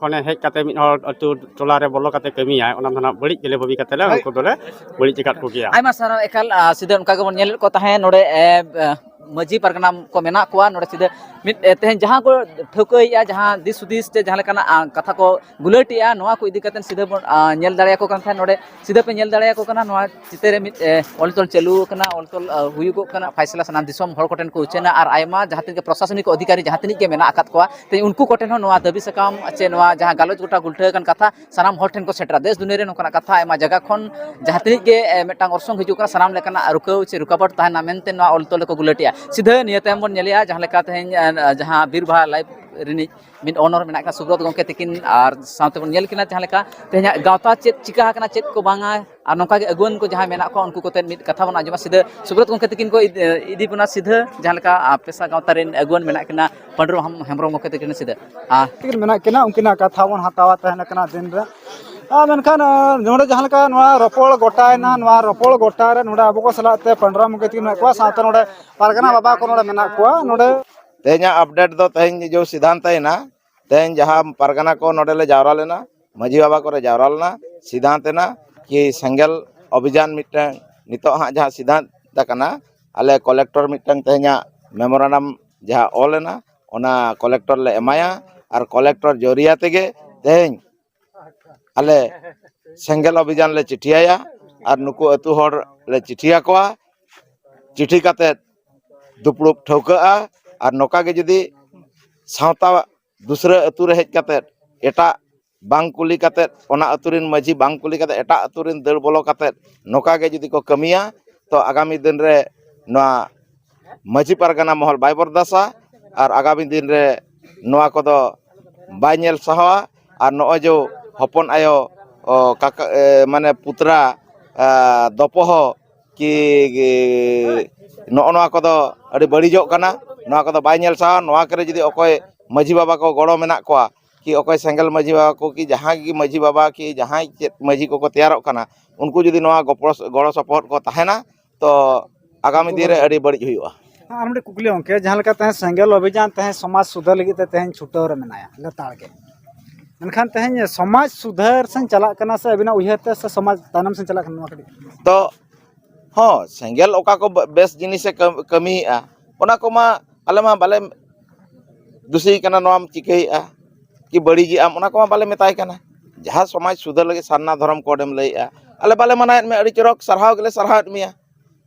ᱠᱷᱚᱱᱮ ᱦᱮᱡ ᱠᱟᱛᱮ ᱢᱤᱫ ᱦᱚᱲ ᱟᱹᱛᱩ ᱴᱚᱞᱟ ᱨᱮ ᱵᱚᱞᱚ ᱠᱟᱛᱮ ᱠᱟᱹᱢᱤᱭᱟᱭ, ᱚᱱᱟ ᱫᱚ ᱱᱟᱜ ᱵᱟᱹᱲᱤᱡ ᱜᱮᱞᱮ ᱵᱷᱟᱹᱵᱤ ᱠᱟᱛᱮ ᱞᱮ ᱩᱱᱠᱩ ᱫᱚᱞᱮ ᱵᱟᱹᱲᱤᱡ ᱟᱠᱟᱫ ᱠᱚᱜᱮᱭᱟ᱾ ᱟᱭᱢᱟ ᱥᱟᱨᱦᱟᱣ᱾ ᱮᱠᱟᱞ, ᱟ, ᱥᱤᱫᱷᱟᱹ ᱚᱱᱠᱟ ᱜᱮᱵᱚᱱ ᱧᱮᱞᱮᱫ ᱠᱚ ᱛᱟᱦᱮᱸᱫ ᱱᱚᱰᱮ, ᱮ, ᱮ, ᱢᱟᱹᱡᱷᱤ ᱯᱟᱨᱜᱟᱱᱟ ᱠᱚ ᱢᱮᱱᱟᱜ ᱠᱚᱣᱟ ᱱᱚᱰᱮ ᱥᱤᱫᱷᱟᱹ ᱢᱤᱫ, ᱮ, ᱛᱮᱦᱮᱧ ᱡᱟᱦᱟᱸ ᱠᱚ ᱴᱷᱟᱹᱣᱠᱟᱹᱭᱮᱫᱼᱟ, ᱡᱟᱦᱟᱸ ᱫᱤᱥ ᱦᱩᱫᱤᱥ ᱛᱮ ᱡᱟᱦᱟᱸ ᱞᱮᱠᱟᱱᱟᱜ, ᱟ, ᱠᱟᱛᱷᱟ ᱠᱚ ᱜᱩᱞᱟᱹᱴᱮᱜᱼᱟ, ᱱᱚᱣᱟ ᱠᱚ ᱤᱫᱤ ᱠᱟᱛᱮ ᱥᱤᱫᱷᱟᱹ ᱵᱚᱱ, ᱟ, ᱧᱮᱞ ᱫᱟᱲᱮᱭᱟᱠᱚ ᱠᱟᱱ ᱛᱟᱦᱮᱸᱫ ᱱᱚᱰᱮ ᱥᱤᱫᱷᱟᱹ ᱯᱮ ᱧᱮᱞ ᱫᱟᱲᱮᱭᱟᱠᱚ ᱠᱟᱱᱟ᱾ ᱱᱚᱣᱟ ᱪᱤᱛᱟᱹᱨ ᱨᱮ ᱢᱤᱫ, ᱮ, ᱚᱞ ᱛᱚᱞ ᱪᱟᱹᱞᱩ ᱟᱠᱟᱱᱟ, ᱚᱞ ᱛᱚᱞ, ᱟ, ᱦᱩᱭᱩᱜᱚᱜ ᱠᱟᱱᱟ, ᱯᱷᱟᱭᱥᱟᱞᱟ ᱥᱟᱱᱟᱢ ᱫᱤᱥᱚᱢ ᱦᱚᱲ ᱠᱚᱴᱷᱮᱱ ᱠᱚ ᱩᱪᱷᱟᱹᱱᱟ ᱟᱨ ᱟᱭᱢᱟ ᱡᱟᱦᱟᱸ ᱛᱤᱱᱟᱹᱜ ᱜᱮ ᱯᱨᱚᱥᱟᱥᱚᱱᱤᱠ ᱚᱫᱷᱤᱠᱟᱨᱤ ᱡᱟᱦᱟᱸ ᱛᱤᱱᱟᱹᱜ ᱜᱮ ᱢᱮᱱᱟᱜ ᱟᱠᱟᱫ ᱠᱚᱣᱟ, ᱛᱮᱦᱮᱧ ᱩᱱᱠᱩ ᱠᱚᱴᱷᱮᱱ ᱦᱚᱸ ᱱᱚᱣᱟ ᱫᱟᱹᱵᱤ ᱥᱟᱠᱟᱢ ᱪᱮ ᱱᱚᱣᱟ ᱡᱟᱦᱟᱸ ᱜᱟᱞᱚᱪ ᱜᱚᱴᱟ ᱜᱩᱞᱴᱷᱟᱹ ᱟᱠᱟᱱ ᱠᱟᱛᱷᱟ ᱥᱟᱱᱟᱢ ᱦᱚᱲ ᱴᱷᱮᱱ ᱠᱚ ᱥᱮᱴᱮᱨᱟ᱾ ᱫᱮᱥ ᱫᱩᱱᱤᱭᱟᱹ ᱨᱮ ᱱᱚᱝᱠᱟᱱᱟᱜ ᱠᱟᱛᱷᱟ ᱟᱭᱢᱟ ᱡᱟᱭᱜᱟ ᱠᱷᱚᱱ ᱡᱟᱦᱟᱸ ᱛᱤᱱᱟᱹᱜ ᱜᱮ, ᱮ, ᱢᱤᱫᱴᱟᱝ ᱚᱨᱥᱚᱝ ᱦᱤᱡᱩᱜ ᱠᱟᱱᱟ, ᱥᱟᱱᱟᱢ ᱞᱮᱠᱟᱱᱟᱜ ᱨᱩᱠᱟᱹᱣ ᱪᱮ ᱨᱩᱠᱟᱣᱟᱴ ᱛᱟᱦᱮᱱᱟ ᱢᱮᱱᱛᱮ ᱱᱚᱣᱟ ᱚᱞ ᱛᱚᱞ ᱨᱮᱠᱚ ᱜᱩᱞᱟᱹᱴᱮᱜᱼᱟ᱾ ᱥᱤᱫᱷᱟᱹ ᱱᱤᱭᱟᱹ ᱛᱟᱭᱚᱢ ᱵᱚᱱ ᱧᱮᱞᱮᱜᱼᱟ ᱡᱟᱦᱟᱸ ᱞᱮᱠᱟ ᱛᱮᱦᱮᱧ, ᱮ, ᱡᱟᱦᱟᱸ ᱵᱤᱨ ᱵᱟᱦᱟ ᱞᱟᱭᱤᱵᱷ ᱨᱤᱱᱤᱡ ᱢᱤᱫ ᱚᱱᱚᱨ ᱢᱮᱱᱟᱜ ᱠᱤᱱᱟ ᱥᱩᱵᱨᱚᱛ ᱜᱚᱢᱠᱮ ᱛᱤᱠᱤᱱ, ᱟᱨ ᱥᱟᱶᱛᱮ ᱵᱚᱱ ᱧᱮᱞ ᱠᱤᱱᱟ ᱡᱟᱦᱟᱸ ᱞᱮᱠᱟ ᱛᱮᱦᱮᱧᱟᱜ ᱜᱟᱶᱛᱟ ᱪᱮᱫ ᱪᱤᱠᱟ ᱟᱠᱟᱱᱟ, ᱪᱮᱫ ᱠᱚ ᱵᱟᱝᱟ, ᱟᱨ ᱱᱚᱝᱠᱟ ᱜᱮ ᱟᱹᱜᱩᱣᱟᱹᱱ ᱠᱚ ᱡᱟᱦᱟᱸᱭ ᱢᱮᱱᱟᱜ ᱠᱚᱣᱟ ᱩᱱᱠᱩ ᱠᱚᱛᱮ ᱢᱤᱫ ᱠᱟᱛᱷᱟ ᱵᱚᱱ ᱟᱸᱡᱚᱢᱟ᱾ ᱥᱤᱫᱷᱟᱹ ᱥᱩᱵᱨᱚᱛ ᱜᱚᱢᱠᱮ ᱛᱤᱠᱤᱱ ᱠᱚ ᱤᱫ-, ᱤᱫᱤ ᱵᱚᱱᱟ ᱥᱤᱫᱷᱟᱹ ᱡᱟᱦᱟᱸ ᱞᱮᱠᱟ, ᱟ, ᱯᱮᱥᱟ ᱜᱟᱶᱛᱟ ᱨᱮᱱ ᱟᱹᱜᱩᱣᱟᱹᱱ ᱢᱮᱱᱟᱜ ᱠᱤᱱᱟ ᱯᱟᱹᱰᱩ ᱦᱮᱢ-, ᱦᱮᱢᱵᱨᱚᱢ ᱜᱚᱢᱠᱮ ᱛᱤᱠᱤᱱ ᱥᱤᱫᱷᱟᱹ᱾ ᱟ, ᱛᱤᱠᱤᱱ ᱢᱮᱱᱟᱜ ᱠᱤᱱᱟ, ᱩᱱᱠᱤᱱᱟᱜ ᱠᱟᱛᱷᱟ ᱵᱚᱱ ᱦᱟᱛᱟᱣᱟ ᱛᱟᱦᱮᱱ ᱠᱟᱱᱟ ᱫᱤᱱ ᱨᱮ᱾ ᱟᱨ ᱢᱮᱱᱠᱷᱟᱱ, ᱟ, ᱱᱚᱰᱮ ᱡᱟᱦᱟᱸ ᱞᱮᱠᱟ ᱱᱚᱣᱟ ᱨᱚᱯᱚᱲ ᱜᱚᱴᱟᱭᱮᱱᱟ, ᱱᱚᱣᱟ ᱨᱚᱯᱚᱲ ᱜᱚᱴᱟ ᱨᱮ ᱱᱚᱰᱮ ᱟᱵᱚ ᱠᱚ ᱥᱟᱞᱟᱜ ᱛᱮ ᱯᱟᱹᱰᱨᱟᱢ ᱜᱚᱢᱠᱮ ᱛᱤᱠᱤᱱ ᱢᱮᱱᱟᱜ ᱠᱚᱣᱟ, ᱥᱟᱶᱛᱮ ᱱᱚᱰᱮ ᱯᱟᱨᱜᱟᱱᱟ ᱵᱟᱵᱟ ᱠᱚ ᱱᱚᱰᱮ ᱢᱮᱱᱟᱜ ᱠᱚᱣᱟ᱾ ᱱᱚᱰᱮ ᱛᱮᱦᱮᱧᱟᱜ ᱟᱯᱰᱮᱴ ᱫᱚ ᱛᱮᱦᱮᱧ ᱡᱮ ᱥᱤᱫᱷᱟᱱᱛ ᱮᱱᱟ, ᱛᱮᱦᱮᱧ ᱡᱟᱦᱟᱸ ᱯᱟᱨᱜᱟᱱᱟ ᱠᱚ ᱱᱚᱰᱮ ᱞᱮ ᱡᱟᱣᱨᱟ ᱞᱮᱱᱟ, ᱢᱟᱹᱡᱷᱤ ᱵᱟᱵᱟ ᱠᱚᱨᱮ ᱡᱟᱣᱨᱟ ᱞᱮᱱᱟ, ᱥᱤᱫᱷᱟᱱᱛ ᱮᱱᱟ ᱠᱤ ᱥᱮᱸᱜᱮᱞ ᱚᱵᱷᱤᱡᱟᱱ ᱢᱤᱫᱴᱟᱝ ᱱᱤᱛᱚᱜ ᱦᱟᱸᱜ ᱡᱟᱦᱟᱸ ᱥᱤᱫᱷᱟᱱᱛ ᱟᱠᱟᱱᱟ, ᱟᱞᱮ ᱠᱚᱞᱮᱠᱴᱚᱨ ᱢᱤᱫᱴᱟᱝ ᱛᱮᱦᱮᱧᱟᱜ ᱢᱮᱢᱳᱨᱟᱱᱰᱟᱢ ᱡᱟᱦᱟᱸ ᱚᱞ ᱮᱱᱟ, ᱚᱱᱟ ᱠᱚᱞᱮᱠᱴᱚᱨ ᱞᱮ ᱮᱢᱟᱭᱟ ᱟᱨ ᱠᱚᱞᱮᱠᱴᱚᱨ ᱡᱚᱨᱤᱭᱟ ᱛᱮᱜᱮ ᱛᱮᱦᱮᱧ ᱟᱞᱮ ᱥᱮᱸᱜᱮᱞ ᱚᱵᱷᱤᱡᱟᱱ ᱞᱮ ᱪᱤᱴᱷᱤᱭᱟᱭᱟ ᱟᱨ ᱱᱩᱠᱩ ᱟᱹᱛᱩ ᱦᱚᱲ ᱞᱮ ᱪᱤᱴᱷᱤᱭᱟᱠᱚᱣᱟ᱾ ᱪᱤᱴᱷᱤ ᱠᱟᱛᱮᱫ ᱫᱩᱯᱲᱩᱵ ᱴᱷᱟᱹᱣᱠᱟᱹᱜᱼᱟ᱾ ᱟᱨ ᱱᱚᱝᱠᱟ ᱜᱮ ᱡᱩᱫᱤ ᱥᱟᱶᱛᱟ ᱫᱩᱥᱨᱟᱹ ᱟᱹᱛᱩ ᱨᱮ ᱦᱮᱡ ᱠᱟᱛᱮᱫ ᱮᱴᱟᱜ ᱵᱟᱝ ᱠᱩᱞᱤ ᱠᱟᱛᱮᱫ, ᱚᱱᱟ ᱟᱹᱛᱩ ᱨᱮᱱ ᱢᱟᱹᱡᱷᱤ ᱵᱟᱝ ᱠᱩᱞᱤ ᱠᱟᱛᱮᱫ ᱮᱴᱟᱜ ᱟᱹᱛᱩ ᱨᱮᱱ ᱫᱟᱹᱲ ᱵᱚᱞᱚ ᱠᱟᱛᱮᱫ ᱱᱚᱝᱠᱟ ᱜᱮ ᱡᱩᱫᱤ ᱠᱚ ᱠᱟᱹᱢᱤᱭᱟ, ᱛᱚ ᱟᱜᱟᱢᱤ ᱫᱤᱱ ᱨᱮ ᱱᱚᱣᱟ ᱢᱟᱹᱡᱷᱤ ᱯᱟᱨᱜᱟᱱᱟ ᱢᱚᱦᱚᱞ ᱵᱟᱭ ᱵᱚᱨᱫᱟᱥᱟ ᱟᱨ ᱟᱜᱟᱢᱤ ᱫᱤᱱ ᱨᱮ ᱱᱚᱣᱟ ᱠᱚᱫᱚ ᱵᱟᱭ ᱧᱮᱞ ᱥᱟᱦᱟᱣᱟ᱾ ᱟᱨ ᱱᱚᱜᱼᱚᱭ ᱡᱮ ᱦᱚᱯᱚᱱ ᱟᱭᱳ, ᱚ, ᱠᱟᱠᱟ, ᱮ, ᱢᱟᱱᱮ ᱯᱩᱛᱨᱟ, ᱟ, ᱫᱚᱯᱚᱦᱚ ᱠᱤ, ᱠᱤ ᱱᱚᱜᱼᱚ ᱱᱚᱣᱟ ᱠᱚᱫᱚ ᱟᱹᱰᱤ ᱵᱟᱹᱲᱤᱡᱚᱜ ᱠᱟᱱᱟ᱾ ᱱᱚᱣᱟ ᱠᱚᱫᱚ ᱵᱟᱭ ᱧᱮᱞ ᱥᱟᱦᱟᱣᱟ᱾ ᱱᱚᱣᱟ ᱠᱚᱨᱮ ᱡᱩᱫᱤ ᱚᱠᱚᱭ ᱢᱟᱹᱡᱷᱤ ᱵᱟᱵᱟ ᱠᱚ ᱜᱚᱲᱚ ᱢᱮᱱᱟᱜ ᱠᱚᱣᱟ, ᱠᱤ ᱚᱠᱚᱭ ᱥᱮᱸᱜᱮᱞ ᱢᱟᱹᱡᱷᱤ ᱵᱟᱵᱟ ᱠᱚ, ᱠᱤ ᱡᱟᱦᱟᱸᱭ ᱜᱮ ᱢᱟᱹᱡᱷᱤ ᱵᱟᱵᱟ, ᱠᱤ ᱡᱟᱦᱟᱸᱭ ᱪᱮᱫ ᱢᱟᱹᱡᱷᱤ ᱠᱚᱠᱚ ᱛᱮᱭᱟᱨᱚᱜ ᱠᱟᱱᱟ, ᱩᱱᱠᱩ ᱡᱩᱫᱤ ᱱᱚᱣᱟ ᱜᱚᱯᱚᱲᱚ, ᱜᱚᱲᱚ ᱥᱚᱯᱚᱦᱚᱫ ᱠᱚ ᱛᱟᱦᱮᱱᱟ, ᱛᱚ ᱟᱜᱟᱢᱤ ᱫᱤᱱ ᱨᱮ ᱟᱹᱰᱤ ᱵᱟᱹᱲᱤᱡ ᱦᱩᱭᱩᱜᱼᱟ᱾ ᱟᱨ ᱢᱤᱫᱴᱮᱱ ᱠᱩᱠᱞᱤ ᱜᱚᱢᱠᱮ, ᱡᱟᱦᱟᱸ ᱞᱮᱠᱟ ᱛᱮᱦᱮᱧ ᱥᱮᱸᱜᱮᱞ ᱚᱵᱷᱤᱡᱟᱱ ᱛᱮᱦᱮᱧ ᱥᱚᱢᱟᱡᱽ ᱥᱩᱫᱷᱟᱹᱨ ᱞᱟᱹᱜᱤᱫ ᱛᱮ ᱛᱮᱦᱮᱧ ᱪᱷᱩᱴᱟᱹᱣ ᱨᱮ ᱢᱮᱱᱟᱭᱟ ᱞᱮᱛᱟᱲ ᱜᱮ, ᱢᱮᱱᱠᱷᱟᱱ ᱛᱮᱦᱮᱧ ᱥᱚᱢᱟᱡᱽ ᱥᱩᱫᱷᱟᱹᱨ ᱥᱮᱱ ᱪᱟᱞᱟᱜ ᱠᱟᱱᱟ ᱥᱮ ᱟᱹᱵᱤᱱᱟᱜ ᱩᱭᱦᱟᱹᱨ ᱛᱮ ᱥᱮ ᱥᱚᱢᱟᱡᱽ ᱛᱟᱭᱱᱚᱢ ᱥᱮᱱ ᱪᱟᱞᱟᱜ ᱠᱟᱱᱟ, ᱱᱚᱣᱟ ᱠᱟᱹᱴᱤᱡ? ᱛᱚ ᱦᱚᱸ, ᱥᱮᱸᱜᱮᱞ ᱚᱠᱟ ᱠᱚ ᱵᱮ- ᱵᱮᱥ ᱡᱤᱱᱤᱥᱮ ᱠᱟᱹᱢ- ᱠᱟᱹᱢᱤᱭᱮᱫᱼᱟ, ᱚᱱᱟ ᱠᱚᱢᱟ ᱟᱞᱮ ᱢᱟ ᱵᱟᱞᱮ ᱫᱩᱥᱤ ᱠᱟᱱᱟ, ᱱᱚᱣᱟᱢ ᱪᱤᱠᱟᱹᱭᱮᱫᱼᱟ ᱠᱤ ᱵᱟᱹᱲᱤᱡᱮᱜ ᱟᱢ, ᱚᱱᱟ ᱠᱚᱢᱟ ᱵᱟᱞᱮ ᱢᱮᱛᱟᱭ ᱠᱟᱱᱟ᱾ ᱡᱟᱦᱟᱸ ᱥᱚᱢᱟᱡᱽ ᱥᱩᱫᱷᱟᱹᱨ ᱞᱟᱹᱜᱤᱫ ᱥᱟᱨᱱᱟ ᱫᱷᱚᱨᱚᱢ ᱠᱳᱰᱮᱢ ᱞᱟᱹᱭᱮᱫᱼᱟ, ᱟᱞᱮ ᱵᱟᱞᱮ ᱢᱟᱱᱟᱭᱮᱫ ᱢᱮᱭᱟ, ᱟᱹᱰᱤ ᱪᱚᱨᱚᱠ ᱥᱟᱨᱦᱟᱣ ᱜᱮᱞᱮ ᱥᱟᱨᱦᱟᱣᱮᱫ ᱢᱮᱭᱟ᱾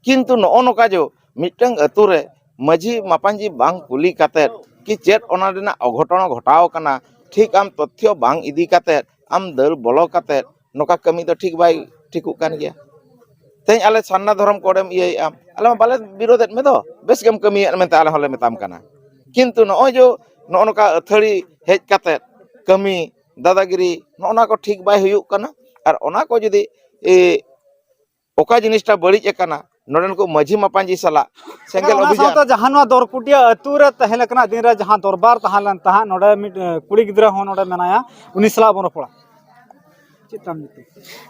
ᱠᱤᱱᱛᱩ ᱱᱚᱜᱼᱚ ᱱᱚᱝᱠᱟ ᱡᱮ ᱢᱤᱫᱴᱟᱝ ᱟᱹᱛᱩ ᱨᱮ ᱢᱟᱹᱡᱷᱤ ᱢᱟᱯᱟᱧᱡᱤ ᱵᱟᱝ ᱠᱩᱞᱤ ᱠᱟᱛᱮᱫ ᱠᱤ ᱪᱮᱫ ᱚᱱᱟ ᱨᱮᱱᱟᱜ ᱚᱜᱷᱚᱴᱚᱱ ᱜᱷᱚᱴᱟᱣ ᱠᱟᱱᱟ, ᱴᱷᱤᱠ ᱟᱢ ᱛᱚᱛᱛᱷᱚ ᱵᱟᱝ ᱤᱫᱤ ᱠᱟᱛᱮᱫ ᱟᱢ ᱫᱟᱹᱲ ᱵᱚᱞᱚ ᱠᱟᱛᱮᱫ ᱱᱚᱝᱠᱟ ᱠᱟᱹᱢᱤ ᱫᱚ ᱴᱷᱤᱠ ᱵᱟᱭ ᱴᱷᱤᱠᱚᱜ ᱠᱟᱱ ᱜᱮᱭᱟ᱾ ᱛᱮᱦᱮᱧ ᱟᱞᱮ ᱥᱟᱨᱱᱟ ᱫᱷᱚᱨᱚᱢ ᱠᱳᱰᱮᱢ ᱤᱭᱟᱹᱭᱮᱫᱼᱟ, ᱟᱞᱮ ᱢᱟ ᱵᱟᱞᱮ ᱵᱤᱨᱳᱫᱮᱫ ᱢᱮ ᱫᱚ, ᱵᱮᱥ ᱜᱮᱢ ᱠᱟᱹᱢᱤᱭᱮᱫ ᱢᱮᱱᱛᱮ ᱟᱞᱮ ᱦᱚᱸᱞᱮ ᱢᱮᱛᱟᱢ ᱠᱟᱱᱟ᱾ ᱠᱤᱱᱛᱩ ᱱᱚᱜᱼᱚᱭ ᱡᱮ ᱱᱚᱜᱼᱚ ᱱᱚᱝᱠᱟ ᱟᱹᱛᱷᱟᱹᱲᱤ ᱦᱮᱡ ᱠᱟᱛᱮᱫ ᱠᱟᱹᱢᱤ, ᱫᱟᱫᱟᱜᱤᱨᱤ, ᱱᱚᱜᱼᱚ ᱱᱚᱣᱟ ᱠᱚ ᱴᱷᱤᱠ ᱵᱟᱭ ᱦᱩᱭᱩᱜ ᱠᱟᱱᱟ᱾ ᱟᱨ ᱚᱱᱟ ᱠᱚ ᱡᱩᱫᱤ ᱮ, ᱚᱠᱟ ᱡᱤᱱᱤᱥᱴᱟ ᱵᱟᱹᱲᱤᱡ ᱟᱠᱟᱱᱟ, ᱱᱚᱰᱮᱱ ᱠᱚ ᱢᱟᱹᱡᱷᱤ ᱢᱟᱯᱟᱧᱡᱤ ᱥᱟᱞᱟᱜ ᱥᱮᱸᱜᱮᱞ ᱚᱱᱟ ᱚᱵᱷᱤᱡᱟᱱ᱾ ᱥᱟᱶᱛᱮ ᱡᱟᱦᱟᱸ ᱱᱚᱣᱟ ᱫᱚᱨᱠᱩᱴᱤᱭᱟᱹ ᱟᱹᱛᱩ ᱨᱮ ᱛᱟᱦᱮᱸ ᱞᱮᱠᱟᱱᱟᱜ ᱫᱤᱱ ᱨᱮ ᱡᱟᱦᱟᱸ ᱫᱚᱨᱵᱟᱨ ᱛᱟᱦᱮᱸ ᱞᱮᱱ ᱛᱟᱦᱮᱸᱫ, ᱱᱚᱰᱮ ᱢᱤᱫ, ᱮ, ᱠᱩᱲᱤ ᱜᱤᱫᱽᱨᱟᱹ ᱦᱚᱸ ᱱᱚᱰᱮ ᱢᱮᱱᱟᱭᱟ, ᱩᱱᱤ ᱥᱟᱞᱟᱜ ᱵᱚᱱ ᱨᱚᱯᱚᱲᱟ᱾ ᱪᱮᱫ ᱛᱟᱢ ᱧᱩᱛᱩᱢ?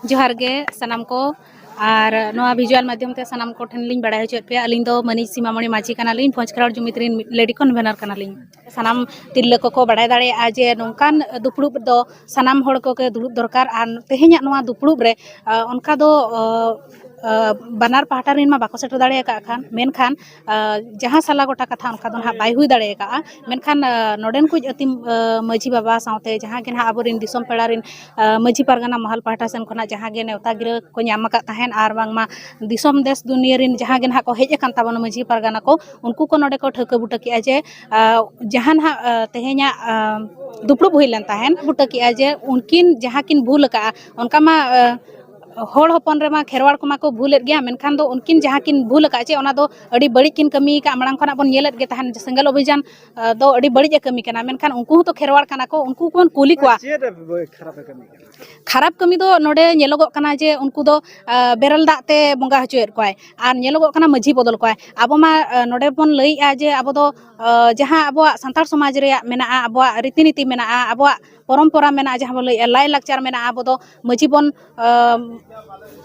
ᱡᱚᱦᱟᱨ ᱜᱮ ᱥᱟᱱᱟᱢ ᱠᱚ, ᱟᱨ ᱱᱚᱣᱟ ᱵᱷᱤᱡᱩᱣᱟᱞ ᱢᱟᱫᱽᱫᱷᱚᱢ ᱛᱮ ᱥᱟᱱᱟᱢ ᱠᱚᱴᱷᱮᱱ ᱞᱤᱧ ᱵᱟᱲᱟᱭ ᱦᱚᱪᱚᱭᱮᱫ ᱯᱮᱭᱟ, ᱟᱹᱞᱤᱧ ᱫᱚ ᱢᱟᱹᱱᱤᱡ ᱥᱤᱢᱟᱢᱚᱬᱤ ᱢᱟᱹᱡᱷᱤ ᱠᱟᱱᱟᱞᱤᱧ, ᱯᱚᱧᱪᱠᱨᱟᱣ ᱡᱩᱢᱤᱫ ᱨᱤᱱ ᱢᱤᱫ ᱞᱮᱰᱤ ᱠᱚᱱᱵᱷᱮᱱᱟᱨ ᱠᱟᱱᱟᱞᱤᱧ᱾ ᱥᱟᱱᱟᱢ ᱛᱤᱨᱞᱟᱹ ᱠᱚᱠᱚ ᱵᱟᱲᱟᱭ ᱫᱟᱲᱮᱭᱟᱜᱼᱟ ᱡᱮ ᱱᱚᱝᱠᱟᱱ ᱫᱩᱯᱲᱩᱵ ᱫᱚ ᱥᱟᱱᱟᱢ ᱦᱚᱲ ᱠᱚᱜᱮ ᱫᱩᱲᱩᱵ ᱫᱚᱨᱠᱟᱨ᱾ ᱟᱨ ᱛᱮᱦᱮᱧᱟᱜ ᱱᱚᱣᱟ ᱫᱩᱯᱲᱩᱵ ᱨᱮ, ᱟ, ᱚᱱᱠᱟ ᱫᱚ, ᱟ, ᱟ, ᱵᱟᱱᱟᱨ ᱯᱟᱦᱴᱟ ᱨᱮᱱ ᱢᱟ ᱵᱟᱠᱚ ᱥᱮᱴᱮᱨ ᱫᱟᱲᱮ ᱟᱠᱟᱫ ᱠᱷᱟᱱ, ᱢᱮᱱᱠᱷᱟᱱ, ᱟ, ᱡᱟᱦᱟᱸ ᱥᱟᱞᱟ ᱜᱚᱴᱟ ᱠᱟᱛᱷᱟ ᱚᱱᱠᱟ ᱫᱚ ᱱᱟᱦᱟᱜ ᱵᱟᱭ ᱦᱩᱭ ᱫᱟᱲᱮ ᱟᱠᱟᱫᱼᱟ᱾ ᱢᱮᱱᱠᱷᱟᱱ, ᱟ, ᱱᱚᱰᱮᱱ ᱠᱚ ᱟᱹᱛᱤᱢ, ᱟ, ᱢᱟᱹᱡᱷᱤ ᱵᱟᱵᱟ ᱥᱟᱶᱛᱮ ᱡᱟᱦᱟᱸ ᱜᱮ ᱱᱟᱦᱟᱜ ᱟᱵᱚᱨᱮᱱ ᱫᱤᱥᱚᱢ ᱯᱮᱲᱟ ᱨᱮᱱ, ᱟ, ᱢᱟᱹᱡᱷᱤ ᱯᱟᱨᱜᱟᱱᱟ ᱢᱚᱦᱚᱞ ᱯᱟᱦᱴᱟ ᱥᱮᱱ ᱠᱷᱚᱱᱟᱜ ᱡᱟᱦᱟᱸ ᱜᱮ ᱱᱮᱣᱛᱟ ᱜᱤᱨᱟᱹ ᱠᱚ ᱧᱟᱢ ᱟᱠᱟᱫ ᱛᱟᱦᱮᱸᱫ, ᱟᱨ ᱵᱟᱝᱢᱟ ᱫᱤᱥᱚᱢ ᱫᱮᱥ ᱫᱩᱱᱤᱭᱟᱹ ᱨᱮᱱ ᱡᱟᱦᱟᱸ ᱜᱮ ᱱᱟᱦᱟᱜ ᱠᱚ ᱦᱮᱡ ᱟᱠᱟᱱ ᱛᱟᱵᱚᱱᱟ ᱢᱟᱹᱡᱷᱤ ᱯᱟᱨᱜᱟᱱᱟ ᱠᱚ, ᱩᱱᱠᱩ ᱠᱚ ᱱᱚᱰᱮ ᱠᱚ ᱴᱷᱟᱹᱣᱠᱟᱹ ᱵᱩᱴᱟᱹ ᱠᱮᱜᱼᱟ ᱡᱮ, ᱟ, ᱡᱟᱦᱟᱸ ᱱᱟᱦᱟᱜ, ᱟ, ᱛᱮᱦᱮᱧᱟᱜ, ᱟ, ᱫᱩᱯᱲᱩᱵ ᱦᱩᱭ ᱞᱮᱱ ᱛᱟᱦᱮᱸᱫ, ᱵᱩᱴᱟᱹ ᱠᱮᱜᱼᱟ ᱡᱮ ᱩᱱᱠᱤᱱ ᱡᱟᱦᱟᱸ ᱠᱤᱱ ᱵᱷᱩᱞ ᱟᱠᱟᱜᱼᱟ, ᱚᱱᱠᱟ ᱢᱟ, ᱟ, ᱦᱚᱲ ᱦᱚᱯᱚᱱ ᱨᱮᱢᱟ ᱠᱷᱮᱨᱣᱟᱲ ᱠᱚᱢᱟ ᱠᱚ ᱵᱷᱩᱞᱮᱫ ᱜᱮᱭᱟ, ᱢᱮᱱᱠᱷᱟᱱ ᱫᱚ ᱩᱱᱠᱤᱱ ᱡᱟᱦᱟᱸ ᱠᱤᱱ ᱵᱷᱩᱞ ᱟᱠᱟᱫ ᱪᱮ, ᱚᱱᱟ ᱫᱚ ᱟᱹᱰᱤ ᱵᱟᱹᱲᱤᱡ ᱠᱤᱱ ᱠᱟᱹᱢᱤ ᱟᱠᱟᱫ᱾ ᱢᱟᱲᱟᱝ ᱠᱷᱚᱱᱟᱜ ᱵᱚᱱ ᱧᱮᱞᱮᱫ ᱜᱮ ᱛᱟᱦᱮᱱ ᱡᱮ ᱥᱮᱸᱜᱮᱞ ᱚᱵᱷᱤᱡᱟᱱ, ᱟ, ᱫᱚ ᱟᱹᱰᱤ ᱵᱟᱹᱲᱤᱡ ᱮ ᱠᱟᱹᱢᱤ ᱠᱟᱱᱟ, ᱢᱮᱱᱠᱷᱟᱱ ᱩᱱᱠᱩ ᱦᱚᱸᱛᱚ ᱠᱷᱮᱨᱣᱟᱲ ᱠᱟᱱᱟ ᱠᱚ, ᱩᱱᱠᱩ ᱠᱚᱵᱚᱱ ᱠᱩᱞᱤ ᱠᱚᱣᱟ᱾ ᱪᱮᱫ ᱮ ᱠᱷᱟᱨᱟᱯ ᱮ ᱠᱟᱹᱢᱤ ᱠᱟᱱᱟ? ᱠᱷᱟᱨᱟᱯ ᱠᱟᱹᱢᱤ ᱫᱚ ᱱᱚᱰᱮ ᱧᱮᱞᱚᱜᱚᱜ ᱠᱟᱱᱟ ᱡᱮ ᱩᱱᱠᱩ ᱫᱚ, ᱟ, ᱵᱮᱨᱮᱞ ᱫᱟᱜ ᱛᱮ ᱵᱚᱸᱜᱟ ᱦᱚᱪᱚᱭᱮᱫ ᱠᱚᱣᱟᱭ ᱟᱨ ᱧᱮᱞᱚᱜᱚᱜ ᱠᱟᱱᱟ ᱢᱟᱹᱡᱷᱤ ᱵᱚᱫᱚᱞ ᱠᱚᱣᱟᱭ᱾ ᱟᱵᱚ ᱢᱟ, ᱟ, ᱱᱚᱰᱮ ᱵᱚᱱ ᱞᱟᱹᱭᱮᱜᱼᱟ ᱡᱮ ᱟᱵᱚ ᱫᱚ, ᱟ, ᱡᱟᱦᱟᱸ ᱟᱵᱚᱣᱟᱜ ᱥᱟᱱᱛᱟᱲ ᱥᱚᱢᱟᱡᱽ ᱨᱮᱭᱟᱜ ᱢᱮᱱᱟᱜᱼᱟ, ᱟᱵᱚᱣᱟᱜ ᱨᱤᱛᱤ ᱱᱤᱛᱤ ᱢᱮᱱᱟᱜᱼᱟ, ᱟᱵᱚᱣᱟᱜ ᱯᱚᱨᱚᱢᱯᱚᱨᱟ ᱢᱮᱱᱟᱜᱼᱟ, ᱡᱟᱦᱟᱸ ᱵᱚᱱ ᱞᱟᱹᱭᱮᱫᱼᱟ ᱞᱟᱭᱼᱞᱟᱠᱪᱟᱨ ᱢᱮᱱᱟᱜᱼᱟ, ᱟᱵᱚ ᱫᱚ ᱢᱟᱹᱡᱷᱤ ᱵᱚᱱ ᱟᱸ,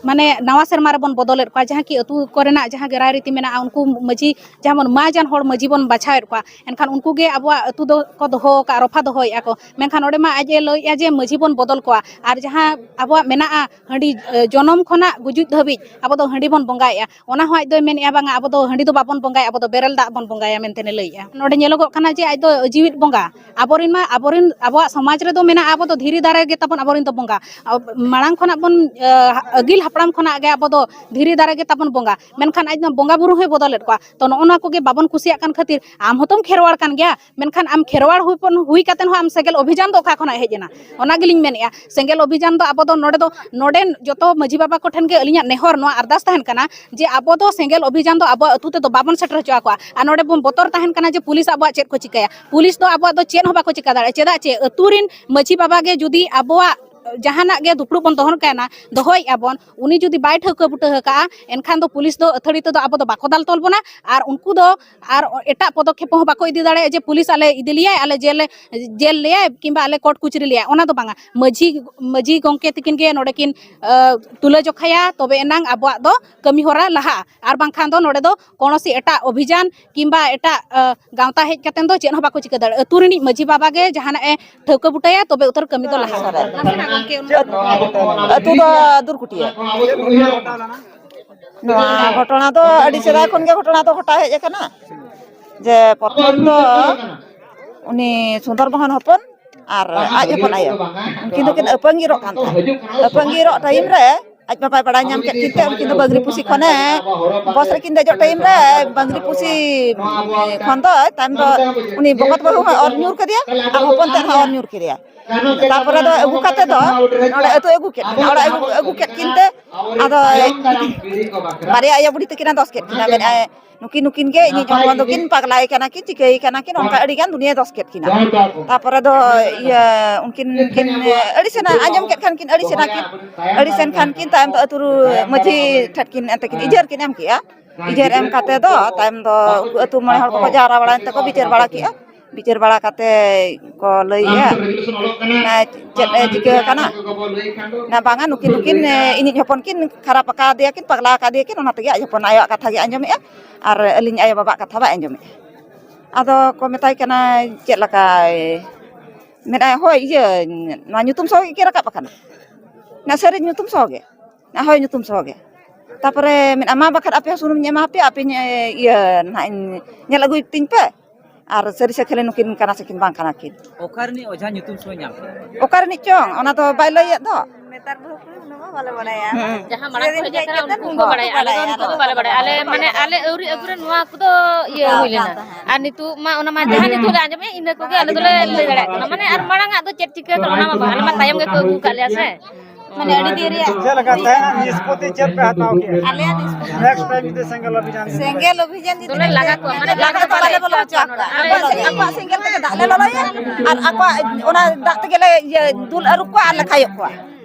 ᱢᱟᱱᱮ ᱱᱟᱣᱟ ᱥᱮᱨᱢᱟ ᱨᱮᱵᱚᱱ ᱵᱚᱫᱚᱞᱮᱫ ᱠᱚᱣᱟ, ᱡᱟᱦᱟᱸ ᱠᱤ ᱟᱹᱛᱩ ᱠᱚᱨᱮᱱᱟᱜ ᱡᱟᱦᱟᱸ ᱜᱮ ᱨᱟᱭᱨᱤᱛᱤ ᱢᱮᱱᱟᱜᱼᱟ, ᱩᱱᱠᱩ ᱢᱟᱹᱡᱷᱤ ᱡᱟᱦᱟᱸ ᱵᱚᱱ ᱢᱟᱹᱡᱟᱱ ᱦᱚᱲ ᱢᱟᱹᱡᱷᱤ ᱵᱚᱱ ᱵᱟᱪᱷᱟᱣᱮᱫ ᱠᱚᱣᱟ, ᱮᱱᱠᱷᱟᱱ ᱩᱱᱠᱩ ᱜᱮ ᱟᱵᱚᱣᱟᱜ ᱟᱹᱛᱩ ᱫᱚᱠᱚ ᱫᱚᱦᱚ ᱟᱠᱟᱫ, ᱨᱚᱯᱷᱟ ᱫᱚᱦᱚᱭᱮᱫᱼᱟ ᱠᱚ᱾ ᱢᱮᱱᱠᱷᱟᱱ ᱚᱸᱰᱮ ᱢᱟ ᱟᱡ ᱮ ᱞᱟᱹᱭᱮᱫᱼᱟ ᱡᱮ ᱢᱟᱹᱡᱷᱤ ᱵᱚᱱ ᱵᱚᱫᱚᱞ ᱠᱚᱣᱟ, ᱟᱨ ᱡᱟᱦᱟᱸ ᱟᱵᱚᱣᱟᱜ ᱢᱮᱱᱟᱜᱼᱟ ᱦᱟᱺᱰᱤ, ᱟᱸ, ᱡᱚᱱᱚᱢ ᱠᱷᱚᱱᱟᱜ ᱜᱩᱡᱩᱜ ᱫᱷᱟᱹᱵᱤᱡ ᱟᱵᱚ ᱫᱚ ᱦᱟᱺᱰᱤ ᱵᱚᱱ ᱵᱚᱸᱜᱟᱭᱮᱫᱼᱟ᱾ ᱚᱱᱟ ᱦᱚᱸ ᱟᱡ ᱫᱚᱭ ᱢᱮᱱᱮᱫᱼᱟ, ᱵᱟᱝᱟ, ᱟᱵᱚ ᱫᱚ ᱦᱟᱺᱰᱤ ᱫᱚ ᱵᱟᱵᱚᱱ ᱵᱚᱸᱜᱟᱭᱟ, ᱟᱵᱚ ᱫᱚ ᱵᱮᱨᱮᱞ ᱫᱟᱜ ᱵᱚᱱ ᱵᱚᱸᱜᱟᱭᱟ ᱢᱮᱱᱛᱮ ᱞᱟᱹᱭᱮᱫᱼᱟ᱾ ᱱᱚᱰᱮ ᱧᱮᱞᱚᱜᱚᱜ ᱠᱟᱱᱟ ᱡᱮ ᱟᱡ ᱫᱚ ᱡᱤᱣᱤᱫ ᱵᱚᱸᱜᱟ᱾ ᱟᱵᱚᱨᱮᱱ ᱢᱟ, ᱟᱵᱚᱨᱮᱱ, ᱟᱵᱚᱣᱟᱜ ᱥᱚᱢᱟᱡᱽ ᱨᱮᱫᱚ ᱢᱮᱱᱟᱜᱼᱟ, ᱟᱵᱚ ᱫᱚ ᱫᱷᱤᱨᱤ ᱫᱟᱨᱮ ᱜᱮ ᱛᱟᱵᱚᱱ ᱟᱵᱚᱨᱮᱱ ᱫᱚ ᱵᱚᱸᱜᱟ᱾ ᱟᱵ-, ᱢᱟᱲᱟᱝ ᱠᱷᱚᱱᱟᱜ ᱵᱚᱱ, ᱟᱹ, ᱟᱹᱜᱤᱞ ᱦᱟᱯᱲᱟᱢ ᱠᱷᱚᱱᱟᱜ ᱜᱮ ᱟᱵᱚ ᱫᱚ ᱫᱷᱤᱨᱤ ᱫᱟᱨᱮ ᱜᱮ ᱛᱟᱵᱚᱱ ᱵᱚᱸᱜᱟ᱾ ᱢᱮᱱᱠᱷᱟᱱ ᱟᱡ ᱫᱚ ᱵᱚᱸᱜᱟ ᱵᱩᱨᱩ ᱦᱚᱸᱭ ᱵᱚᱫᱚᱞᱮᱫ ᱠᱚᱣᱟ᱾ ᱛᱚ, ᱱᱚᱜᱼᱚ ᱱᱚᱣᱟ ᱠᱚᱜᱮ ᱵᱟᱵᱚᱱ ᱠᱩᱥᱤᱭᱟᱜ ᱠᱟᱱ ᱠᱷᱟᱹᱛᱤᱨ, ᱟᱢ ᱦᱚᱸᱛᱚᱢ ᱠᱷᱮᱨᱣᱟᱲ ᱠᱟᱱ ᱜᱮᱭᱟ, ᱢᱮᱱᱠᱷᱟᱱ ᱟᱢ ᱠᱷᱮᱨᱣᱟᱲ ᱦᱚᱯᱚᱱ ᱦᱩᱭ ᱠᱟᱛᱮ ᱦᱚᱸ ᱟᱢ ᱥᱮᱸᱜᱮᱞ ᱚᱵᱷᱤᱡᱟᱱ ᱫᱚ ᱚᱠᱟ ᱠᱷᱚᱱᱟᱜ ᱦᱮᱡ ᱮᱱᱟ? ᱚᱱᱟ ᱜᱮᱞᱤᱧ ᱢᱮᱱᱮᱫᱼᱟ, ᱥᱮᱸᱜᱮᱞ ᱚᱵᱷᱤᱡᱟᱱ ᱫᱚ ᱟᱵᱚ ᱫᱚ ᱱᱚᱰᱮ ᱫᱚ, ᱱᱚᱰᱮ ᱡᱚᱛᱚ ᱢᱟᱹᱡᱷᱤ ᱵᱟᱵᱟ ᱠᱚᱴᱷᱮᱱ ᱜᱮ ᱟᱹᱞᱤᱧᱟᱜ ᱱᱮᱦᱚᱨ, ᱱᱚᱣᱟ ᱟᱨᱫᱟᱥ ᱛᱟᱦᱮᱱ ᱠᱟᱱᱟ, ᱡᱮ ᱟᱵᱚ ᱫᱚ ᱥᱮᱸᱜᱮᱞ ᱚᱵᱷᱤᱡᱟᱱ ᱫᱚ ᱟᱵᱚᱣᱟᱜ ᱟᱹᱛᱩ ᱛᱮᱫᱚ ᱵᱟᱵᱚᱱ ᱥᱮᱴᱮᱨ ᱦᱚᱪᱚ ᱟᱠᱚᱣᱟ᱾ ᱟᱨ ᱱᱚᱰᱮ ᱵᱚᱱ ᱵᱚᱛᱚᱨ ᱛᱟᱦᱮᱱ ᱠᱟᱱᱟ ᱡᱮ ᱯᱩᱞᱤᱥ ᱟᱵᱚᱣᱟᱜ ᱪᱮᱫ ᱠᱚ ᱪᱤᱠᱟᱹᱭᱟ᱾ ᱯᱩᱞᱤᱥ ᱫᱚ ᱟᱵᱚᱣᱟᱜ ᱫᱚ ᱪᱮᱫ ᱦᱚᱸ ᱵᱟᱠᱚ ᱪᱤᱠᱟᱹ ᱫᱟᱲᱮᱭᱟᱜᱼᱟ᱾ ᱪᱮᱫᱟᱜ ᱪᱮ ᱟᱹᱛᱩ ᱨᱤᱱ ᱢᱟᱹᱡᱷᱤ ᱵᱟᱵᱟ ᱜᱮ ᱡᱩᱫᱤ ᱟᱵᱚᱣᱟᱜ ᱡᱟᱦᱟᱱᱟᱜ ᱜᱮ ᱫᱩᱯᱲᱩᱵ ᱵᱚᱱ ᱫᱚᱦᱚ ᱠᱟᱱᱟ, ᱫᱚᱦᱚᱭᱮᱫᱼᱟ ᱵᱚᱱ, ᱩᱱᱤ ᱡᱩᱫᱤ ᱵᱟᱭ ᱴᱷᱟᱹᱣᱠᱟᱹ ᱵᱩᱴᱟᱹ ᱟᱠᱟᱫᱼᱟ, ᱮᱱᱠᱷᱟᱱ ᱫᱚ ᱯᱩᱞᱤᱥ ᱫᱚ ᱟᱹᱛᱷᱟᱹᱲᱤ ᱛᱮᱫᱚ ᱟᱵᱚ ᱫᱚ ᱵᱟᱠᱚ ᱫᱟᱞ ᱛᱚᱞ ᱵᱚᱱᱟ᱾ ᱟᱨ ᱩᱱᱠᱩ ᱫᱚ ᱟᱨ ᱮᱴᱟᱜ ᱯᱚᱫᱚᱠᱷᱮᱯ ᱦᱚᱸ ᱵᱟᱠᱚ ᱤᱫᱤ ᱫᱟᱲᱮᱭᱟᱜᱼᱟ ᱡᱮ ᱯᱩᱞᱤᱥ ᱟᱞᱮ ᱤᱫᱤ ᱞᱮᱭᱟᱭ, ᱟᱞᱮ ᱡᱮᱞ, ᱡᱮᱞ ᱞᱮᱭᱟᱭ ᱠᱤᱝᱵᱟ ᱟᱞᱮ ᱠᱳᱨᱴ ᱠᱩᱪᱨᱤ ᱞᱮᱭᱟᱭ, ᱚᱱᱟ ᱫᱚ ᱵᱟᱝᱟ᱾ ᱢᱟᱹᱡᱷᱤ, ᱢᱟᱹᱡᱷᱤ ᱜᱚᱢᱠᱮ ᱛᱤᱠᱤᱱ ᱜᱮ ᱱᱚᱰᱮ ᱠᱤᱱ, ᱟᱹ, ᱛᱩᱞᱟᱹ ᱡᱚᱠᱷᱟᱭᱟ, ᱛᱚᱵᱮ ᱮᱱᱟᱝ ᱟᱵᱚᱣᱟᱜ ᱫᱚ ᱠᱟᱹᱢᱤ ᱦᱚᱨᱟ ᱞᱟᱦᱟᱜᱼᱟ᱾ ᱟᱨ ᱵᱟᱝᱠᱷᱟᱱ ᱫᱚ ᱱᱚᱰᱮ ᱫᱚ ᱠᱳᱱᱳᱥᱤ ᱮᱴᱟᱜ ᱚᱵᱷᱤᱡᱟᱱ ᱠᱤᱝᱵᱟ ᱮᱴᱟᱜ, ᱟᱹ, ᱜᱟᱶᱛᱟ ᱦᱮᱡ ᱠᱟᱛᱮ ᱫᱚ ᱪᱮᱫ ᱦᱚᱸ ᱵᱟᱠᱚ ᱪᱤᱠᱟᱹ ᱫᱟᱲᱮᱭᱟᱜᱼᱟ᱾ ᱟᱹᱛᱩ ᱨᱤᱱᱤᱡ ᱢᱟᱹᱡᱷᱤ ᱵᱟᱵᱟ ᱜᱮ ᱡᱟᱦᱟᱱᱟᱜ ᱮ ᱴᱷᱟᱹᱣᱠᱟᱹ ᱵᱩᱴᱟᱹᱭᱟ, ᱛᱚᱵᱮ ᱩᱛᱟᱹᱨ ᱠᱟᱹᱢᱤ ᱫᱚ ᱞᱟᱦᱟᱜᱼᱟ᱾ ᱟᱹᱛᱩ ᱫᱚ ᱫᱩᱨᱠᱩᱴᱤᱭᱟᱹ᱾ ᱱᱚᱣᱟ ᱜᱷᱚᱴᱚᱱᱟ ᱫᱚ ᱟᱹᱰᱤ ᱥᱮᱫᱟᱭ ᱠᱷᱚᱱ ᱜᱮ ᱜᱷᱚᱴᱚᱱᱟ ᱫᱚ ᱜᱷᱚᱴᱟᱣ ᱦᱮᱡ ᱟᱠᱟᱱᱟ᱾ ᱡᱮ ᱯᱨᱚᱛᱷᱚᱢ ᱫᱚ ᱩᱱᱤ ᱥᱩᱱᱫᱚᱨ ᱢᱳᱦᱚᱱ ᱦᱚᱯᱚᱱ ᱟᱨ ᱟᱡ ᱦᱚᱯᱚᱱ ᱟᱭᱳ, ᱩᱱᱠᱤᱱ ᱫᱚᱠᱤᱱ ᱟᱹᱯᱟᱹᱝᱜᱤᱨᱚᱜ ᱠᱟᱱ ᱛᱟᱦᱮᱸᱫ᱾ ᱟᱹᱯᱟᱹᱝᱜᱤᱨᱚᱜ ᱴᱟᱭᱤᱢ ᱨᱮ ᱟᱡ ᱵᱟᱵᱟᱭ ᱵᱟᱲᱟᱭ ᱧᱟᱢ ᱠᱮᱫ ᱠᱤᱱ ᱛᱮ, ᱩᱱᱠᱤᱱ ᱫᱚ ᱵᱟᱝᱨᱤ ᱯᱩᱥᱤ ᱠᱷᱚᱱᱮ, ᱵᱚᱥ ᱨᱮᱠᱤᱱ ᱫᱮᱡᱚᱜ ᱴᱟᱭᱤᱢ ᱨᱮ ᱵᱟᱝᱨᱤ ᱯᱩᱥᱤ ᱠᱷᱚᱱ ᱫᱚ ᱛᱟᱭᱚᱢ ᱫᱚ ᱩᱱᱤ ᱵᱚᱠᱚᱛ ᱵᱟᱹᱦᱩ ᱦᱚᱸ ᱚᱨ ᱧᱩᱨ ᱠᱮᱫᱮᱭᱟ ᱟᱨ ᱦᱚᱯᱚᱱ ᱛᱮᱫ ᱦᱚᱸ ᱚᱨ ᱧᱩᱨ ᱠᱮᱫᱮᱭᱟ᱾ ᱛᱟᱨᱯᱚᱨᱮ ᱫᱚ ᱟᱹᱜᱩ ᱠᱟᱛᱮ ᱫᱚ ᱱᱚᱰᱮ ᱟᱹᱛᱩ ᱟᱹᱜᱩ ᱠᱮᱫ ᱠᱤᱱᱟ, ᱚᱲᱟᱜ ᱟᱹᱜᱩ, ᱟᱹᱜᱩ ᱠᱮᱫ ᱠᱤᱱ ᱛᱮ ᱟᱫᱚ ᱵᱟᱨᱭᱟ ᱟᱭᱳ ᱵᱩᱰᱷᱤ ᱛᱟᱹᱠᱤᱱ ᱫᱚᱥ ᱠᱮᱫ ᱠᱤᱱᱟ, ᱢᱮᱱᱟᱭ, "ᱱᱩᱠᱤᱱ, ᱱᱩᱠᱤᱱ ᱜᱮ ᱤᱧᱤᱡ ᱦᱚᱯᱚᱱ ᱫᱚᱠᱤᱱ ᱯᱟᱜᱽᱞᱟᱭᱮ ᱠᱟᱱᱟ ᱠᱤᱱ, ᱪᱤᱠᱟᱹᱭᱮ ᱠᱟᱱᱟ ᱠᱤᱱ", ᱚᱱᱠᱟ ᱟᱹᱰᱤ ᱜᱟᱱ ᱫᱩᱱᱤᱭᱟᱹ ᱫᱚᱥ ᱠᱮᱫ ᱠᱤᱱᱟ᱾ ᱛᱟᱨᱯᱚᱨᱮ ᱫᱚ ᱤᱭᱟᱹ ᱩᱱᱠᱤᱱ ᱠᱤᱱ ᱟᱹᱲᱤᱥᱮᱱᱟ, ᱟᱸᱡᱚᱢ ᱠᱮᱫ ᱠᱷᱟᱱ ᱠᱤᱱ ᱟᱹᱲᱤᱥᱮᱱᱟ ᱠᱤᱱ, ᱟᱹᱲᱤᱥᱮᱱ ᱠᱷᱟᱱ ᱠᱤᱱ ᱛᱟᱭᱚᱢ ᱫᱚ ᱟᱹᱛᱩ ᱢᱟᱹᱡᱷᱤ ᱴᱷᱮᱱ ᱠᱤᱱ ᱮᱱᱛᱮ ᱠᱤᱱ ᱤᱡᱟᱹᱨ ᱠᱤᱱ ᱮᱢ ᱠᱮᱜᱼᱟ᱾ ᱤᱡᱟᱹᱨ ᱮᱢ ᱠᱟᱛᱮ ᱫᱚ ᱛᱟᱭᱚᱢ ᱫᱚ ᱩᱱᱠᱩ ᱟᱹᱛᱩ ᱢᱚᱬᱮ ᱦᱚᱲ ᱠᱚᱠᱚ ᱡᱟᱣᱨᱟ ᱵᱟᱲᱟᱭᱮᱱ ᱛᱮᱠᱚ ᱵᱤᱪᱟᱹᱨ ᱵᱟᱲᱟ ᱠᱮᱜᱼᱟ᱾ ᱵᱤᱪᱟᱹᱨ ᱵᱟᱲᱟ ᱠᱟᱛᱮ ᱠᱚ ᱞᱟᱹᱭᱮᱜᱼᱟ, ᱪᱮᱫ ᱮ ᱪᱤᱠᱟᱹ ᱟᱠᱟᱱᱟ? ᱵᱟᱝᱟ, ᱱᱩᱠᱤᱱ ᱱᱩᱠᱤᱱ ᱤᱧᱤᱡ ᱦᱚᱯᱚᱱ ᱠᱤᱱ ᱠᱷᱟᱨᱟᱯ ᱟᱠᱟᱫᱮᱭᱟ ᱠᱤᱱ, ᱯᱟᱜᱽᱞᱟ ᱟᱠᱟᱫᱮᱭᱟ ᱠᱤᱱ, ᱚᱱᱟ ᱛᱮᱜᱮ ᱟᱡ ᱦᱚᱯᱚᱱ ᱟᱭᱳᱣᱟᱜ ᱠᱟᱛᱷᱟ ᱜᱮ ᱟᱸᱡᱚᱢᱮᱜᱼᱟ ᱟᱨ ᱟᱹᱞᱤᱧ ᱟᱭᱳ ᱵᱟᱵᱟᱣᱟᱜ ᱠᱟᱛᱷᱟ ᱵᱟᱭ ᱟᱸᱡᱚᱢᱮᱜᱼᱟ᱾ ᱟᱫᱚ ᱠᱚ ᱢᱮᱛᱟᱭ ᱠᱟᱱᱟ, ᱪᱮᱫ ᱞᱮᱠᱟ? ᱢᱮᱱᱟᱭ, ᱦᱳᱭ, ᱤᱭᱟᱹ, ᱱᱚᱣᱟ ᱧᱩᱛᱩᱢ ᱥᱚᱦᱚ ᱜᱮ ᱨᱟᱠᱟᱵ ᱟᱠᱟᱱᱟ, ᱱᱟ ᱥᱟᱹᱨᱤ ᱧᱩᱛᱩᱢ ᱥᱚᱦᱚ ᱜᱮ, ᱱᱟ ᱦᱳᱭ, ᱧᱩᱛᱩᱢ ᱥᱚᱦᱚ ᱜᱮ᱾ ᱛᱟᱨᱯᱚᱨᱮ ᱢᱮᱱᱟ, ᱢᱟ ᱵᱟᱠᱷᱟᱱ ᱟᱯᱮ ᱦᱚᱸ ᱥᱩᱱᱩᱢ ᱤᱧ ᱮᱢᱟ ᱯᱮᱭᱟ, ᱟᱯᱮ ᱤᱭᱟᱹ ᱱᱟᱦᱟᱜ ᱤᱧ ᱧᱮᱞ ᱟᱹᱜᱩᱭ ᱛᱤᱧ ᱯᱮ, ᱟᱨ ᱥᱟᱹᱨᱤ ᱥᱮ ᱠᱷᱟᱹᱞᱤ ᱱᱩᱠᱤᱱ ᱠᱟᱱᱟ ᱥᱮ ᱠᱤᱱ ᱵᱟᱝ ᱠᱟᱱᱟ ᱠᱤᱱ᱾ ᱚᱠᱟ ᱨᱤᱱᱤᱡ ᱚᱡᱷᱟ ᱧᱩᱛᱩᱢ ᱥᱚᱦᱚ ᱧᱟᱢ ᱠᱮᱫᱟ? ᱚᱠᱟ ᱨᱤᱱᱤᱡ ᱪᱚᱝ, ᱚᱱᱟ ᱫᱚ ᱵᱟᱭ ᱞᱟᱹᱭᱮᱫ ᱫᱚ᱾ ᱱᱮᱛᱟᱨ ᱵᱟᱹᱦᱩ ᱠᱩᱲᱤ ᱩᱱᱟᱹᱜ ᱢᱟ ᱵᱟᱞᱮ ᱵᱟᱲᱟᱭᱟ᱾ ᱦᱩᱸ᱾ ᱡᱟᱦᱟᱸ ᱢᱟᱲᱟᱝ ᱠᱷᱚᱱ ᱦᱮᱡ ᱟᱠᱟᱱᱟ, ᱩᱱᱠᱩ ᱠᱚ ᱵᱟᱲᱟᱭᱟ, ᱟᱞᱮ ᱫᱚ ᱱᱤᱛᱚᱜ ᱫᱚ ᱵᱟᱞᱮ ᱵᱟᱲᱟᱭᱟ᱾ ᱟᱞᱮ, ᱢᱟᱱᱮ, ᱟᱞᱮ ᱟᱹᱣᱨᱤ ᱟᱹᱜᱩ ᱨᱮ ᱱᱚᱣᱟ ᱠᱚᱫᱚ ᱤᱭᱟᱹ ᱦᱩᱭ ᱞᱮᱱᱟ᱾ ᱟᱨ ᱱᱤᱛᱚᱜ ᱢᱟ ᱚᱱᱟ ᱢᱟ ᱡᱟᱦᱟᱸ ᱱᱤᱛᱚᱜ ᱞᱮ ᱟᱸᱡᱚᱢᱮᱫ, ᱤᱱᱟᱹ ᱠᱚᱜᱮ ᱟᱞᱮ ᱫᱚᱞᱮ ᱞᱟᱹᱭ ᱫᱟᱲᱮᱭᱟᱜ ᱠᱟᱱᱟ᱾ ᱢᱟᱱᱮ, ᱟᱨ ᱢᱟᱲᱟᱝ ᱟᱜ ᱫᱚ ᱪᱮᱫ ᱪᱤᱠᱟᱹ ᱠᱟᱱᱟ, ᱚᱱᱟ ᱢᱟ ᱵᱟᱝ, ᱟᱞᱮ ᱢᱟ ᱛᱟᱭᱚᱢ ᱜᱮᱠᱚ ᱟᱹᱜᱩ ᱟᱠᱟᱫ ᱞᱮᱭᱟ ᱥᱮ᱾ ᱢᱟᱱᱮ, ᱟᱹᱰᱤ ᱫᱤᱱ ᱨᱮᱭᱟᱜ᱾ ᱪᱮᱫ ᱞᱮᱠᱟ ᱛᱮᱦᱮᱧᱟᱜ ᱱᱤᱥᱯᱚᱛᱤ ᱪᱮᱫ ᱯᱮ ᱦᱟᱛᱟᱣ ᱠᱮᱫᱟ? ᱟᱞᱮᱭᱟᱜ ᱱᱤᱥᱯᱚᱛᱤ ᱱᱮᱠᱥᱴ ᱴᱟᱭᱤᱢ ᱡᱩᱫᱤ ᱥᱮᱸᱜᱮᱞ ᱚᱵᱷᱤᱡᱟᱱ ᱥᱮᱸᱜᱮᱞ ᱚᱵᱷᱤᱡᱟᱱ ᱡᱩᱫᱤ ᱫᱚᱞᱮ ᱞᱟᱜᱟ ᱠᱚᱣᱟ, ᱢᱟᱱᱮ, ᱞᱟᱜᱟ ᱫᱚ ᱵᱟᱞᱮ ᱵᱚᱞᱚ ᱦᱚᱪᱚ ᱟᱠᱚᱣᱟ᱾ ᱟᱠᱚᱣᱟᱜ, ᱟᱠᱚᱣᱟᱜ ᱥᱮᱸᱜᱮᱞ ᱛᱮᱜᱮ ᱫᱟᱜ ᱞᱮ ᱞᱚᱞᱚᱭᱟ ᱟᱨ ᱟᱠᱚᱣᱟᱜ ᱚᱱᱟ ᱫᱟᱜ ᱛᱮᱜᱮ ᱞᱮ, ᱤᱭᱟᱹ, ᱫᱩᱞ ᱟᱹᱨᱩᱵ ᱠᱚᱣᱟ ᱟᱨ ᱞᱮ ᱠᱷᱟᱭᱚᱜ ᱠᱚᱣᱟ᱾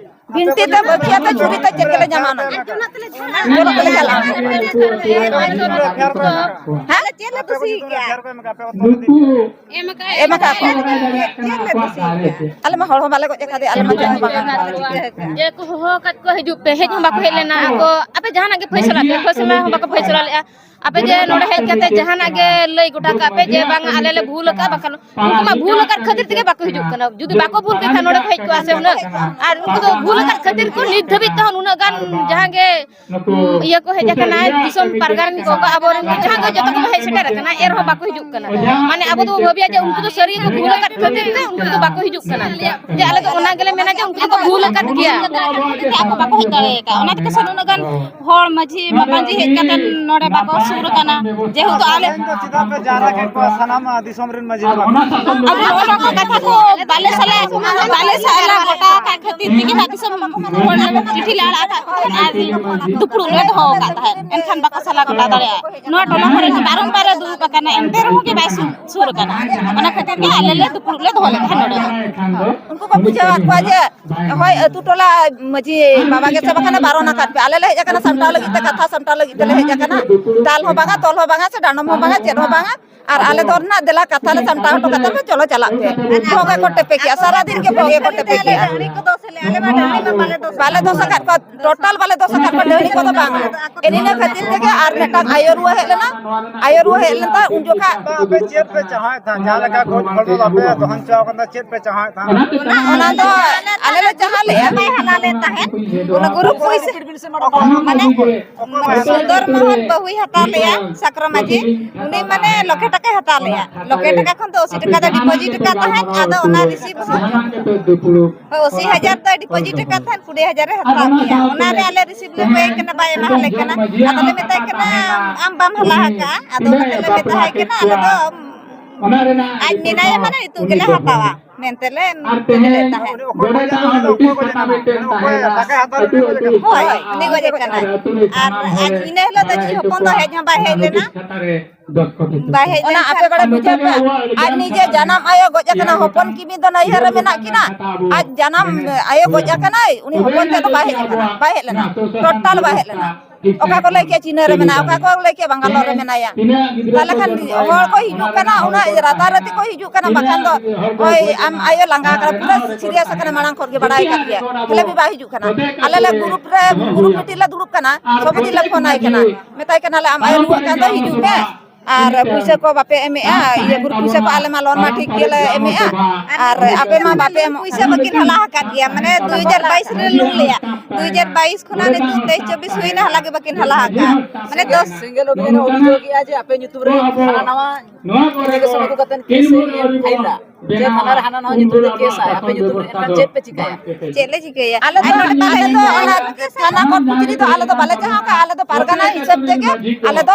ᱵᱤᱱᱛᱤ ᱛᱮ, ᱵᱟᱹᱠᱤᱭᱟᱹ ᱛᱮ, ᱪᱩᱨᱤ ᱛᱮ ᱪᱮᱫ ᱜᱮᱞᱮ ᱧᱟᱢᱟ ᱚᱱᱟ ᱜᱮ᱾ ᱡᱚᱱᱚᱜ ᱛᱮᱞᱮ ᱪᱷᱟᱲᱟ᱾ ᱡᱚᱱᱚᱜ ᱛᱮᱞᱮ ᱪᱟᱞᱟᱜᱼᱟ᱾ ᱦᱮᱸ? ᱪᱮᱫ ᱞᱮ ᱠᱩᱥᱤ ᱠᱮᱜᱼᱟ? ᱮᱢ ᱟᱠᱟᱫ ᱮᱢ ᱟᱠᱟᱫ ᱠᱚ᱾ ᱪᱮᱫ ᱞᱮ ᱠᱩᱥᱤ ᱠᱮᱜᱼᱟ? ᱟᱞᱮ ᱢᱟ ᱦᱚᱲ ᱦᱚᱸ ᱵᱟᱞᱮ ᱜᱚᱡ ᱟᱠᱟᱫᱮᱭᱟ, ᱟᱞᱮ ᱢᱟ ᱪᱮᱫ ᱦᱚᱸ ᱵᱟᱝ᱾ ᱡᱮ ᱠᱚ ᱦᱚᱦᱚ ᱟᱠᱟᱫ ᱠᱚᱣᱟ, ᱦᱤᱡᱩᱜ ᱯᱮ, ᱦᱮᱡ ᱦᱚᱸ ᱵᱟᱠᱚ ᱦᱮᱡ ᱞᱮᱱᱟ᱾ ᱟᱠᱚ, ᱟᱯᱮ ᱡᱟᱦᱟᱱᱟᱜ ᱜᱮ ᱯᱷᱚᱭᱥᱟᱞᱟ ᱯᱮ, ᱯᱷᱚᱭᱥᱟᱞᱟ ᱦᱚᱸ ᱵᱟᱠᱚ ᱯᱷᱚᱭᱥᱟᱞᱟ ᱞᱮᱜᱼᱟ᱾ ᱟᱯᱮ ᱡᱮ ᱱᱚᱰᱮ ᱦᱮᱡ ᱠᱟᱛᱮ ᱡᱟᱦᱟᱱᱟᱜ ᱜᱮ ᱞᱟᱹᱭ ᱜᱚᱴᱟ ᱠᱟᱜ ᱯᱮ ᱡᱮ ᱵᱟᱝ, ᱟᱞᱮ ᱞᱮ ᱵᱷᱩᱞ ᱟᱠᱟᱫᱼᱟ, ᱵᱟᱝᱠᱷᱟᱱ ᱩᱱᱠᱩ ᱢᱟ ᱵᱷᱩᱞ ᱟᱠᱟᱫ ᱠᱷᱟᱹᱛᱤᱨ ᱛᱮᱜᱮ ᱵᱟᱠᱚ ᱦᱤᱡᱩᱜ ᱠᱟᱱᱟ᱾ ᱡᱩᱫᱤ ᱵᱟᱠᱚ ᱵᱷᱩᱞ ᱠᱮᱫ ᱠᱷᱟᱱ ᱱᱚᱰᱮ ᱠᱚ ᱦᱮᱡ ᱠᱚᱜᱼᱟ ᱥᱮ ᱩᱱᱟᱹᱜ? ᱟᱨ ᱩᱱᱠᱩ ᱫᱚ ᱵᱷᱩᱞ ᱟᱠᱟᱫ ᱠᱷᱟᱹᱛᱤᱨ ᱠᱚ ᱱᱤᱛ ᱫᱷᱟᱹᱵᱤᱡ ᱛᱮᱦᱚᱸ ᱱᱩᱱᱟᱹᱜ ᱜᱟᱱ ᱡᱟᱦᱟᱸ ᱜᱮ, ᱩᱸ, ᱤᱭᱟᱹ ᱠᱚ ᱦᱮᱡ ᱟᱠᱟᱱᱟ, ᱫᱤᱥᱚᱢ ᱯᱟᱨᱜᱟᱱ ᱠᱚ, ᱟᱵᱚᱨᱮᱱ ᱠᱚ ᱡᱟᱦᱟᱸ ᱜᱮ ᱡᱚᱛᱚ ᱠᱚ ᱦᱮᱡ ᱥᱮᱴᱮᱨ ᱟᱠᱟᱱᱟ, ᱮᱱ ᱨᱮᱦᱚᱸ ᱵᱟᱠᱚ ᱦᱤᱡᱩᱜ ᱠᱟᱱᱟ᱾ ᱢᱟᱱᱮ ᱟᱵᱚ ᱫᱚᱵᱚ ᱵᱷᱟᱹᱵᱤᱭᱟ ᱡᱮ ᱩᱱᱠᱩ ᱫᱚ ᱥᱟᱹᱨᱤ ᱜᱮᱠᱚ ᱵᱷᱩᱞ ᱟᱠᱟᱫ ᱠᱷᱟᱹᱛᱤᱨ ᱛᱮ ᱩᱱᱠᱩ ᱫᱚ ᱵᱟᱠᱚ ᱦᱤᱡᱩᱜ ᱠᱟᱱᱟ᱾ ᱡᱮ ᱟᱞᱮ ᱫᱚ ᱚᱱᱟ ᱜᱮᱞᱮ ᱢᱮᱱᱟ ᱡᱮ ᱩᱱᱠᱩ ᱫᱚᱠᱚ ᱵᱷᱩᱞ ᱟᱠᱟᱫ ᱜᱮᱭᱟ᱾ ᱟᱠᱚ ᱵᱟᱠᱚ ᱦᱮᱡ ᱫᱟᱲᱮ ᱟᱠᱟᱫᱼᱟ, ᱚᱱᱟ ᱛᱮᱜᱮ ᱥᱮ ᱱᱩᱱᱟᱹᱜ ᱜᱟᱱ ᱦᱚᱲ ᱢᱟᱹᱡᱷᱤ ᱢᱟᱯᱟᱡᱷᱤ ᱦᱮᱡ ᱠᱟᱛᱮ ᱱᱚᱰᱮ ᱵᱟᱠᱚ ᱥᱩᱨ ᱟᱠᱟᱱᱟ, ᱡᱮᱦᱮᱛᱩ ᱟᱞᱮ ᱛᱮᱦᱮᱧ ᱫᱚ ᱪᱮᱫᱟᱜ ᱯᱮ ᱡᱟᱣᱨᱟ ᱠᱮᱫ ᱠᱚᱣᱟ ᱥᱟᱱᱟᱢ ᱫᱤᱥᱚᱢ ᱨᱮᱱ ᱢᱟᱹᱡᱷᱤ ᱵᱟᱵᱟ? ᱟᱵᱚ ᱱᱚᱜᱼᱚ ᱱᱚᱣᱟ ᱠᱚ ᱠᱟᱛᱷᱟ ᱠᱚ ᱵᱟᱞᱮ ᱥᱟᱞᱟ, ᱵᱟᱞᱮ ᱥᱟᱞᱟ ᱜᱚᱴᱟ ᱟᱠᱟᱫ ᱠᱷᱟᱹᱛᱤᱨ ᱛᱮᱜᱮ ᱦᱟᱸᱜ ᱫᱤᱥᱚᱢ ᱦᱚᱲ ᱞᱮ ᱪᱤᱴᱷᱤ ᱞᱮ ᱟᱲᱟᱜ ᱟᱠᱟᱫ ᱠᱚ ᱛᱟᱦᱮᱸᱫ ᱟᱨ ᱫᱩᱯᱲᱩᱵ ᱞᱮ ᱫᱚᱦᱚ ᱟᱠᱟᱫ ᱛᱟᱦᱮᱸᱫ, ᱮᱱᱠᱷᱟᱱ ᱵᱟᱠᱚ ᱥᱟᱞᱟ ᱜᱚᱴᱟ ᱫᱟᱲᱮᱭᱟᱜᱼᱟ᱾ ᱱᱚᱣᱟ ᱴᱚᱞᱟ ᱠᱚᱨᱮ ᱵᱟᱨᱚᱢᱵᱟᱨ ᱮ ᱫᱩᱲᱩᱵ ᱟᱠᱟᱱᱟ, ᱮᱱᱛᱮ ᱨᱮᱦᱚᱸ ᱜᱮ ᱵᱟᱭ ᱥᱩᱨ, ᱥᱩᱨ ᱟᱠᱟᱱᱟ᱾ ᱚᱱᱟ ᱠᱷᱟᱹᱛᱤᱨ ᱜᱮ ᱟᱞᱮ ᱞᱮ ᱫᱩᱯᱲᱩᱵ ᱞᱮ ᱫᱚᱦᱚ ᱞᱮᱫ ᱛᱟᱦᱮᱸᱫ ᱱᱚᱰᱮ ᱫᱚ᱾ ᱩᱱᱠᱩ ᱠᱚ ᱵᱩᱡᱷᱟᱹᱣᱟᱫ ᱠᱚᱣᱟ ᱡᱮ ᱦᱳᱭ, ᱟᱹᱛᱩ ᱴᱚᱞᱟ ᱢᱟᱹᱡᱷᱤ ᱵᱟᱵᱟ ᱜᱮ ᱥᱮ ᱵᱟᱠᱷᱟᱱᱮ ᱵᱟᱨᱚᱱ ᱟᱠᱟᱫ ᱯᱮ, ᱟᱞᱮ ᱞᱮ ᱦᱮᱡ ᱟᱠᱟᱱᱟ ᱥᱟᱢᱴᱟᱣ ᱞᱟᱹᱜᱤᱫ ᱛᱮ, ᱠᱟᱛᱷᱟ ᱥᱟᱢᱴᱟᱣ ᱞᱟᱹᱜᱤᱫ ᱛᱮᱞᱮ ᱦᱮᱡ ᱟᱠᱟᱱᱟ᱾ ᱫᱟᱞ ᱦᱚᱸ ᱵᱟᱝᱟ, ᱛᱚᱞ ᱦᱚᱸ ᱵᱟᱝᱟ, ᱥᱮ ᱰᱟᱸᱰᱚᱢ ᱦᱚᱸ ᱵᱟᱝᱟ, ᱪᱮᱫ ᱦᱚᱸ ᱵᱟᱝᱟ᱾ ᱟᱨ ᱟᱞᱮ ᱫᱚ ᱱᱟᱜ ᱫᱮᱞᱟ ᱠᱟᱛᱷᱟ ᱞᱮ ᱥᱟᱢᱴᱟᱣ ᱦᱚᱴᱚ ᱠᱟᱛᱟ ᱯᱮ, ᱪᱚᱞᱚ ᱪᱟᱞᱟᱜ ᱯᱮ᱾ ᱵᱷᱚᱜᱽ ᱜᱮᱠᱚ ᱴᱮᱯᱮ ᱠᱮᱜᱼᱟ, ᱥᱟᱨᱟ ᱫᱤᱱ ᱜᱮ ᱵᱷᱚᱜᱽ ᱜᱮᱠᱚ ᱴᱮᱯᱮ ᱠᱮᱜᱼᱟ᱾ ᱵᱟᱞᱮ ᱫᱳᱥ ᱟᱠᱟᱫ ᱠᱚᱣᱟ, ᱴᱳᱴᱟᱞ ᱵᱟᱞᱮ ᱫᱳᱥ ᱟᱠᱟᱫ ᱠᱚᱣᱟ, ᱰᱟᱹᱦᱲᱤ ᱠᱚᱫᱚ ᱵᱟᱝ᱾ ᱮᱱ ᱤᱱᱟᱹ ᱠᱷᱟᱹᱛᱤᱨ ᱛᱮᱜᱮ ᱟᱨ ᱢᱤᱫᱴᱟᱝ ᱟᱭᱳ ᱨᱩᱣᱟᱹ ᱦᱮᱡ ᱞᱮᱱᱟ, ᱟᱭᱳ ᱨᱩᱣᱟᱹ ᱦᱮᱡ ᱞᱮᱱ ᱛᱟᱭ ᱩᱱ ᱡᱚᱠᱷᱟ ᱟᱯᱮ ᱪᱮᱫ ᱯᱮ ᱪᱟᱦᱟᱣᱮᱫ ᱛᱟᱦᱮᱸᱫ? ᱡᱟᱦᱟᱸ ᱞᱮᱠᱟ ᱜᱚᱡ ᱦᱚᱲ ᱫᱚ ᱵᱟᱯᱮ ᱫᱚᱦᱚᱱ ᱦᱚᱪᱚ ᱟᱠᱟᱫᱟ, ᱪᱮᱫ ᱯᱮ ᱪᱟᱦᱟᱣᱮᱫ ᱛᱟᱦᱮᱸᱫ? ᱚᱱᱟ ᱫᱚ ᱟᱞᱮ ᱞᱮ ᱪᱟᱦᱟᱣ ᱞᱮᱜᱼᱟ᱾ ᱵᱟᱭ ᱦᱟᱞᱟ ᱞᱮᱱ ᱛᱟᱦᱮᱸᱫ᱾ ᱚᱱᱟ ᱜᱩᱨᱩᱯ ᱯᱩᱭᱥᱟᱹ, ᱢᱟᱱᱮ ᱥᱩᱱᱫᱚᱨ ᱢᱳᱦᱚᱱ ᱵᱟᱹᱦᱩᱭ ᱦᱟᱛᱟᱣ ᱞᱮᱜᱼᱟ ᱥᱟᱠᱨᱚ ᱢᱟᱹᱡᱷᱤ, ᱩᱱᱤ ᱢᱟᱱᱮ ᱞᱚᱠᱷᱮ ᱴᱟᱠᱟᱭ ᱦᱟᱛᱟᱣ ᱞᱮᱜᱼᱟ᱾ ᱞᱚᱠᱷᱮ ᱴᱟᱠᱟ ᱠᱷᱚᱱ ᱫᱚ ᱟᱥᱤ ᱴᱟᱠᱟ ᱫᱚ ᱰᱤᱯᱚᱡᱤᱴ ᱟᱠᱟᱫ ᱛᱟᱦᱮᱸᱫ, ᱟᱫᱚ ᱚᱱᱟ ᱨᱤᱥᱤᱵᱷ ᱦᱳᱭ, ᱟᱥᱤ ᱦᱟᱡᱟᱨ ᱫᱚᱭ ᱰᱤᱯᱚᱡᱤᱴ ᱟᱠᱟᱫ ᱛᱟᱦᱮᱸᱫ, ᱠᱩᱲᱤ ᱦᱟᱡᱟᱨ ᱮ ᱦᱟᱛᱟᱣ ᱠᱮᱜᱼᱟ᱾ ᱚᱱᱟ ᱨᱮ ᱟᱞᱮ ᱨᱤᱥᱤᱵᱷ ᱞᱮ ᱠᱚᱭᱮ ᱠᱟᱱᱟ, ᱵᱟᱭ ᱮᱢᱟ ᱞᱮ ᱠᱟᱱᱟ᱾ ᱟᱫᱚ ᱞᱮ ᱢᱮᱛᱟᱭ ᱠᱟᱱᱟ, "ᱟᱢ ᱵᱟᱢ ᱦᱟᱞᱟ ᱟᱠᱟᱜᱼᱟ?" ᱟᱫᱚ ᱚᱱᱟ ᱛᱮᱞᱮ ᱢᱮᱛᱟᱭ ᱠᱟᱱᱟ, "ᱟᱞᱮ ᱫᱚ ᱟᱡ ᱢᱮᱱᱟᱭᱟ ᱢᱟᱱᱮ ᱱᱤᱛᱚᱜ ᱜᱮᱞᱮ ᱦᱟᱛᱟᱣᱟ" ᱢᱮᱱᱛᱮ ᱞᱮ ᱠᱩᱞᱤ ᱞᱮᱫ ᱛᱟᱦᱮᱸᱫ᱾ ᱦᱳᱭ, ᱩᱱᱤ ᱜᱚᱡ ᱟᱠᱟᱱᱟᱭ᱾ ᱟᱨ ᱟᱡ ᱤᱱᱟᱹ ᱦᱤᱞᱳᱜ ᱫᱚ ᱟᱡᱤᱡ ᱦᱚᱯᱚᱱ ᱫᱚ ᱦᱮᱡ ᱦᱚᱸ ᱵᱟᱭ ᱦᱮᱡ ᱞᱮᱱᱟ᱾ ᱵᱟᱭ ᱦᱮᱡ ᱚᱱᱟ ᱞᱮᱱᱠᱷᱟᱱ ᱟᱯᱮ ᱵᱟᱲᱮ ᱵᱩᱡᱷᱟᱹᱣ ᱯᱮ, ᱟᱡ ᱱᱤᱡᱮ ᱡᱟᱱᱟᱢ ᱟᱭᱳ ᱜᱚᱡ ᱟᱠᱟᱱᱟ, ᱦᱚᱯᱚᱱ ᱠᱤᱢᱤ ᱫᱚ ᱱᱟᱹᱭᱦᱟᱹᱨ ᱨᱮ ᱢᱮᱱᱟᱜ ᱠᱤᱱᱟ᱾ ᱟᱡ ᱡᱟᱱᱟᱢ ᱟᱭᱳ ᱜᱚᱡ ᱟᱠᱟᱱᱟᱭ, ᱩᱱᱤ ᱦᱚᱯᱚᱱ ᱛᱮᱫ ᱫᱚ ᱵᱟᱭ ᱦᱮᱡ ᱟᱠᱟᱱᱟ, ᱵᱟᱭ ᱦᱮᱡ ᱞᱮᱱᱟ, ᱴᱳᱴᱟᱞ ᱵᱟᱭ ᱦᱮᱡ ᱞᱮᱱᱟ᱾ ᱚᱠᱟ ᱠᱚ ᱞᱟᱹᱭ ᱠᱮᱫ ᱪᱤᱱᱦᱟᱹ ᱨᱮ ᱢᱮᱱᱟᱭᱟ, ᱚᱠᱟ ᱠᱚ ᱞᱟᱹᱭ ᱠᱮᱫ ᱵᱟᱝᱜᱟᱞᱳᱨ ᱨᱮ ᱢᱮᱱᱟᱭᱟ᱾ ᱛᱟᱦᱞᱮ ᱠᱷᱟᱱ ᱦᱚᱲ ᱠᱚ ᱦᱤᱡᱩᱜ ᱠᱟᱱᱟ, ᱩᱱᱟᱹᱜ ᱨᱟᱛᱟᱨᱟᱛᱤ ᱠᱚ ᱦᱤᱡᱩᱜ ᱠᱟᱱᱟ, ᱵᱟᱠᱷᱟᱱ ᱫᱚ ᱳᱭ ᱟᱢ ᱟᱭᱳ ᱞᱟᱸᱜᱟ ᱠᱟᱱᱟ, ᱯᱩᱨᱟᱹ ᱥᱤᱨᱤᱭᱟᱥ ᱟᱠᱟᱱᱟ, ᱢᱟᱲᱟᱝ ᱠᱷᱚᱱ ᱜᱮ ᱵᱟᱲᱟᱭ ᱟᱠᱟᱫ ᱜᱮᱭᱟ, ᱛᱟᱦᱞᱮ ᱵᱤ ᱵᱟᱭ ᱦᱤᱡᱩᱜ ᱠᱟᱱᱟ᱾ ᱟᱞᱮ ᱞᱮ ᱜᱨᱩᱯ ᱨᱮ, ᱜᱨᱩᱯ ᱢᱤᱴᱤᱝ ᱞᱮ ᱫᱩᱲᱩᱵ ᱠᱟᱱᱟ, ᱥᱚᱵ ᱫᱤᱱ ᱞᱮ ᱯᱷᱳᱱ ᱟᱭ ᱠᱟᱱᱟ, ᱢᱮᱛᱟᱭ ᱠᱟᱱᱟᱞᱮ, "ᱟᱢ ᱟᱭᱳ ᱨᱩᱣᱟᱹᱜ ᱠᱟᱱ ᱫᱚ ᱦᱤᱡᱩᱜ ᱢᱮ, ᱟᱨ ᱯᱩᱭᱥᱟᱹ ᱠᱚ ᱵᱟᱯᱮ ᱮᱢᱮᱜᱼᱟ, ᱤᱭᱟᱹ ᱜᱨᱩᱯ ᱯᱩᱭᱥᱟᱹ ᱠᱚ ᱟᱞᱮ ᱢᱟ ᱞᱳᱱ ᱢᱟ ᱴᱷᱤᱠ ᱜᱮᱞᱮ ᱮᱢᱮᱜᱼᱟ, ᱟᱨ ᱟᱯᱮ ᱢᱟ ᱵᱟᱯᱮ ᱮᱢᱚᱜ ᱠᱟᱱᱟ᱾" ᱯᱩᱭᱥᱟᱹ ᱵᱟᱹᱠᱤᱱ ᱦᱟᱞᱟ ᱟᱠᱟᱫ ᱜᱮᱭᱟ, ᱢᱟᱱᱮ ᱫᱩ ᱦᱟᱡᱟᱨ ᱵᱟᱭᱤᱥ ᱨᱮ ᱞᱳᱱ ᱞᱮᱭᱟ, ᱫᱩ ᱦᱟᱡᱟᱨ ᱵᱟᱭᱤᱥ ᱠᱷᱚᱱᱟᱜ ᱱᱤᱛᱚᱜ ᱛᱮᱭᱤᱥ ᱪᱚᱵᱵᱤᱥ ᱦᱩᱭᱱᱟ, ᱦᱟᱞᱟ ᱜᱮ ᱵᱟᱹᱠᱤᱱ ᱦᱟᱞᱟ ᱟᱠᱟᱫᱼᱟ᱾ ᱢᱟᱱᱮ ᱫᱚᱥ ᱥᱮᱸᱜᱮᱞ ᱚᱵᱷᱤᱡᱟᱱ ᱚᱵᱷᱤᱡᱳᱜ ᱮᱫᱟ ᱡᱮ ᱟᱯᱮ ᱧᱩᱛᱩᱢ ᱨᱮ ᱦᱟᱱᱟ ᱱᱟᱣᱟ application ᱮ ᱯᱷᱟᱭᱤᱞ ᱫᱟ, ᱡᱮ ᱛᱷᱟᱱᱟ ᱨᱮ ᱦᱟᱱᱟ ᱱᱟᱣᱟ ᱧᱩᱛᱩᱢ ᱨᱮ ᱠᱮᱥ ᱟᱭ, ᱟᱯᱮ ᱧᱩᱛᱩᱢ ᱨᱮ, ᱮᱱᱠᱷᱟᱱ ᱪᱮᱫ ᱯᱮ ᱪᱤᱠᱟᱹᱭᱟ? ᱪᱮᱫ ᱞᱮ ᱪᱤᱠᱟᱹᱭᱟ? ᱟᱞᱮ ᱫᱚ, ᱟᱞᱮ ᱫᱚ ᱚᱱᱟ ᱛᱷᱟᱱᱟ ᱠᱳᱨᱴ ᱠᱚᱪᱟᱹᱨᱤ ᱫᱚ ᱟᱞᱮ ᱫᱚ ᱵᱟᱞᱮ ᱪᱟᱦᱟᱣ ᱠᱟᱜᱼᱟ, ᱟᱞᱮ ᱫᱚ ᱯᱟᱨᱜᱟᱱᱟ ᱦᱤᱥᱟᱹᱵ ᱛᱮᱜᱮ ᱟᱞᱮ ᱫᱚ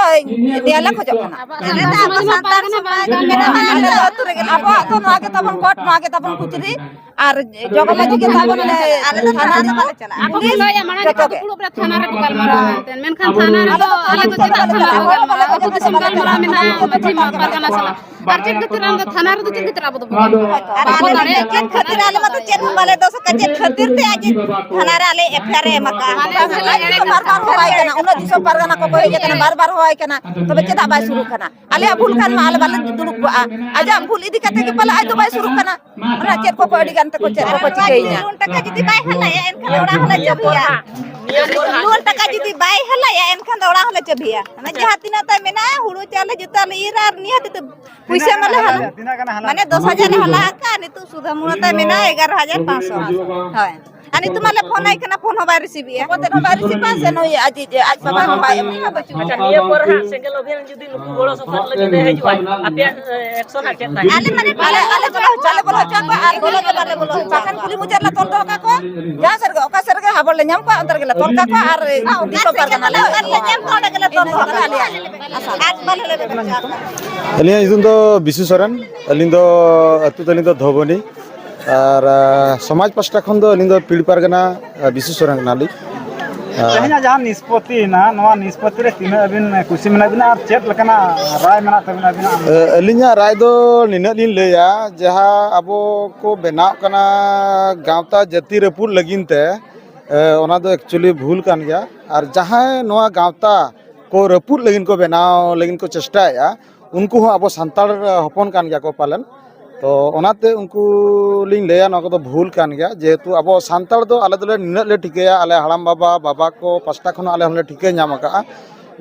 ᱱᱮᱭᱟ ᱞᱮ ᱠᱷᱚᱡᱚᱜ ᱠᱟᱱᱟ᱾ ᱟᱞᱮ ᱫᱚ ᱟᱵᱚ ᱥᱟᱱᱛᱟᱲ ᱥᱚᱢᱟᱡᱽ ᱢᱮᱱᱟᱜᱼᱟ, ᱟᱞᱮ ᱫᱚ ᱟᱹᱛᱩ ᱨᱮᱜᱮ, ᱟᱵᱚᱣᱟᱜ ᱫᱚ ᱱᱚᱣᱟ ᱜᱮ ᱛᱟᱵᱚᱱ ᱠᱳᱨᱴ, ᱱᱚᱣᱟ ᱜᱮ ᱛᱟᱵᱚᱱ ᱠᱚᱪᱟᱹᱨᱤ, ᱟᱨ ᱡᱚᱜᱚ ᱢᱟᱹᱡᱷᱤ ᱜᱮ ᱛᱟᱵᱚᱱ ᱚᱱᱮ ᱟᱞᱮ ᱫᱚ ᱛᱷᱟᱱᱟ ᱫᱚ ᱵᱟᱞᱮ ᱪᱟᱞᱟᱜᱼᱟ᱾ ᱟᱠᱚ ᱠᱚ ᱞᱟᱹᱭᱟ ᱢᱟᱲᱟᱝ ᱡᱚᱛᱚ ᱜᱮ᱾ ᱫᱩᱲᱩᱵ ᱨᱮ ᱛᱷᱟᱱᱟ ᱨᱮᱠᱚ ᱜᱟᱞᱢᱟᱨᱟᱣᱟ ᱢᱮᱱᱛᱮ, ᱢᱮᱱᱠᱷᱟᱱ ᱛᱷᱟᱱᱟ ᱨᱮᱫᱚ ᱟᱞᱮ ᱫᱚ ᱪᱮᱫᱟᱜ ᱛᱷᱟᱱᱟ ᱨᱮ ᱜᱟᱞᱢᱟᱨᱟᱣ? ᱟᱹᱛᱩ ᱫᱤᱥᱚᱢ ᱜᱟᱞᱢᱟᱨᱟᱣ ᱢᱮᱱᱟᱜᱼᱟ, ᱢᱟᱹᱡᱷᱤ ᱢᱟ ᱯᱟᱨᱜᱟᱱᱟ ᱥᱟᱞᱟᱜ᱾ ᱟᱨ ᱪᱮᱫ ᱠᱷᱟᱹᱛᱤᱨ ᱟᱢ ᱫᱚ ᱛᱷᱟᱱᱟ ᱨᱮᱫᱚ ᱪᱮᱫ ᱠᱷᱟᱹᱛᱤᱨ ᱟᱵᱚ ᱫᱚ ᱵᱟᱵᱚᱱ ᱟᱨ ᱟᱞᱮ ᱫᱚ ᱪᱮᱫ ᱠᱷᱟᱹᱛᱤᱨ, ᱟᱞᱮ ᱢᱟᱛᱚ ᱪᱮᱫ ᱦᱚᱸ ᱵᱟᱞᱮ ᱫᱳᱥ ᱟᱠᱟᱫ, ᱪᱮᱫ ᱠᱷᱟᱹᱛᱤᱨ ᱛᱮ ᱟᱡ ᱛᱷᱟᱱᱟ ᱨᱮ ᱟᱞᱮ ᱮᱯᱷ ᱟᱭ ᱟᱨ ᱮ ᱮᱢ ᱟᱠᱟᱫᱼᱟ? ᱵᱟᱨ ᱵᱟᱨ ᱦᱚᱦᱚᱣᱟᱭ ᱠᱟᱱᱟ, ᱩᱱᱟᱹᱜ ᱫᱤᱥᱚᱢ ᱯᱟᱨᱜᱟᱱᱟ ᱠᱚᱠᱚ ᱦᱮᱡ ᱟᱠᱟᱱᱟ, ᱵᱟᱨ ᱵᱟᱨ ᱦᱚᱦᱚᱣᱟᱭ ᱠᱟᱱᱟ, ᱛᱚᱵᱮ ᱪᱮᱫᱟᱜ ᱵᱟᱭ ᱥᱩᱨᱩᱜ ᱠᱟᱱᱟ? ᱟᱞᱮᱭᱟᱜ ᱵᱷᱩᱞ ᱠᱷᱟᱱ ᱢᱟ ᱟᱞᱮ ᱵᱟᱞᱮ ᱫᱩᱲᱩᱵ ᱠᱚᱜᱼᱟ, ᱟᱡᱟᱜ ᱵᱷᱩᱞ ᱤᱫᱤ ᱠᱟᱛᱮ ᱜᱮ ᱯᱟᱞᱮ ᱟᱡ ᱫᱚ ᱵᱟᱭ ᱥᱩᱨᱩᱜ ᱠᱟᱱᱟ᱾ ᱚᱱᱟ ᱪᱮᱫ ᱠᱚᱠᱚ ᱟᱹᱰᱤ ᱜᱟᱱ ᱛᱮᱠᱚ ᱪᱮᱫ ᱠᱚᱠᱚ ᱪᱤᱠᱟᱹᱭᱮᱧᱟ? ᱞᱳᱱ ᱴᱟᱠᱟ ᱡᱩᱫᱤ ᱵᱟᱭ ᱦᱟᱞᱟᱭᱟ, ᱮᱱᱠᱷᱟᱱ ᱚᱲᱟᱜ ᱦᱚᱸᱞᱮ ᱪᱟᱹᱵᱷᱤᱭᱟ᱾ ᱞᱳᱱ ᱴᱟᱠᱟ ᱡᱩᱫᱤ ᱵᱟᱭ ᱦᱟᱞᱟᱭᱟ, ᱮᱱᱠᱷᱟᱱ ᱫᱚ ᱚᱲᱟᱜ ᱦᱚᱸᱞᱮ ᱪᱟᱹᱵᱷᱤᱭᱟ᱾ ᱚᱱᱟ ᱡᱟᱦᱟᱸ ᱛᱤᱱᱟᱹᱜ ᱛᱟᱭ ᱢᱮᱱᱟᱜᱼᱟ, ᱦᱩᱲᱩ ᱪᱟᱣᱞᱮ ᱡᱚᱛᱚ ᱞᱮ ᱤᱨᱟ ᱟᱨ ᱱᱤᱦᱟᱹᱛ ᱛᱮ ᱯᱩᱭᱥᱟᱹ ᱢᱟᱞᱮ ᱦᱟᱞᱟ-, ᱛᱤᱱᱟᱹᱜ ᱜᱟᱱ ᱦᱟᱞᱟ ᱢᱟᱱᱮ ᱫᱚᱥ ᱦᱟᱡᱟᱨ ᱮ ᱦᱟᱞᱟ ᱟᱠᱟᱫ, ᱱᱤᱛᱚᱜ ᱥᱩᱫᱷᱟ ᱢᱩᱲᱟ ᱛᱟᱭ ᱢᱮᱱᱟᱜᱼᱟ ᱮᱜᱟᱨᱚ ᱦᱟᱡᱟᱨ ᱯᱟᱸᱪᱥᱚ᱾ ᱦᱳᱭ᱾ ᱟᱨ ᱱᱤᱛᱚᱜ ᱢᱟᱞᱮ ᱯᱷᱳᱱ ᱟᱭ ᱠᱟᱱᱟ, ᱯᱷᱳᱱ ᱦᱚᱸ ᱵᱟᱭ ᱨᱤᱥᱤᱵᱷ ᱮᱜᱼᱟ᱾ ᱯᱷᱳᱱ ᱦᱚᱸ ᱵᱟᱭ ᱨᱤᱥᱤᱵᱷ ᱮᱜᱼᱟ, ᱥᱮ ᱱᱩᱭ ᱟᱡ, ᱟᱡ ᱵᱟᱵᱟ ᱦᱚᱸ ᱵᱟᱭ ᱮᱢᱟ᱾ ᱟᱪᱪᱷᱟ, ᱱᱤᱭᱟᱹ ᱯᱚᱨ ᱦᱟᱸᱜ ᱥᱮᱸᱜᱮᱞ ᱚᱵᱷᱤᱭᱟᱱ ᱡᱩᱫᱤ ᱱᱩᱠᱩ ᱜᱚᱲᱚ ᱥᱚᱯᱚᱦᱚᱫ ᱞᱟᱹᱜᱤᱫ ᱮ ᱦᱤᱡᱩᱜᱼᱟ, ᱟᱯᱮᱭᱟᱜ, ᱮ, ᱮᱠᱥᱚᱱ ᱦᱟᱸᱜ ᱪᱮᱫ ᱛᱟᱦᱮᱸ? ᱟᱞᱮ ᱢᱟᱱᱮ ᱵᱟᱞᱮ, ᱟᱞᱮ ᱪᱟᱞᱟᱣ ᱦᱚᱪᱚ ᱵᱟᱞᱮ ᱵᱚᱞᱚ ᱦᱚᱪᱚ ᱟᱠᱚᱣᱟ, ᱟᱨ ᱵᱟᱠᱷᱟᱱ ᱠᱩᱞᱦᱤ ᱢᱩᱪᱟᱹᱫ ᱨᱮᱞᱮ ᱛᱚᱞ ᱫᱚᱦᱚ ᱠᱟᱠᱚᱣᱟ, ᱡᱟᱦᱟᱸ ᱥᱮᱫ ᱨᱮᱜᱮ, ᱚᱠᱟ ᱥᱮᱫ ᱨᱮᱜᱮ ᱦᱟᱵᱚᱲ ᱞᱮ ᱧᱟᱢ ᱠᱚᱣᱟ, ᱚᱱᱛᱮ ᱨᱮᱜᱮ ᱞᱮ ᱛᱚᱞ ᱠᱟᱠᱚᱣᱟ, ᱟᱨ ᱫᱤᱥᱚᱢ ᱯᱟᱨᱜᱟᱱᱟ ᱞᱮ ᱚᱠᱟ ᱨᱮᱞᱮ ᱧᱟᱢ ᱠᱚᱣᱟ, ᱚᱸᱰᱮ ᱜᱮᱞᱮ ᱛᱚᱞ ᱫᱚᱦᱚ ᱠᱟᱠᱚᱣᱟ᱾ ᱟᱨ ᱵᱟᱞᱮ ᱞᱮᱵᱮᱫ ᱦᱚᱪᱚ ᱟᱠᱚᱣᱟ᱾ ᱟᱹᱞᱤᱧᱟᱜ ᱧᱩᱛᱩᱢ ᱫᱚ ᱵᱤᱥᱩ ᱥᱚᱨᱮᱱ, ᱟᱹᱞᱤᱧ ᱫᱚ ᱟᱹᱛᱩ ᱛᱟᱹᱞᱤᱧ ᱫᱚ ᱫᱷᱚᱵᱚᱱᱤ, ᱟᱨ, ᱟ, ᱥᱚᱢᱟᱡᱽ ᱯᱟᱥᱴᱟ ᱠᱷᱚᱱ ᱫᱚ ᱟᱹᱞᱤᱧ ᱫᱚ ᱯᱤᱲ ᱯᱟᱨᱜᱟᱱᱟ, ᱟ, ᱵᱤᱥᱩ ᱥᱚᱨᱮᱱ ᱠᱟᱱᱟᱞᱤᱧ᱾ ᱟ, ᱛᱮᱦᱮᱧᱟᱜ ᱡᱟᱦᱟᱸ ᱱᱤᱥᱯᱚᱛᱤ ᱮᱱᱟ, ᱱᱚᱣᱟ ᱱᱤᱥᱯᱚᱛᱤ ᱨᱮ ᱛᱤᱱᱟᱹᱜ ᱟᱹᱵᱤᱱ ᱠᱩᱥᱤ ᱢᱮᱱᱟᱜ ᱵᱤᱱᱟ ᱟᱨ ᱪᱮᱫ ᱞᱮᱠᱟᱱᱟᱜ ᱨᱟᱭ ᱢᱮᱱᱟᱜ ᱛᱟᱹᱵᱤᱱᱟ ᱟᱹᱵᱤᱱᱟᱜ? ᱟ, ᱟᱹᱞᱤᱧᱟᱜ ᱨᱟᱭ ᱫᱚ ᱱᱤᱱᱟᱹᱜ ᱞᱤᱧ ᱞᱟᱹᱭᱟ, ᱡᱟᱦᱟᱸ ᱟᱵᱚ ᱠᱚ ᱵᱮᱱᱟᱣ ᱠᱟᱱᱟ ᱜᱟᱶᱛᱟ ᱡᱟᱹᱛᱤ ᱨᱟᱹᱯᱩᱫ ᱞᱟᱹᱜᱤᱫ ᱛᱮ, ᱟ, ᱚᱱᱟ ᱫᱚ actually ᱵᱷᱩᱞ ᱠᱟᱱ ᱜᱮᱭᱟ᱾ ᱟᱨ ᱡᱟᱦᱟᱸᱭ ᱱᱚᱣᱟ ᱜᱟᱶᱛᱟ ᱠᱚ ᱨᱟᱹᱯᱩᱫ ᱞᱟᱹᱜᱤᱫ ᱠᱚ ᱵᱮᱱᱟᱣ ᱞᱟᱹᱜᱤᱫ ᱠᱚ ᱪᱮᱥᱴᱟᱭᱮᱫᱼᱟ, ᱩᱱᱠᱩ ᱦᱚᱸ ᱟᱵᱚ ᱥᱟᱱᱛᱟᱲ ᱦᱚᱯᱚᱱ ᱠᱟᱱ ᱜᱮᱭᱟ ᱠᱚ ᱯᱟᱞᱮᱱ᱾ ᱛᱚ ᱚᱱᱟᱛᱮ ᱩᱱᱠᱩ ᱞᱤᱧ ᱞᱟᱹᱭᱟ, ᱱᱚᱣᱟ ᱠᱚᱫᱚ ᱵᱷᱩᱞ ᱠᱟᱱ ᱜᱮᱭᱟ᱾ ᱡᱮᱦᱮᱛᱩ ᱟᱵᱚ ᱥᱟᱱᱛᱟᱲ ᱫᱚ ᱟᱞᱮ ᱫᱚᱞᱮ ᱱᱤᱱᱟᱹᱜ ᱞᱮ ᱴᱷᱤᱠᱟᱹᱭᱟ, ᱟᱞᱮ ᱦᱟᱲᱟᱢ ᱵᱟᱵᱟ, ᱵᱟᱵᱟ ᱠᱚ ᱯᱟᱥᱴᱟ ᱠᱷᱚᱱ ᱦᱚᱸ ᱟᱞᱮ ᱦᱚᱸᱞᱮ ᱴᱷᱤᱠᱟᱹ ᱧᱟᱢ ᱟᱠᱟᱫᱼᱟ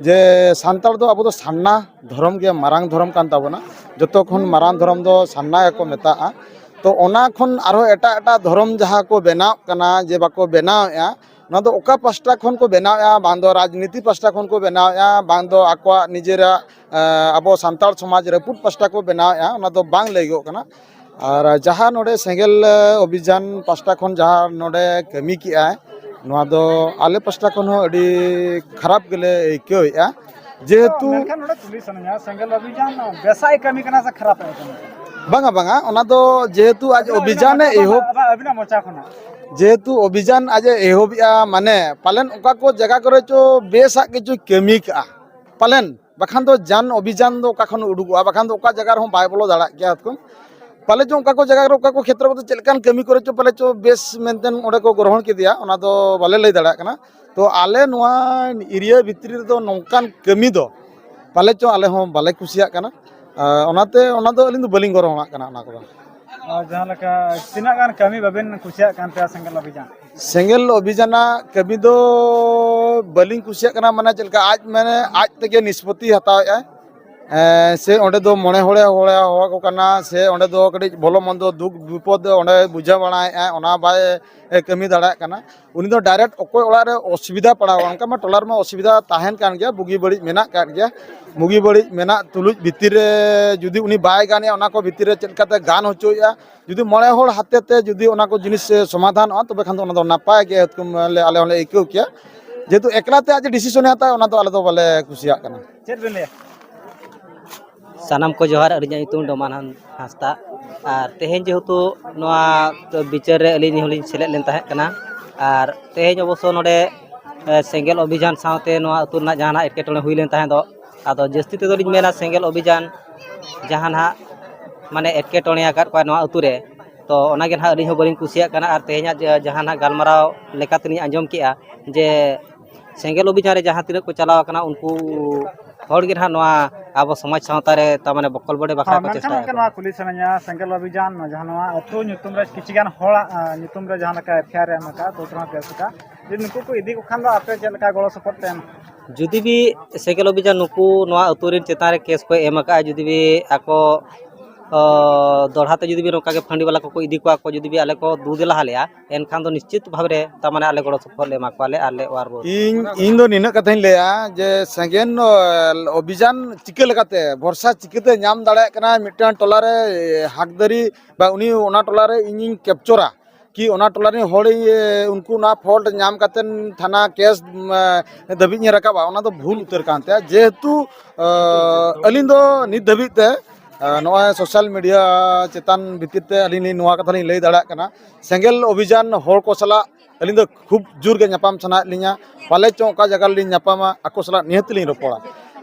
ᱡᱮ ᱥᱟᱱᱛᱟᱲ ᱫᱚ ᱟᱵᱚ ᱫᱚ ᱥᱟᱨᱱᱟ ᱫᱷᱚᱨᱚᱢ ᱜᱮ ᱢᱟᱨᱟᱝ ᱫᱷᱚᱨᱚᱢ ᱠᱟᱱ ᱛᱟᱵᱚᱱᱟ᱾ ᱡᱚᱛᱚ ᱠᱷᱚᱱ ᱢᱟᱨᱟᱝ ᱫᱷᱚᱨᱚᱢ ᱫᱚ ᱥᱟᱨᱱᱟ ᱜᱮᱠᱚ ᱢᱮᱛᱟᱜᱼᱟ᱾ ᱛᱚ ᱚᱱᱟ ᱠᱷᱚᱱ ᱟᱨᱦᱚᱸ ᱮᱴᱟᱜ ᱮᱴᱟᱜ ᱫᱷᱚᱨᱚᱢ ᱡᱟᱦᱟᱸ ᱠᱚ ᱵᱮᱱᱟᱣ ᱠᱟᱱᱟ, ᱡᱮ ᱵᱟᱠᱚ ᱵᱮᱱᱟᱣᱮᱫᱼᱟ, ᱚᱱᱟ ᱫᱚ ᱚᱠᱟ ᱯᱟᱥᱴᱟ ᱠᱷᱚᱱ ᱠᱚ ᱵᱮᱱᱟᱣᱮᱫᱼᱟ? ᱵᱟᱝ ᱫᱚ ᱨᱟᱡᱽᱱᱤᱛᱤ ᱯᱟᱥᱴᱟ ᱠᱷᱚᱱ ᱠᱚ ᱵᱮᱱᱟᱣᱮᱫᱼᱟ, ᱵᱟᱝ ᱫᱚ ᱟᱠᱚᱣᱟᱜ ᱱᱤᱡᱮᱨᱟᱜ, ᱮ, ᱟᱵᱚ ᱥᱟᱱᱛᱟᱲ ᱥᱚᱢᱟᱡᱽ ᱨᱟᱹᱯᱩᱫ ᱯᱟᱥᱴᱟ ᱠᱚ ᱵᱮᱱᱟᱣᱮᱫᱼᱟ, ᱚᱱᱟ ᱫᱚ ᱵᱟᱝ ᱞᱟᱹᱭᱚᱜᱚᱜ ᱠᱟᱱᱟ᱾ ᱟᱨ ᱡᱟᱦᱟᱸ ᱱᱚᱰᱮ ᱥᱮᱸᱜᱮᱞ, ᱮ, ᱚᱵᱷᱤᱡᱟᱱ ᱯᱟᱥᱴᱟ ᱠᱷᱚᱱ ᱡᱟᱦᱟᱸ ᱱᱚᱰᱮ ᱠᱟᱹᱢᱤ ᱠᱮᱜᱼᱟᱭ, ᱱᱚᱣᱟ ᱫᱚ ᱟᱞᱮ ᱯᱟᱥᱴᱟ ᱠᱷᱚᱱ ᱦᱚᱸ ᱟᱹᱰᱤ ᱠᱷᱟᱨᱟᱯ ᱜᱮᱞᱮ ᱟᱹᱭᱠᱟᱹᱣᱮᱫᱼᱟ᱾ ᱡᱮᱦᱮᱛᱩ ᱢᱮᱱᱠᱷᱟᱱ ᱱᱚᱰᱮ ᱠᱩᱞᱤ ᱥᱟᱱᱟᱧᱟ, ᱥᱮᱸᱜᱮᱞ ᱚᱵᱷᱤᱡᱟᱱ ᱵᱮᱥᱟᱜ ᱮ ᱠᱟᱹᱢᱤ ᱠᱟᱱᱟ ᱥᱮ ᱠᱷᱟᱨᱟᱯ ᱮ ᱠᱟᱹᱢᱤ ᱠᱟᱱᱟ? ᱵᱟᱝᱟ, ᱵᱟᱝᱟ, ᱚᱱᱟ ᱫᱚ ᱡᱮᱦᱮᱛᱩ ᱟᱡ ᱟᱹᱵᱤᱱᱟᱜ ᱚᱵᱷᱤᱡᱟᱱ ᱮ ᱢᱚᱪᱟ ᱠᱷᱚᱱᱟᱜ, ᱮᱦᱚᱵ ᱟᱹᱵᱤᱱᱟᱜ ᱢᱚᱪᱟ ᱠᱷᱚᱱᱟᱜ᱾ ᱡᱮᱦᱮᱛᱩ ᱚᱵᱷᱤᱡᱟᱱ ᱟᱡ ᱮ ᱮᱦᱚᱵᱮᱜᱼᱟ, ᱢᱟᱱᱮ ᱯᱟᱞᱮᱱ ᱚᱠᱟ ᱠᱚ ᱡᱟᱭᱜᱟ ᱠᱚᱨᱮ ᱪᱚ ᱵᱮᱥᱟᱜ ᱠᱤᱪᱷᱩ ᱠᱟᱹᱢᱤ ᱠᱟᱜᱼᱟ, ᱯᱟᱞᱮᱱ ᱵᱟᱠᱷᱟᱱ ᱫᱚ ᱡᱟᱱ ᱚᱵᱷᱤᱡᱟᱱ ᱫᱚ ᱚᱠᱟ ᱠᱷᱚᱱ ᱩᱰᱩᱠᱚᱜᱼᱟ, ᱵᱟᱠᱷᱟᱱ ᱫᱚ ᱚᱠᱟ ᱡᱟᱭᱜᱟ ᱨᱮᱦᱚᱸ ᱵᱟᱭ ᱵᱚᱞᱚ ᱫᱟᱲᱮᱭᱟᱜ ᱜᱮᱭᱟ ᱦᱚᱛᱠᱚᱢ᱾ ᱯᱟᱞᱮ ᱪᱚ ᱚᱠᱟ ᱠᱚ ᱡᱟᱭᱜᱟ ᱨᱮ ᱚᱠᱟ ᱠᱚ ᱠᱷᱮᱛᱨᱚ ᱠᱚᱫᱚ ᱪᱮᱫ ᱞᱮᱠᱟᱱ ᱠᱟᱹᱢᱤ ᱠᱚᱨᱮ ᱪᱚ ᱯᱟᱞᱮ ᱪᱚ ᱵᱮᱥ ᱢᱮᱱᱛᱮ ᱚᱸᱰᱮ ᱠᱚ ᱜᱨᱚᱦᱚᱱ ᱠᱮᱫᱮᱭᱟ, ᱚᱱᱟ ᱫᱚ ᱵᱟᱞᱮ ᱞᱟᱹᱭ ᱫᱟᱲᱮᱭᱟᱜ ᱠᱟᱱᱟ᱾ ᱛᱚ ᱟᱞᱮ ᱱᱚᱣᱟ ᱮᱨᱤᱭᱟ ᱵᱷᱤᱛᱨᱤ ᱨᱮᱫᱚ ᱱᱚᱝᱠᱟᱱ ᱠᱟᱹᱢᱤ ᱫᱚ ᱯᱟᱞᱮ ᱪᱚ ᱟᱞᱮ ᱦᱚᱸ ᱵᱟᱞᱮ ᱠᱩᱥᱤᱭᱟᱜ ᱠᱟᱱᱟ᱾ ᱟᱨ ᱚᱱᱟᱛᱮ ᱚᱱᱟ ᱫᱚ ᱟᱹᱞᱤᱧ ᱫᱚ ᱵᱟᱹᱞᱤᱧ ᱜᱚᱨᱚᱱᱟᱜ ᱠᱟᱱᱟ ᱚᱱᱟ ᱠᱚᱫᱚ᱾ ᱟᱨ ᱡᱟᱦᱟᱸ ᱞᱮᱠᱟ ᱛᱤᱱᱟᱹᱜ ᱜᱟᱱ ᱠᱟᱹᱢᱤ ᱵᱟᱵᱮᱱ ᱠᱩᱥᱤᱭᱟᱜ ᱠᱟᱱ ᱛᱟᱭᱟ ᱥᱮᱸᱜᱮᱞ ᱚᱵᱷᱤᱡᱟᱱ? ᱥᱮᱸᱜᱮᱞ ᱚᱵᱷᱤᱡᱟᱱᱟᱜ ᱠᱟᱹᱢᱤ ᱫᱚ ᱵᱟᱹᱞᱤᱧ ᱠᱩᱥᱤᱭᱟᱜ ᱠᱟᱱᱟ, ᱢᱟᱱᱮ ᱪᱮᱫ ᱞᱮᱠᱟ ᱟᱡ ᱢᱟᱱᱮ ᱟᱡ ᱛᱮᱜᱮ ᱱᱤᱥᱯᱚᱛᱤ ᱦᱟᱛᱟᱣᱮᱫᱼᱟᱭ᱾ ᱮᱸ, ᱥᱮ ᱚᱸᱰᱮ ᱫᱚ ᱢᱚᱬᱮ ᱦᱚᱲᱮ ᱦᱚᱦᱚ ᱟᱠᱚ ᱠᱟᱱᱟ, ᱥᱮ ᱚᱸᱰᱮ ᱫᱚ ᱠᱟᱹᱴᱤᱡ ᱵᱷᱚᱞᱚ ᱢᱚᱱᱫᱚ ᱫᱩᱠ ᱵᱤᱯᱚᱫ ᱚᱸᱰᱮ ᱵᱩᱡᱷᱟᱹᱣ ᱵᱟᱲᱟᱭᱮᱫᱼᱟᱭ, ᱚᱱᱟ ᱵᱟᱭ ᱮ, ᱠᱟᱹᱢᱤ ᱫᱟᱲᱮᱭᱟᱜ ᱠᱟᱱᱟ᱾ ᱩᱱᱤ ᱫᱚ ᱰᱟᱭᱨᱮᱠᱴ ᱚᱠᱚᱭ ᱚᱲᱟᱜ ᱨᱮ ᱚᱥᱩᱵᱤᱫᱷᱟ ᱯᱟᱲᱟᱣ ᱚᱱᱠᱟ ᱢᱟ ᱴᱚᱞᱟ ᱨᱮᱢᱟ ᱚᱥᱩᱵᱤᱫᱷᱟ ᱛᱟᱦᱮᱱ ᱠᱟᱱ ᱜᱮᱭᱟ, ᱵᱩᱜᱤ ᱵᱟᱹᱲᱤᱡ ᱢᱮᱱᱟᱜ ᱠᱟᱜ ᱜᱮᱭᱟ᱾ ᱵᱩᱜᱤ ᱵᱟᱹᱲᱤᱡ ᱢᱮᱱᱟᱜ ᱛᱩᱞᱩᱡ ᱵᱷᱤᱛᱤᱨ ᱨᱮ ᱡᱩᱫᱤ ᱩᱱᱤ ᱵᱟᱭ ᱜᱟᱱᱮᱜᱼᱟ, ᱚᱱᱟ ᱠᱚ ᱵᱷᱤᱛᱤᱨ ᱨᱮ ᱪᱮᱫ ᱞᱮᱠᱟᱛᱮ ᱜᱟᱱ ᱦᱚᱪᱚᱭᱮᱜᱼᱟ, ᱡᱩᱫᱤ ᱢᱚᱬᱮ ᱦᱚᱲ ᱦᱟᱛᱮ ᱛᱮ ᱡᱩᱫᱤ ᱚᱱᱟ ᱠᱚ ᱡᱤᱱᱤᱥ ᱥᱚᱢᱟᱫᱷᱟᱱᱚᱜᱼᱟ, ᱛᱚᱵᱮ ᱠᱷᱟᱱ ᱫᱚ ᱚᱱᱟ ᱫᱚ ᱱᱟᱯᱟᱭ ᱜᱮ ᱟᱞᱮ ᱦᱚᱸᱞᱮ ᱟᱹᱭᱠᱟᱹᱣ ᱠᱮᱭᱟ᱾ ᱡᱮᱦᱮᱛᱩ ᱮᱠᱞᱟ ᱛᱮ ᱟᱡ ᱰᱤᱥᱤᱥᱚᱱᱮ ᱦᱟᱛᱟᱣᱟ, ᱚᱱᱟ ᱫᱚ ᱟᱞᱮ ᱫᱚ ᱵᱟᱞᱮ ᱠᱩᱥᱤᱭᱟᱜ ᱠᱟᱱᱟ᱾ ᱪᱮᱫ ᱵᱮᱱ ᱞᱟᱹᱭᱟ? ᱥᱟᱱᱟᱢ ᱠᱚ ᱡᱚᱦᱟᱨ᱾ ᱟᱹᱞᱤᱧᱟᱜ ᱧᱩᱛᱩᱢ ᱰᱚᱢᱟᱱ ᱦᱟᱸᱥᱫᱟ᱾ ᱟᱨ ᱛᱮᱦᱮᱧ ᱡᱮᱦᱮᱛᱩ ᱱᱚᱣᱟ ᱵᱤᱪᱟᱹᱨ ᱨᱮ ᱟᱹᱞᱤᱧ ᱦᱚᱸᱞᱤᱧ ᱥᱮᱞᱮᱫ ᱞᱮᱱ ᱛᱟᱦᱮᱸ ᱠᱟᱱᱟ, ᱟᱨ ᱛᱮᱦᱮᱧ ᱚᱵᱚᱥᱥᱚ ᱱᱚᱰᱮ ᱥᱮᱸᱜᱮᱞ ᱚᱵᱷᱤᱡᱟᱱ ᱥᱟᱶᱛᱮ ᱱᱚᱣᱟ ᱟᱹᱛᱩ ᱨᱮᱱᱟᱜ ᱡᱟᱦᱟᱱᱟᱜ ᱮᱴᱠᱮᱴᱚᱬᱮ ᱦᱩᱭ ᱞᱮᱱ ᱛᱟᱦᱮᱸ ᱫᱚ, ᱟᱫᱚ ᱡᱟᱹᱥᱛᱤ ᱛᱮᱫᱚ ᱞᱤᱧ ᱢᱮᱱᱟ ᱥᱮᱸᱜᱮᱞ ᱚᱵᱷᱤᱡᱟᱱ ᱡᱟᱦᱟᱱᱟᱜ ᱢᱟᱱᱮ ᱮᱴᱠᱮᱴᱚᱬᱮ ᱟᱠᱟᱫ ᱠᱚᱣᱟ ᱱᱚᱣᱟ ᱟᱹᱛᱩ ᱨᱮ᱾ ᱛᱚ ᱚᱱᱟᱜᱮ ᱱᱟᱦᱟᱜ ᱟᱹᱞᱤᱧ ᱦᱚᱸ ᱵᱟᱹᱞᱤᱧ ᱠᱩᱥᱤᱭᱟᱜ ᱠᱟᱱᱟ᱾ ᱟᱨ ᱛᱮᱦᱮᱧᱟᱜ ᱡᱟᱦᱟᱱᱟᱜ ᱜᱟᱞᱢᱟᱨᱟᱣ ᱞᱮᱠᱟᱛᱮᱞᱤᱧ ᱟᱸᱡᱚᱢ ᱠᱮᱜᱼᱟ ᱡᱮ ᱥᱮᱸᱜᱮᱞ ᱚᱵᱷᱤᱡᱟᱱ ᱨᱮ ᱡᱟᱦᱟᱸ ᱛᱤᱱᱟᱹᱜ ᱠᱚ ᱪᱟᱞᱟᱣ ᱟᱠᱟᱱᱟ, ᱩᱱᱠᱩ ᱦᱚᱲ ᱜᱮ ᱱᱟᱦᱟᱜ ᱱᱚᱣᱟ ᱟᱵᱚ ᱥᱚᱢᱟᱡᱽ ᱥᱟᱶᱛᱟ ᱨᱮ ᱛᱟᱨ ᱢᱟᱱᱮ ᱵᱚᱠᱚᱞ ᱵᱚᱰᱮ ᱵᱟᱠᱷᱨᱟ ᱠᱚ ᱢᱮᱱᱠᱷᱟᱱ ᱪᱮᱥᱴᱟᱭᱮᱫ ᱜᱚᱢᱠᱮ, ᱠᱟᱱᱟ᱾ ᱱᱚᱣᱟ ᱠᱩᱞᱤ ᱥᱟᱱᱟᱧᱟ, ᱥᱮᱸᱜᱮᱞ ᱚᱵᱷᱤᱡᱟᱱ ᱡᱟᱦᱟᱸ ᱱᱚᱣᱟ ᱟᱹᱛᱩ ᱧᱩᱛᱩᱢ ᱨᱮ ᱠᱤᱪᱷᱤ ᱜᱟᱱ ᱦᱚᱲᱟᱜ ᱧᱩᱛᱩᱢ ᱨᱮ ᱡᱟᱦᱟᱸ ᱞᱮᱠᱟ ᱮᱯᱷ ᱟᱭ ᱟᱨ ᱮᱢ ᱟᱠᱟᱫ, ᱛᱚ ᱛᱷᱟᱱᱟ ᱠᱮᱥ ᱟᱠᱟᱫ, ᱡᱩᱫᱤ ᱱᱩᱠᱩ ᱠᱚ ᱤᱫᱤ ᱠᱚ ᱠᱷᱟᱱ ᱫᱚ ᱟᱯᱮ ᱪᱮᱫ ᱞᱮᱠᱟ ᱜᱚᱲᱚ ᱥᱚᱯᱚᱦᱚᱫ ᱯᱮ ᱮᱢᱟ? ᱡᱩᱫᱤ ᱵᱤ ᱥᱮᱸᱜᱮᱞ ᱚᱵᱷᱤᱡᱟᱱ ᱱᱩᱠᱩ ᱱᱚᱣᱟ ᱟᱹᱛᱩ ᱨᱮᱱ ᱪᱮᱛᱟᱱ ᱨᱮ ᱠᱮᱥ ᱠᱚ ᱮᱢ ᱟᱠᱟᱫᱼᱟ, ᱡᱩᱫᱤ ᱵᱤ ᱟᱠᱚ ᱚ, ᱫᱚᱲᱦᱟ ᱛᱮ ᱡᱩᱫᱤ ᱵᱤ ᱱᱚᱝᱠᱟ ᱜᱮ ᱯᱷᱟᱺᱰᱤ ᱵᱟᱞᱟ ᱠᱚᱠᱚ ᱤᱫᱤ ᱠᱚᱣᱟ ᱠᱚ, ᱡᱩᱫᱤ ᱵᱤ ᱟᱞᱮ ᱠᱚ ᱫᱩ ᱫᱮᱞᱟ ᱟᱞᱮᱭᱟ, ᱮᱱᱠᱷᱟᱱ ᱫᱚ ᱱᱤᱥᱪᱤᱛ ᱵᱷᱟᱵᱽ ᱨᱮ ᱛᱟᱨ ᱢᱟᱱᱮ ᱟᱞᱮ ᱜᱚᱲᱚ ᱥᱚᱯᱚᱦᱚᱫ ᱞᱮ ᱮᱢᱟ ᱠᱚᱣᱟ ᱞᱮ ᱟᱨ ᱞᱮ ᱚᱣᱟᱨ ᱨᱩᱣᱟᱹᱲ᱾ ᱤᱧ ᱤᱧ ᱫᱚ ᱱᱤᱱᱟᱹᱜ ᱠᱟᱛᱷᱟᱧ ᱞᱟᱹᱭᱟ ᱡᱮ ᱥᱮᱸᱜᱮᱞ ᱚᱵᱷᱤᱡᱟᱱ ᱪᱤᱠᱟᱹ ᱞᱮᱠᱟᱛᱮ ᱵᱷᱚᱨᱥᱟ ᱪᱤᱠᱟᱹᱛᱮ ᱧᱟᱢ ᱫᱟᱲᱮᱭᱟᱜ ᱠᱟᱱᱟ ᱢᱤᱫᱴᱟᱝ ᱴᱚᱞᱟᱨᱮ ᱦᱟᱠᱫᱟᱹᱨᱤ ᱵᱟ ᱩᱱᱤ ᱚᱱᱟ ᱴᱚᱞᱟᱨᱮ ᱤᱧᱤᱧ ᱠᱮᱯᱪᱚᱨᱟ ᱠᱤ ᱚᱱᱟ ᱴᱚᱞᱟ ᱨᱮᱱ ᱦᱚᱲ ᱩᱱᱠᱩ ᱚᱱᱟ ᱯᱷᱚᱞᱴ ᱧᱟᱢ ᱠᱟᱛᱮ ᱛᱷᱟᱱᱟ ᱠᱮᱥ ᱫᱷᱟᱹᱵᱤᱡ ᱤᱧ ᱨᱟᱠᱟᱵᱟ, ᱚᱱᱟ ᱫᱚ ᱵᱷᱩᱞ ᱩᱛᱟᱹᱨ ᱠᱟᱱ ᱛᱟᱭᱟ᱾ ᱡᱮᱦᱮᱛᱩ ᱟᱹᱞᱤᱧ ᱫᱚ ᱱᱤᱛ ᱫᱷᱟᱹᱵᱤᱡ ᱛᱮ ᱱᱚᱜᱼᱚᱭ ᱥᱳᱥᱟᱞ ᱢᱤᱰᱤᱭᱟ ᱪᱮᱛᱟᱱ ᱵᱷᱤᱛᱤᱨ ᱛᱮ ᱟᱹᱞᱤᱧ ᱞᱤᱧ ᱱᱚᱣᱟ ᱠᱟᱛᱷᱟ ᱞᱤᱧ ᱞᱟᱹᱭ ᱫᱟᱲᱮᱭᱟᱜ ᱠᱟᱱᱟ, ᱥᱮᱸᱜᱮᱞ ᱚᱵᱷᱤᱡᱟᱱ ᱦᱚᱲ ᱠᱚ ᱥᱟᱞᱟᱜ ᱟᱹᱞᱤᱧ ᱫᱚ ᱠᱷᱩᱵ ᱡᱳᱨ ᱜᱮ ᱧᱟᱯᱟᱢ ᱥᱟᱱᱟᱭᱮᱫ ᱞᱤᱧᱟ᱾ ᱯᱟᱞᱮ ᱪᱚᱝ ᱚᱠᱟ ᱡᱟᱭᱜᱟ ᱨᱮᱞᱤᱧ ᱧᱟᱯᱟᱢᱟ, ᱟᱠᱚ ᱥᱟᱞᱟᱜ ᱱᱤᱦᱟᱹᱛ ᱞᱤᱧ ᱨᱚᱯᱚᱲᱟ᱾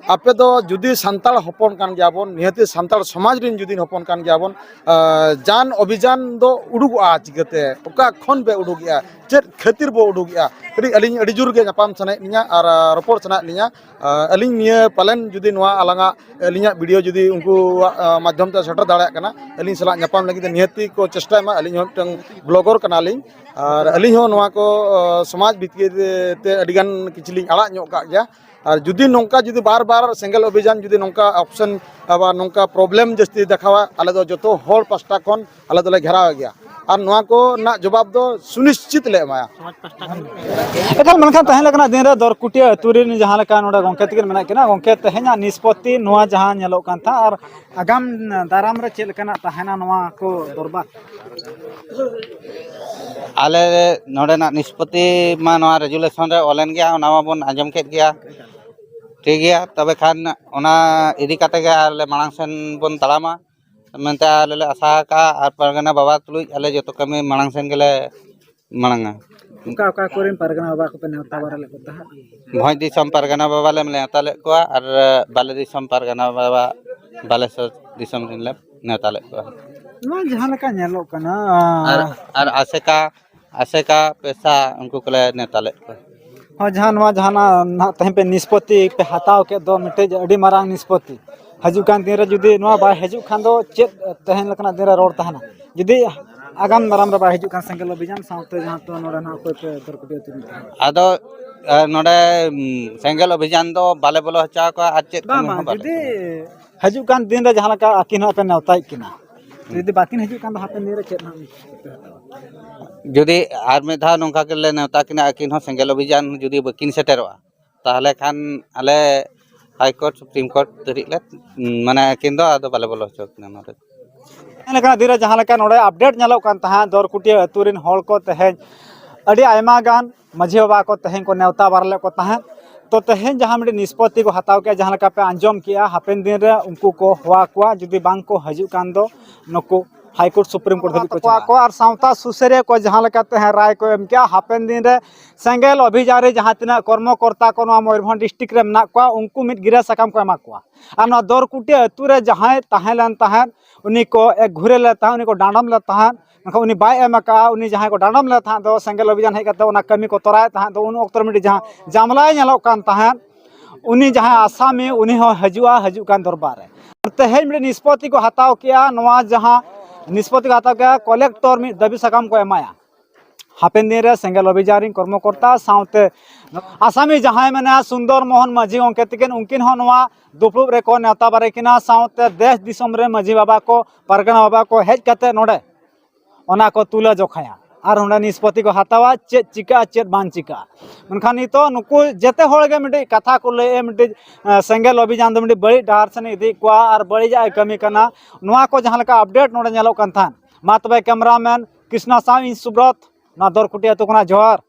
ᱟᱯᱮ ᱫᱚ ᱡᱩᱫᱤ ᱥᱟᱱᱛᱟᱲ ᱦᱚᱯᱚᱱ ᱠᱟᱱ ᱜᱮᱭᱟ ᱵᱚᱱ, ᱱᱤᱦᱟᱹᱛᱤ ᱥᱟᱱᱛᱟᱲ ᱥᱚᱢᱟᱡᱽ ᱨᱮᱱ ᱡᱩᱫᱤ ᱦᱚᱯᱚᱱ ᱠᱟᱱ ᱜᱮᱭᱟ ᱵᱚᱱ, ᱟᱸ, ᱡᱟᱱ ᱚᱵᱷᱤᱡᱟᱱ ᱫᱚ ᱩᱰᱩᱠᱚᱜᱼᱟ ᱪᱤᱠᱟᱹᱛᱮ? ᱚᱠᱟ ᱠᱷᱚᱱ ᱯᱮ ᱩᱰᱩᱠᱮᱜᱼᱟ? ᱪᱮᱫ ᱠᱷᱟᱹᱛᱤᱨ ᱵᱚ ᱩᱰᱩᱠᱮᱜᱼᱟ? ᱠᱟᱹᱴᱤᱡ ᱟᱹᱞᱤᱧ ᱟᱹᱰᱤ ᱡᱳᱨ ᱜᱮ ᱧᱟᱯᱟᱢ ᱥᱟᱱᱟᱭᱮᱫ ᱞᱤᱧᱟ ᱟᱨ, ᱟᱸ, ᱨᱚᱯᱚᱲ ᱥᱟᱱᱟᱭᱮᱫ ᱞᱤᱧᱟ᱾ ᱟᱸ, ᱟᱹᱞᱤᱧ ᱱᱤᱭᱟᱹ ᱯᱟᱞᱮᱱ ᱡᱩᱫᱤ ᱱᱚᱣᱟ ᱟᱞᱟᱝᱟᱜ, ᱟᱹᱞᱤᱧᱟᱜ video ᱡᱩᱫᱤ ᱩᱱᱠᱩᱣᱟᱜ, ᱟᱸ, ᱢᱟᱫᱽᱫᱷᱚᱢ ᱛᱮ ᱥᱮᱴᱮᱨ ᱫᱟᱲᱮᱭᱟᱜ ᱠᱟᱱᱟ, ᱟᱹᱞᱤᱧ ᱥᱟᱞᱟᱜ ᱧᱟᱯᱟᱢ ᱞᱟᱹᱜᱤᱫ ᱛᱮ ᱱᱤᱦᱟᱹᱛᱤ ᱠᱚ ᱪᱮᱥᱴᱟᱭ ᱢᱟ᱾ ᱟᱹᱞᱤᱧ ᱦᱚᱸ ᱢᱤᱫᱴᱟᱝ blogger ᱠᱟᱱᱟᱞᱤᱧ ᱟᱨ ᱟᱹᱞᱤᱧ ᱦᱚᱸ ᱱᱚᱣᱟ ᱠᱚ, ᱟᱸ, ᱥᱚᱢᱟᱡᱽ ᱵᱷᱤᱛᱤᱨ ᱛᱮ ᱟᱹᱰᱤᱜᱟᱱ ᱠᱤᱪᱷᱩ ᱞᱤᱧ ᱟᱲᱟᱜ ᱧᱚᱜ ᱠᱟᱜ ᱜᱮᱭᱟ᱾ ᱟᱨ ᱡᱩᱫᱤ ᱱᱚᱝᱠᱟ ᱡᱩᱫᱤ ᱵᱟᱨ ᱵᱟᱨ ᱥᱮᱸᱜᱮᱞ ᱚᱵᱷᱤᱡᱟᱱ ᱡᱩᱫᱤ ᱱᱚᱝᱠᱟ option ᱟᱵᱟᱨ ᱱᱚᱝᱠᱟ problem ᱡᱟᱹᱥᱛᱤ ᱫᱮᱠᱷᱟᱣᱟ, ᱟᱞᱮ ᱫᱚ ᱡᱚᱛᱚ ᱦᱚᱲ ᱯᱟᱥᱴᱟ ᱠᱷᱚᱱ ᱟᱞᱮ ᱫᱚᱞᱮ ᱜᱷᱮᱨᱟᱣ ᱜᱮᱭᱟ᱾ ᱟᱨ ᱱᱚᱣᱟ ᱠᱚ ᱨᱮᱱᱟᱜ ᱡᱚᱵᱟᱵ ᱫᱚ ᱥᱩᱱᱤᱥᱪᱤᱛ ᱞᱮ ᱮᱢᱟᱭᱟ᱾ ᱮᱠᱟᱞ, ᱢᱮᱱᱠᱷᱟᱱ ᱛᱟᱦᱮᱸ ᱞᱮᱠᱟᱱᱟᱜ ᱫᱤᱱ ᱨᱮ ᱫᱚᱨᱠᱩᱴᱤᱭᱟᱹ ᱟᱹᱛᱩ ᱨᱮᱱ ᱡᱟᱦᱟᱸ ᱞᱮᱠᱟ ᱱᱚᱰᱮ ᱜᱚᱢᱠᱮ ᱛᱟᱹᱠᱤᱱ ᱢᱮᱱᱟᱜ ᱠᱤᱱᱟ, ᱜᱚᱢᱠᱮ, ᱛᱮᱦᱮᱧᱟᱜ ᱱᱤᱥᱯᱚᱛᱤ ᱱᱚᱣᱟ ᱡᱟᱦᱟᱸ ᱧᱮᱞᱚᱜ ᱠᱟᱱ ᱛᱟᱦᱮᱸᱫ ᱟᱨ ᱟᱜᱟᱢ ᱫᱟᱨᱟᱢ ᱨᱮ ᱪᱮᱫ ᱞᱮᱠᱟᱱᱟᱜ ᱛᱟᱦᱮᱱᱟ ᱱᱚᱣᱟ ᱠᱚ ᱫᱚᱨᱵᱟᱨ? ᱟᱞᱮ ᱱᱚᱰᱮᱱᱟᱜ ᱱᱤᱥᱯᱚᱛᱤ ᱢᱟ ᱱᱚᱣᱟ resolution ᱨᱮ ᱚᱞᱮᱱ ᱜᱮᱭᱟ, ᱚᱱᱟ ᱢᱟᱵᱚᱱ ᱟᱸᱡᱚᱢ ᱠᱮᱫ ᱜᱮᱭᱟ᱾ ᱴᱷᱤᱠ ᱜᱮᱭᱟ, ᱛᱚᱵᱮ ᱠᱷᱟᱱ ᱚᱱᱟ ᱤᱫᱤ ᱠᱟᱛᱮ ᱜᱮ ᱟᱞᱮ ᱢᱟᱲᱟᱝ ᱥᱮᱱ ᱵᱚᱱ ᱛᱟᱲᱟᱢᱟ ᱢᱮᱱᱛᱮ ᱟᱞᱮ ᱞᱮ ᱟᱥᱟ ᱟᱠᱟᱫᱼᱟ᱾ ᱟᱨ ᱯᱟᱨᱜᱟᱱᱟ ᱵᱟᱵᱟ ᱛᱩᱞᱩᱡ ᱟᱞᱮ ᱡᱚᱛᱚ ᱠᱟᱹᱢᱤ ᱢᱟᱲᱟᱝ ᱥᱮᱱ ᱜᱮᱞᱮ ᱢᱟᱲᱟᱝᱟ᱾ ᱚᱠᱟ ᱚᱠᱟ ᱠᱚᱨᱮᱱ ᱯᱟᱨᱜᱟᱱᱟ ᱵᱟᱵᱟ ᱠᱚᱯᱮ ᱱᱮᱣᱛᱟ ᱵᱟᱨᱟ ᱞᱮᱫ ᱠᱚ ᱛᱟᱦᱮᱸᱫ? ᱵᱷᱚᱸᱡᱽ ᱫᱤᱥᱚᱢ ᱯᱟᱨᱜᱟᱱᱟ ᱵᱟᱵᱟ ᱞᱮ ᱱᱮᱣᱛᱟ ᱞᱮᱫ ᱠᱚᱣᱟ ᱟᱨ ᱵᱟᱞᱮ ᱫᱤᱥᱚᱢ ᱯᱟᱨᱜᱟᱱᱟ ᱵᱟᱵᱟ, ᱵᱟᱞᱮᱥᱚᱨ ᱫᱤᱥᱚᱢ ᱨᱮᱱ ᱞᱮ ᱱᱮᱣᱛᱟ ᱞᱮᱫ ᱠᱚᱣᱟ᱾ ᱱᱚᱣᱟ ᱡᱟᱦᱟᱸ ᱞᱮᱠᱟ ᱧᱮᱞᱚᱜ ᱠᱟᱱᱟ, ᱟᱨ, ᱟᱨ ᱟᱥᱮᱠᱟ, ᱟᱥᱮᱠᱟ ᱯᱮᱥᱟ ᱩᱱᱠᱩ ᱠᱚᱞᱮ ᱱᱮᱣᱛᱟ ᱞᱮᱫ ᱠᱚᱣᱟ᱾ ᱦᱚᱸ, ᱡᱟᱦᱟᱸ ᱱᱚᱣᱟ ᱡᱟᱦᱟᱱᱟᱜ ᱱᱟᱦᱟᱜ ᱛᱮᱦᱮᱧ ᱯᱮ ᱱᱤᱥᱯᱚᱛᱤ ᱯᱮ ᱦᱟᱛᱟᱣ ᱠᱮᱫ ᱫᱚ, ᱢᱤᱫᱴᱮᱡ ᱟᱹᱰᱤ ᱢᱟᱨᱟᱝ ᱱᱤᱥᱯᱚᱛᱤ᱾ ᱦᱤᱡᱩᱜ ᱠᱟᱱ ᱫᱤᱱ ᱨᱮ ᱡᱩᱫᱤ ᱱᱚᱣᱟ ᱵᱟᱭ ᱦᱤᱡᱩᱜ ᱠᱷᱟᱱ ᱫᱚ ᱪᱮᱫ ᱛᱮᱦᱮᱧ ᱞᱮᱠᱟᱱᱟᱜ ᱫᱤᱱ ᱨᱮ ᱨᱚᱲ ᱛᱟᱦᱮᱱᱟ? ᱡᱩᱫᱤ ᱟᱜᱟᱢ ᱫᱟᱨᱟᱢ ᱨᱮ ᱵᱟᱭ ᱦᱤᱡᱩᱜ ᱠᱷᱟᱱ ᱥᱮᱸᱜᱮᱞ ᱚᱵᱷᱤᱡᱟᱱ ᱥᱟᱶᱛᱮ ᱡᱟᱦᱟᱸ ᱛᱚ ᱱᱚᱰᱮ ᱱᱟᱦᱟᱜ ᱚᱠᱚᱭ ᱯᱮ ᱫᱚᱨᱠᱟᱨ ᱟᱹᱛᱩ ᱨᱮᱱ ᱛᱟᱦᱮᱱᱟ? ᱟᱫᱚ, ᱮ, ᱱᱚᱰᱮ, ᱩᱢ, ᱥᱮᱸᱜᱮᱞ ᱚᱵᱷᱤᱡᱟᱱ ᱫᱚ ᱵᱟᱞᱮ ᱵᱚᱞᱚ ᱦᱚᱪᱚ ᱟᱠᱚᱣᱟ ᱟᱨ ᱪᱮᱫ ᱵᱟᱝ, ᱠᱟᱹᱢᱤ ᱵᱟᱝ, ᱦᱚᱸ ᱵᱟᱞᱮ ᱡᱩᱫᱤ ᱠᱟᱹᱢᱤᱭᱟ᱾ ᱦᱤᱡᱩᱜ ᱠᱟᱱ ᱫᱤᱱ ᱨᱮ ᱡᱟᱦᱟᱸ ᱞᱮᱠᱟ ᱟᱹᱠᱤᱱ ᱦᱚᱸ ᱯᱮ ᱱᱮᱣᱛᱟᱭᱮᱫ ᱠᱤᱱᱟ, ᱡᱩᱫᱤ ᱵᱟᱹᱠᱤᱱ ᱦᱤᱡᱩᱜ ᱠᱷᱟᱱ ᱫᱚ ᱦᱟᱯᱮᱱ ᱫᱤᱱ ᱨᱮ ᱪᱮᱫ ᱦᱟᱸᱜ ᱯᱮ ᱦᱟᱛᱟᱣᱟ? ᱡᱩᱫᱤ ᱟᱨ ᱢᱤᱫ ᱫᱷᱟᱣ ᱱᱚᱝᱠᱟ ᱜᱮᱞᱮ ᱱᱮᱣᱛᱟ ᱠᱤᱱᱟ, ᱟᱹᱠᱤᱱ ᱦᱚᱸ ᱥᱮᱸᱜᱮᱞ ᱚᱵᱷᱤᱡᱟᱱ ᱡᱩᱫᱤ ᱵᱟᱹᱠᱤᱱ ᱥᱮᱴᱮᱨᱚᱜᱼᱟ, ᱛᱟᱦᱚᱞᱮ ᱠᱷᱟᱱ ᱟᱞᱮ High Court, Supreme Court ᱫᱷᱟᱹᱨᱤᱡ ᱞᱮ, ᱢᱟᱱᱮ, ᱟᱹᱠᱤᱱ ᱫᱚ ᱟᱫᱚ ᱵᱟᱞᱮ ᱵᱚᱞᱚ ᱦᱚᱪᱚ ᱠᱤᱱᱟ ᱱᱚᱰᱮ᱾ ᱡᱟᱦᱟᱸ ᱞᱮᱠᱟ ᱫᱤᱱ ᱨᱮ ᱡᱟᱦᱟᱸ ᱞᱮᱠᱟ ᱱᱚᱰᱮ update ᱧᱮᱞᱚᱜ ᱠᱟᱱ ᱛᱟᱦᱮᱸᱫ, ᱫᱚᱨᱠᱩᱴᱤᱭᱟᱹ ᱟᱹᱛᱩ ᱨᱮᱱ ᱦᱚᱲ ᱠᱚ ᱛᱮᱦᱮᱧ ᱟᱹᱰᱤ ᱟᱭᱢᱟ ᱜᱟᱱ ᱢᱟᱹᱡᱷᱤ ᱵᱟᱵᱟ ᱠᱚ ᱛᱮᱦᱮᱧ ᱠᱚ ᱱᱮᱣᱛᱟ ᱵᱟᱨ ᱞᱮᱫ ᱠᱚ ᱛᱟᱦᱮᱸᱫ᱾ ᱛᱚ, ᱛᱮᱦᱮᱧ ᱡᱟᱦᱟᱸ ᱢᱤᱫᱴᱤᱡ ᱱᱤᱥᱯᱚᱛᱤ ᱠᱚ ᱦᱟᱛᱟᱣ ᱠᱮᱜᱼᱟ, ᱡᱟᱦᱟᱸ ᱞᱮᱠᱟ ᱯᱮ ᱟᱸᱡᱚᱢ ᱠᱮᱜᱼᱟ, ᱦᱟᱯᱮᱱ ᱫᱤᱱ ᱨᱮ ᱩᱱᱠᱩ ᱠᱚ ᱦᱚᱦᱚ ᱟᱠᱚᱣᱟ, ᱡᱩᱫᱤ ᱵᱟᱝ ᱠᱚ ᱦᱤᱡᱩᱜ ᱠᱷᱟᱱ ᱫᱚ ᱱᱩᱠᱩ ᱦᱟᱭ ᱠᱳᱨᱴ, ᱥᱩᱯᱨᱤᱢ ᱠᱳᱨᱴ ᱫᱷᱟᱹᱵᱤᱡ ᱠᱚ ᱪᱟᱞᱟᱜᱼᱟ᱾ ᱟᱨ ᱥᱟᱶᱛᱟ ᱥᱩᱥᱟᱹᱨᱤᱭᱟᱹ ᱠᱚ ᱡᱟᱦᱟᱸ ᱞᱮᱠᱟᱛᱮ ᱦᱮᱸ ᱨᱟᱭ ᱠᱚ ᱮᱢ ᱠᱮᱜᱼᱟ, ᱦᱟᱯᱮᱱ ᱫᱤᱱ ᱨᱮ ᱥᱮᱸᱜᱮᱞ ᱚᱵᱷᱤᱡᱟᱱ ᱨᱮ ᱡᱟᱦᱟᱸ ᱛᱤᱱᱟᱹᱜ ᱠᱚᱨᱢᱚᱠᱚᱨᱛᱟ ᱠᱚ ᱱᱚᱣᱟ ᱢᱚᱭᱩᱨᱵᱷᱚᱸᱡᱽ ᱰᱤᱥᱴᱨᱤᱠᱴ ᱨᱮ ᱢᱮᱱᱟᱜ ᱠᱚᱣᱟ, ᱩᱱᱠᱩ ᱢᱤᱫ ᱜᱤᱨᱟᱹ ᱥᱟᱠᱟᱢ ᱠᱚ ᱮᱢᱟ ᱠᱚᱣᱟ᱾ ᱟᱨ ᱱᱚᱣᱟ ᱫᱚᱨᱠᱩᱴᱤᱭᱟᱹ ᱟᱹᱛᱩ ᱨᱮ ᱡᱟᱦᱟᱸᱭ ᱛᱟᱦᱮᱸ ᱞᱮᱱ ᱛᱟᱦᱮᱸᱫ, ᱩᱱᱤ ᱠᱚ ᱮᱠ ᱜᱷᱩᱨᱮ ᱞᱮᱫ ᱛᱟᱦᱮᱸᱫ, ᱩᱱᱤ ᱠᱚ ᱰᱟᱸᱰᱚᱢ ᱞᱮᱫ ᱛᱟᱦᱮᱸᱫ, ᱢᱮᱱᱠᱷᱟᱱ ᱩᱱᱤ ᱵᱟᱭ ᱮᱢ ᱟᱠᱟᱫᱼᱟ᱾ ᱩᱱᱤ ᱡᱟᱦᱟᱸᱭ ᱠᱚ ᱰᱟᱸᱰᱚᱢ ᱞᱮᱫ ᱛᱟᱦᱮᱸᱫ ᱫᱚ, ᱥᱮᱸᱜᱮᱞ ᱚᱵᱷᱤᱡᱟᱱ ᱦᱮᱡ ᱠᱟᱛᱮ ᱚᱱᱟ ᱠᱟᱹᱢᱤ ᱠᱚ ᱛᱚᱨᱟᱣᱮᱫ ᱛᱟᱦᱮᱸᱫ ᱫᱚ, ᱩᱱ ᱚᱠᱛᱚ ᱨᱮ ᱢᱤᱫᱴᱤᱡ ᱡᱟᱦᱟᱸ ᱡᱟᱢᱞᱟᱭ ᱧᱮᱞᱚᱜ ᱠᱟᱱ ᱛᱟᱦᱮᱸᱫ, ᱩᱱᱤ ᱡᱟᱦᱟᱸᱭ ᱟᱥᱟᱢᱤ, ᱩᱱᱤ ᱦᱚᱸ ᱦᱤᱡᱩᱜᱼᱟ, ᱦᱤᱡᱩᱜ ᱠᱟᱱ ᱫᱚᱨᱵᱟᱨ ᱨᱮ᱾ ᱟᱨ ᱛᱮᱦᱮᱧ ᱢᱤᱫᱴᱮᱱ ᱱᱤᱥᱯᱚᱛᱤ ᱠᱚ ᱦᱟᱛᱟᱣ ᱠᱮᱜᱼᱟ, ᱱᱚᱣᱟ ᱡᱟᱦᱟᱸ ᱱᱤᱥᱯᱚᱛᱤ ᱠᱚ ᱦᱟᱛᱟᱣ ᱠᱮᱜᱼᱟ, ᱠᱚᱞᱮᱠᱴᱚᱨ ᱢᱤᱫ ᱫᱟᱹᱵᱤ ᱥᱟᱠᱟᱢ ᱠᱚ ᱮᱢᱟᱭᱟ᱾ ᱦᱟᱯᱮᱱ ᱫᱤᱱ ᱨᱮ ᱥᱮᱸᱜᱮᱞ ᱚᱵᱷᱤᱡᱟᱱ ᱨᱤᱱ ᱠᱚᱨᱢᱚᱠᱚᱨᱛᱟ ᱥᱟᱶᱛᱮ ᱟᱥᱟᱢᱤ ᱡᱟᱦᱟᱸᱭ ᱢᱮᱱᱟᱭᱟ ᱥᱩᱱᱫᱚᱨ ᱢᱳᱦᱚᱱ ᱢᱟᱹᱡᱷᱤ ᱜᱚᱢᱠᱮ ᱛᱤᱠᱤᱱ, ᱩᱱᱠᱤᱱ ᱦᱚᱸ ᱱᱚᱣᱟ ᱫᱩᱯᱲᱩᱵ ᱨᱮᱠᱚ ᱱᱮᱣᱛᱟ ᱵᱟᱨᱮ ᱠᱤᱱᱟ, ᱥᱟᱶᱛᱮ ᱫᱮᱥ ᱫᱤᱥᱚᱢ ᱨᱮ ᱢᱟᱹᱡᱷᱤ ᱵᱟᱵᱟ ᱠᱚ, ᱯᱟᱨᱜᱟᱱᱟ ᱵᱟᱵᱟ ᱠᱚ ᱦᱮᱡ ᱠᱟᱛᱮ ᱱᱚᱰᱮ ᱚᱱᱟ ᱠᱚ ᱛᱩᱞᱟᱹ ᱡᱚᱠᱷᱟᱭᱟ ᱟᱨ ᱚᱸᱰᱮ ᱱᱤᱥᱯᱚᱛᱤ ᱠᱚ ᱦᱟᱛᱟᱣᱟ ᱪᱮᱫ ᱪᱤᱠᱟᱹᱜᱼᱟ, ᱪᱮᱫ ᱵᱟᱝ ᱪᱤᱠᱟᱹᱜᱼᱟ᱾ ᱢᱮᱱᱠᱷᱟᱱ ᱱᱤᱛᱚᱜ ᱱᱩᱠᱩ ᱡᱮᱛᱮ ᱦᱚᱲ ᱜᱮ ᱢᱤᱫᱴᱤᱡ ᱠᱟᱛᱷᱟ ᱠᱚ ᱞᱟᱹᱭᱮᱫᱼᱟ, ᱢᱤᱫᱴᱤᱡ ᱮᱸ, ᱥᱮᱸᱜᱮᱞ ᱚᱵᱷᱤᱡᱟᱱ ᱫᱚ ᱢᱤᱫᱴᱤᱡ ᱵᱟᱹᱲᱤᱡ ᱰᱟᱦᱟᱨ ᱥᱮᱱ ᱤᱫᱤᱭᱮᱫ ᱠᱚᱣᱟ ᱟᱨ ᱵᱟᱹᱲᱤᱡᱟᱜ ᱮ ᱠᱟᱹᱢᱤ ᱠᱟᱱᱟ᱾ ᱱᱚᱣᱟ ᱠᱚ ᱡᱟᱦᱟᱸ ᱞᱮᱠᱟ ᱟᱯᱰᱮᱴ ᱱᱚᱰᱮ ᱧᱮᱞᱚᱜ ᱠᱟᱱ ᱛᱟᱦᱮᱸᱫ᱾ ᱢᱟ ᱛᱚᱵᱮ ᱠᱮᱢᱨᱟᱢᱮᱱ ᱠᱨᱤᱥᱱᱟ ᱥᱟᱶ ᱤᱧ ᱥᱩᱵᱨᱚᱛ, ᱱᱚᱣᱟ ᱫᱚᱨᱠᱩᱴᱤ ᱟᱹᱛᱩ ᱠᱷᱚᱱᱟᱜ ᱡᱚᱦᱟᱨ᱾